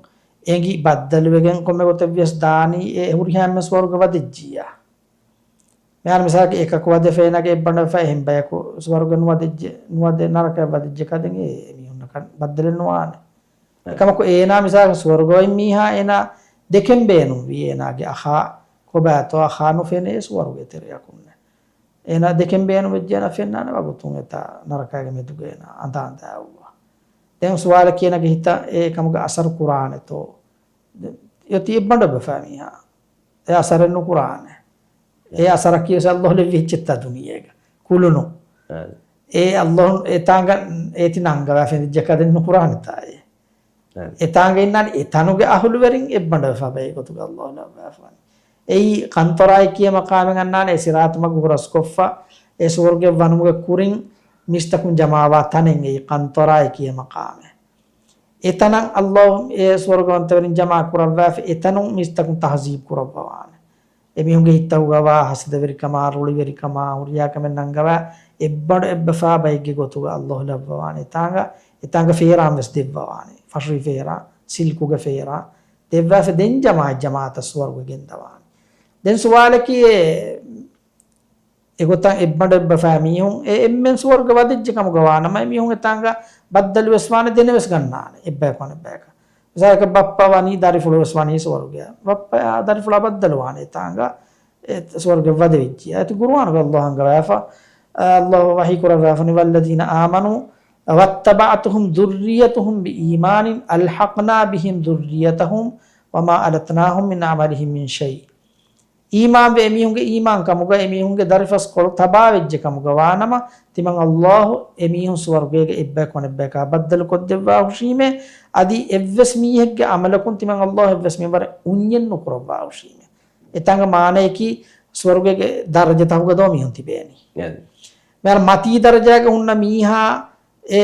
އެނގި ބައްދަލުވެގެން ކޮންމެ ގޮތެއް ވިޔަސް ދާނީ އެ ހުރިހާ އެންމެ ސުވަރުގެ ވަދެއްޖިއްޔާ. މިހާރު މިސާލަކަށް އެކަކު ވަދެފަ އޭނާގެ އެއްބަނޑު އެއްބަފާ އެހެން ބަޔަކު ސުވަރުގެ ނުވަދެއްޖެ، ނުވަދެ ނަރަކަޔަށް ވަދެއްޖެ ކަދެން އެ މީހުންނަކަށް ބައްދަލެއް ނުވާނެ. އެކަމަކު އޭނާ މިސާލަކަށް ސުވަރުގަ އޮތް މީހާ އޭނާ ދެކެން ބޭނުންވީ އޭނާގެ އަޚާ ކޮބާތޯ އަޚާ ނުފެނޭ ސުވަރުގެ ތެރެއަކުންނެ. އޭނާ ދެކެން ބޭނުންވެއްޖެ އޭނާ ފެންނާނެ ވަގުތުން އެތާ ނަރަކާގެ މެދުގަ އޭނާ އަނދާންދާ އައުއްވާ. ދެން ސުވާލަކީ އޭނާގެ ހިތަށް އެ ކަމުގެ އަސަރު ކުރާނެތޯ؟ އޮތީ އެއްބަނޑު އެއްބަފާ މީހާ. އެ އަސަރެއް ނުކުރާނެ. އެ އަސަރަކީ ވެސް ﷲ ލެއްވި އެއްޗެއްތާ ދުނިޔޭގަ. ކުލުނު. އާ. އެ ﷲ އެތާނގަ އޭތި ނަންގަވާ ފެނިއްޖެ ކަދެން ނުކުރާނެތާ އެ. އާ. އެތާނގަ އިންނާނެ އެތަނުގެ އަހުލުވެރިން އެއްބަނޑު އެއްބަފާ ބައެއް ގޮތުގަ ﷲ ލައްވާފާނެ. އެއީ ޤަންޠަރާތް ކިޔޭ މަޤާމެއް އަންނާނެ އެ ޞިރާޠު މަގު ހުރަސްކޮށްފަ އެ ސުވަރުގެ ވަނުމުގެ ކުރިން މީސްތަކުން ޖަމާވާ ތަނެއް އެއީ ޤަންޠަރާތް ކިޔޭ މަޤާމެއް. އެތަނަށް ﷲ އެ ސުވަރުގަވަންތަވެރިން ޖަމާ ކުރައްވާފަ އެތަނުން މީސްތަކުން ތަހުޒީބު ކުރައްވަވާނެ. އެމީހުންގެ ހިތްތަކުގަވާ ހަސަދަވެރިކަމާ، ރުޅިވެރިކަމާ، ހުރިހާ ކަމެއް ނަންގަވާ އެއްބަނޑު އެއްބަފާ ބައެއްގެ ގޮތުގަ ﷲ ލައްވަވާނެ. އެތާނގަ، އެތާނގަ ފޭރާން ވެސް ދެއްވަވާނެ. ފަށުވި ފޭރާން، ސިލްކުގެ ފޭރާން ދެއްވާފަ ދެން ޖަމާއަތް ޖަމާއަތަށް ސުވަރުގެ ގެންދަވާނެ. ދެން ސުވާލަކީ އެ އެގޮތަށް އެއްބަނޑު އެއްބަފާ މީހުން އެ އެންމެން ސުވަރުގެ ވަދެއްޖެ ކަމުގަ ވާނަމަ، އެމީހުން އެތާނގަ ބައްދަލު ވެސް ވާނެ، ދެނެވެސް ގަންނާނެ އެއްބަޔަކު އަނެއްބަޔަކަށް. މިސާލަކަށް ބައްޕަ ވަނީ ދަރިފުޅު ވެސް ވަނީ ސުވަރުގެ. ބައްޕަ އާ ދަރިފުޅާ ބައްދަލު ވާނެ އެތާނގަ، އެ ސުވަރުގެ ވަދެވެއްޖިއްޔާ. އޭތި ޤުރުއާނުގަ ﷲ ހަންގަވާފަ، ﷲ ވަޙީ ކުރައްވާފަ، "والذين آمنوا واتبعتهم ذريتهم بإيمان ألحقنا بهم ذريتهم وما ألتناهم من عملهم من شيء." އީމާންވެ އެމީހުންގެ އީމާން ކަމުގަ އެމީހުންގެ ދަރިފަސްކޮޅު ތަބާވެއްޖެ ކަމުގަ ވާނަމަ، ތިމަން ﷲ އެމީހުން ސުވަރުގޭގެ އެއްބަޔަކު އަނެއްބަޔަކާ ބައްދަލު ކޮށްދެއްވާ ހުށީމޭ، އަދި އެއްވެސް މީހެއްގެ އަމަލަކުން ތިމަން ﷲ އެއްވެސް މިންވަރެއް އުންޏެއް ނުކުރައްވާ ހުށީމޭ. އެތާނގަ މާނަޔަކީ ސުވަރުގޭގެ ދަރަޖަތަކުގަ ދޯ މީހުން ތިބޭނީ. އެ. މިހާރު މަތީ ދަރަޖާގަ ހުންނަ މީހާ އެ،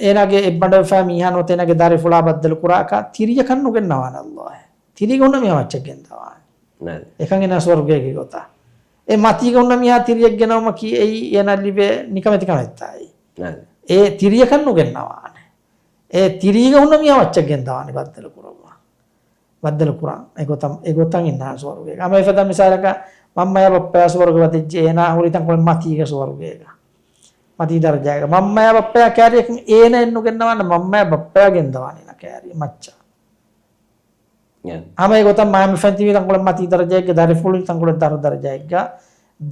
އޭނާގެ އެއްބަނޑު އެއްބަފާ މީހާ ނުވަތަ އޭނާގެ ދަރިފުޅާ ބައްދަލު ކުރާކަށް ތިރިއަކަށް ނުގެންނަވާނެ ﷲ. ތިރީގަ ހުންނަ މީހާ މައްޗަށް ގެންދަވާނެ. އެކަން އޭނާ ސުވަރުގޭގެ ގޮތަށް. އެ މަތީގަ ހުންނަ މީހާ ތިރިއެއް ގެނައުމަކީ އެއީ އޭނާ ލިބޭ ނިކަމެތި ކަމެއްތާއި. އެ ތިރިއަކަށް ނުގެންނަވާނެ. އެ ތިރީގަ ހުންނަ މީހާ މައްޗަށް ގެންދަވާނެ ބައްދަލު ކުރައްވާ. ބައްދަލު ކުރާން. އެގޮތަށް، އެގޮތަށް އިންނާނެ ސުވަރުގޭގަ. އަމަ އެފަދަ މިސާލަކަށް މަންމަޔާ ބައްޕަޔާ ސުވަރުގެ ވަދެއްޖެ އޭނާ ހުރި ތަންކޮޅެއް މަތީގަ ސުވަރުގޭގަ. މަތީ ދަރަޖައިގަ. މަންމަޔާ ބައްޕަޔާ ކައިރިއަކަށް އޭނައެއް ނުގެންނަވާނެ މަންމަޔާ ބައްޕަޔާ ގެންދަވާނީ ނަ ކައިރި މައްޗަށް. އެ. ހަމަ އެގޮތަށް މާމިފައިން ތިބީ ތަންކޮޅެއް މަތީ ދަރަޖައެއްގަ، ދަރިފުޅު ތަންކޮޅެއް ދަރު ދަރަޖައެއްގަ،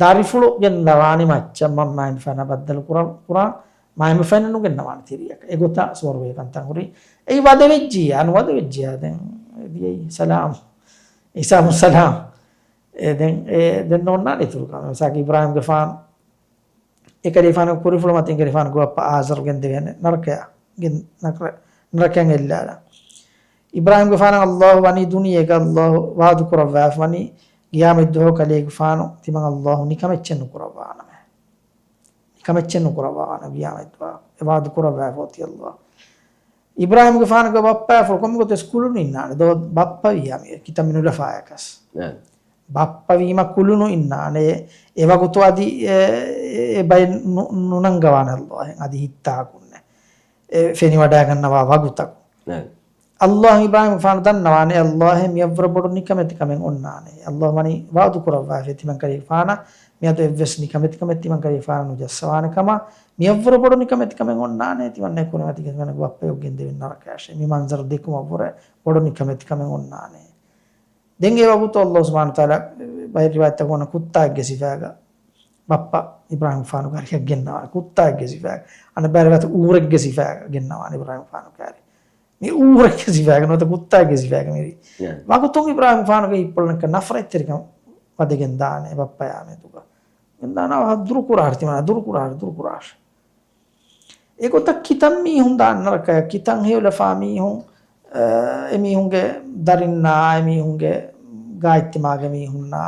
ދަރިފުޅު ގެންދަވާނީ މައްޗަށް މަ-، މާމިފައިން ބައްދަލު ކުރަން، ކުރާން، މާމިފައިން ނުގެންނަވާނެ ތިރީއަކަށް. އެގޮތަށް ސުވަރުގޭ ކަންތައް ހުރީ. އެއީ ވަދެވެއްޖިއްޔާ، ނުވަދެވެއްޖިއްޔާ ދެން ދިޔައީ ސަލާމް. ހިސާބު ސަލާމް. އެ ދެން، އެ ދެން ނޯންނާނެ އިތުރު ކަމެއް. މިސާލަކަށް އިބްރާހިމްގެފާނު އެކަލޭފާނު ކުރިފުޅު މަތިން ކަލޭފާނުގެ ބައްޕަ އާޒަރު ގެންދެވޭނެ ނަރަކަޔަށް، ގެން-، ނަރަ-، ނަރަކަޔަށް އެއްލާލާ. އިބްރާހިމްގެފާނަށް ﷲ ވަނީ ދުނިޔޭގަ ﷲ ވާދު ކުރައްވާފަ ވަނީ ގިޔާމަތްދުވަހު ކަލޭގެފާނު ތިމަން ﷲ ނިކަމެއްޗެއް ނުކުރައްވާނަމޭ. ނިކަމެއްޗެއް ނުކުރައްވާނަމޭ ގިޔާމަތްދުވަހު. އެ ވާދު ކުރައްވާފަ އޮތީ ﷲ. އިބްރާހިމްގެފާނުގެ ބައްޕަޔާފުޅު ކޮންމެ ގޮތެއް ކުލުނު އިންނާނެ ދޯ ބައްޕަ ވިޔާ މި ކިތަންމެ ނުލަފާޔަކަސް. އެ. ބައްޕަ ވީމަ ކުލުނު އިންނާނެ. އެ ވަގުތު އަދި އެ، އެ، އެ ބައެއް ނު-، ނުނަންގަވާނެ ﷲ އެހެން އަދި ހިއްތާކުންނެ. އެ ފެނިވަޑައިގަންނަވާ ވަގުތަކު. އެ. ﷲ އިބްރާހިމްގެފާނު ދަންނަވާނެ ﷲ އެ މިއަށްވުރެ ބޮޑު ނިކަމެތި ކަމެއް އޮންނާނެ. ﷲ ވަނީ ވާދު ކުރައްވާފަ ތިމަން ކަލޭގެފާނަށް މިއަދު އެއްވެސް ނިކަމެތިކަމެއް ތިމަން ކަލޭގެފާނަށް ނުޖައްސަވާނެ ކަމަށް. މިއަށްވުރެ ބޮޑު ނިކަމެތިކަމެއް އޮންނާނެ، ތިމަންނަ ކުރިމަތިގެން ތިމަންނަގެ ބައްޕަޔަށް ގެންދެވިން ނަރަކަޔަށޭ. މި މަންޒަރު ދެކުމަށްވުރެ ބޮޑު ނިކަމެތިކަމެއް އޮންނާނެ. ދެން އެ ވަގުތު ﷲ ސުބްޙާނަހޫ ވަތަޢާލާ ބައެއް ރިވާޔަތްތަކުން ކުއްތާއެއްގެ ސިފައިގަ ބައްޕަ އިބްރާހިމްގެފާނުގެ އަރިހަށް ގެންނަވާނެ. ކުއްތާއެއްގެ ސިފައިގަ. އަނެއް ބައެއް ރިވާޔަތު އޫރެއްގެ ސިފައިގަ ގެންނަވާނެ އިބްރާހިމްގެފާނުގެ އަރި. މި އޫރެއްގެ ސިފައިގަ ނުވަތަ ކުއްތާއެއްގެ ސިފައިގަ މިރީ. ވަގުތުން އިބްރާހިމްގެފާނުގެ ހިތްޕުޅުން ނަފްރަތްތެރިކަން ވަދެގެން ދާނެ ބައްޕަޔާ މެދުގަ. ގެންދާނެ އަވަހަށް ދުރުކުރާށޭ ތިމަންނަ، ދުރުކުރާށޭ، ދުރުކުރާށޭ. އެގޮތަށް ކިތަންމީހުން ދާން ނަރަކަޔަށް، ކިތަން ހެޔޮލަފާ މީހުން، އަ، އެމީހުންގެ ދަރިންނާ، އެމީހުންގެ ގާތްތިމާގެ މީހުންނާ،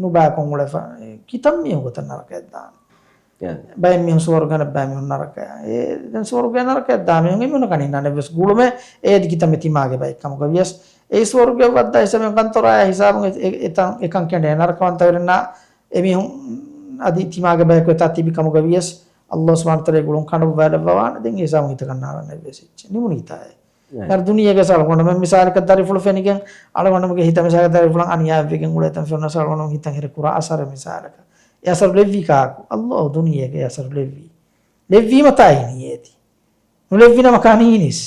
ނުބައިކޮށް އުޅެފަ، ކިތަންމީހުން ގޮތަށް ނަރަކަޔަށް ދާން. އެ. ބައެއް މީހުން ސުވަރުގެ އަނެއް ބައެއް މީހުން ނަރަކަޔަށް. އެ، ދެން ސުވަރުގެ ނަރަކަޔަށް ދާ މީހުން އެމީހުންނަކަށް އިންނާނެ އެއްވެސް ގުޅުމެއް އޭދި ކިތަންމެ ތިމާގެ ބައެއް ކަމުގަ ވިޔަސް، އެ ސުވަރުގެ ވައްދާ ހިސާބެއް ކަންތައް އެކަން ކެނޑޭ ނަރަކަވަންތަވެރިންނާ އެމީހުން އަދި ތިމާގެ ބަޔަކު އެތާ ތިބި ކަމުގަ ވިޔަސް، ﷲ ސުބްޙާނަހޫ ވަތަޢާލާ ގުޅުން ކަނޑައުއްވާލައްވަވާނެ. ދެން އެ ހިސާބުން ހިތަކަށް ނާރާނެ އެއްވެސް އެއްޗެއް. ނިމުނީތާ އެ. ދުނިޔޭގަ އަޅުގަނޑުމެން މިސާލަކަށް ދަރިފުޅު ފެނިގެން، އަޅުގަނޑުމެންގެ ހިތަށް މިސާލަކަށް ދަރިފުޅަށް އަނިޔާވެގެން އުޅޭތަން ފެނުނަސް އަޅުގަނޑުމެން ހިތަށް ހިރި ކުރާ އަސަރެއް މިސާލަކަށް. އެ އަސަރު ލެއްވީ ކާކު؟ ﷲ ދުނިޔޭގަ އެ އަސަރު ލެއްވީ. ލެއްވީމަތާ އިނީ އޭތި. ނުލެއްވިނަމަ ކާނީ އިނީސް.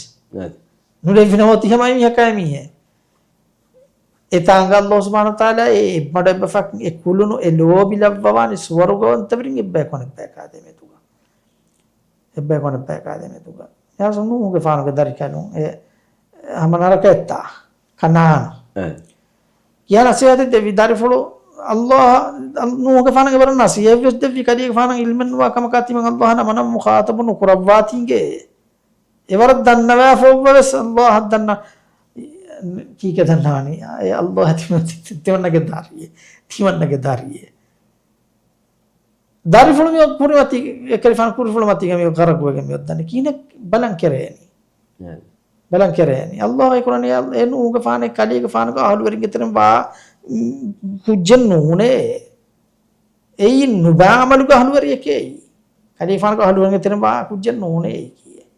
ނުލެއްވިނަމަ އޮތީ ހަމަ އެމީހަކާ އެމީހެއް. އެތާނގަ ﷲ ސުބްޙާނަހޫ ވަތަޢާލާ އެ އެއްމަޑު އެއްބަފަކުން އެ ކުލުނު އެ ލޯބި ލައްވަވާނެ ސުވަރުގަވަންތަވެރިން އެއްބަޔަކު އަނެއްބަޔަކާ ދެމެދުގަ. އެއްބަޔަކު އަނެއްބަޔަކާ ދެމެދުގަ. ޔާސު ނޫހުގެފާނުގެ ދަރިކަލުން އެ ހަމަ ނަރަކައެއްތާ؟ ކަނާނު. އެ. ކިޔާ ނަސޭހަތެއް ދެއްވި ދަރިފުޅު ﷲ، ނޫހުގެފާނަށް އެވަރަށް ނަސޭހަތްވެސް ދެއްވި ކަލޭގެފާނަށް އިލްމެއް ނުވާ ކަމަކާ ތިމަން ﷲ ނަމަ ނަމަ މުޚާޠަބު ނުކުރައްވާތީގެ. އެވަރަށް ދަންނަވާފަ އޮއްވަވެސް ﷲ އަށް ދަންނަ، ކީކޭ ދަންނަވަނީ؟ އެ ﷲ ތިމަން-، ތި-، ތިމަންނަގެ ދަރިއެއް. ތިމަންނަގެ ދަރިއެއް. ދަރިފުޅު މި ކުރިމަތީ، އެކަލޭފާނު ކުރިފުޅު މަތީގަ މި ޣަރަޤުވެގެން މި އޮއްދަނީ. ކިހިނެއް ބަލަން ކެރޭނީ؟ އެ. ބަލަން ކެރޭނީ. ﷲ އެ ކުރަނީ އެ ނޫހުގެފާނެއް ކަލޭގެފާނުގެ އަހުލުވެރިންގެ ތެރެއިން ވާ، މް، ކުއްޖެއް ނޫނޭ. އެއީ ނުބައި އަމަލުގެ އަހުލުވެރިއެކޭ އެއީ. ކަލޭގެފާނުގެ އަހުލުވެރިންގެ ތެރެއިން ވާ ކުއްޖެއް ނޫނޭ އެއީކީއެއް.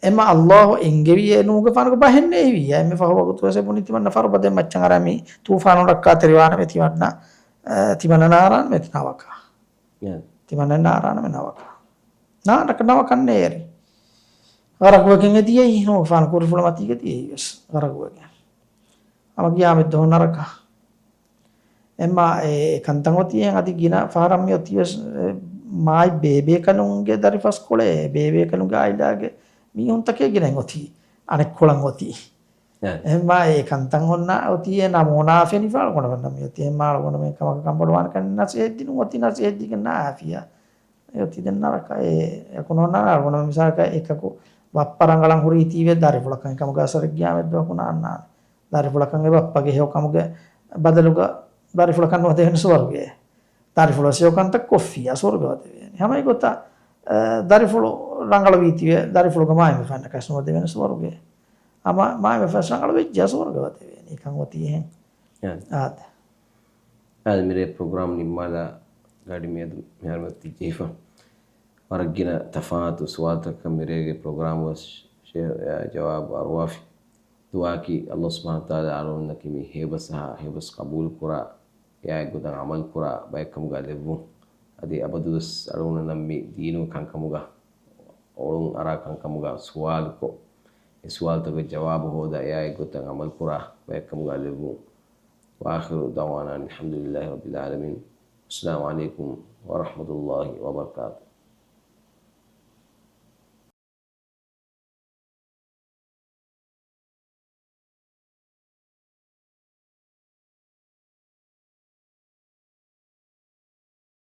އެމަ ﷲ އެންގެވީ އެ ނޫހުގެފާނުގެ ބަހެއް ނޭވީ. އެންމެ ފަހު ވަގުތުވެސް އެ ބުނި ތިމަންނަ ފަރުބަދައެއް މައްޗަށް އަރާ މި ތޫފާނު ރައްކާތެރިވާނަމޭ ތިމަންނަ، އަ، ތިމަންނަ ނާރާނަމޭ ތި ނަވަކަށް. ތިމަންނަ ނާރާނަމޭ ނަވަކަށް. ނާ-، ނަކަ-، ނަވަކަށް ނޭރި. ޣަރަޤުވެގެން އެ ދިޔައީ ނޫހުގެފާނު ކުރިފުޅު މަތީގަ ދިޔައީވެސް ޣަރަޤުވެގެން. ހަމަ ގިޔާމަތްދުވަހު ނަރަކަ. އެމާ އެ ކަންތައް އޮތީ އެ އަދި ގިނަ ފަހަރަށް މި އޮތީވެސް، އެ، މާތް ބޭބޭކަލުންގެ ދަރިފަސްކޮޅެއް، ބޭބޭކަލުންގެ އާއިލާގެ މީހުންތަކެއް ގިނައިން އޮތީ އަނެއްކޮޅަށް އޮތީ. އެ. އެމާ އެ ކަންތައް އޮންނަ އޮތީ އެ ނަމޫނާ ފެނިފަ އަޅުގަނޑުމެންނަށް މި އޮތީ. އެމާ އަޅުގަނޑުމެން ކަމަކަށް ކަންބޮޑުވާނެ ކަން ނަސޭހަތް ދިނުން އޮތީ ނަސޭހަތް ދީގެން ނާ އާފިޔާ. އެ އޮތީ ދެން ނަރަކަ. އެ އެކު ނޯންނާނެ އަޅުގަނޑު މިސާލަކަށް އެކަކު ބައްޕަ ރަނގަޅަށް ހުރީތީވެ ދަރިފުޅަކަށް އެކަމުގެ އަސަރެއް ގިޔާމަތްދުވަހަކު ނާންނާނެ. ދަރިފުޅަކަށް އެ ބައްޕަގެ ހެޔޮ ކަމުގެ ބަދަލުގަ ދަރިފުޅަކަށް ނުވަދެވޭނެ ސުވަރުގެ. ދަރިފުޅަށް ހެޔޮ ކަންތައް ކޮށްފިއްޔާ ސުވަރުގެ ވަދެވޭނެ. ހަމަ އެގޮތަށް، އަ، ދަރިފުޅު ރަނގަޅުވީތީވެ ދަރިފުޅުގެ މާތް ބަފައިންނަކަށް ނުވަދެވޭނެ ސުވަރުގެ. ހަމަ މާތް ބަފައިން ރަނގަޅު ވެއްޖެ ސުވަރުގެ ވަދެވޭނެ. އެކަން އޮތީ އެހެން. އާދެ. އާދެ، މިރޭ ޕްރޮގްރާމް ނިންމާލާ ގަޑި މިއަދު މިހާރު މި ތިއްޖެހިފަ. ވަރަށް ގިނަ ތަފާތު ސުވާލުތަކަށް މިރޭގެ ޕްރޮގްރާމުގަ ޝޭ-، އާ، ޖަވާބު އަރުވާފި. ދުޢާއަކީ ﷲ ސުބްޙާނަހޫ ވަތަޢާލާ އަޅުގަނޑުމެންނަކީ މި ހޭބަސް އަހާ، ހޭބަސް ޤަބޫލު ކުރާ، އެއާއެއްގޮތަށް ޢަމަލު ކުރާ ބައެއްކަމުގަ ލެއްވުން. އަދި އަބަދުވެސް އަޅުގަނޑުމެންނަށް މި ދީނުގެ ކަންކަމުގަ، އޮޅުން އަރާ ކަންކަމުގަ ސުވާލުކޮށް، އެ ސުވާލުތަކުގެ ޖަވާބު ހޯދާ، އެއާއެއްގޮތަށް ޢަމަލު ކުރާ ބައެއްކަމުގަ ލެއްވުން. وآخر دعوانا أن الحمد لله رب العالمين. السلام عليكم ورحمة الله وبركاته.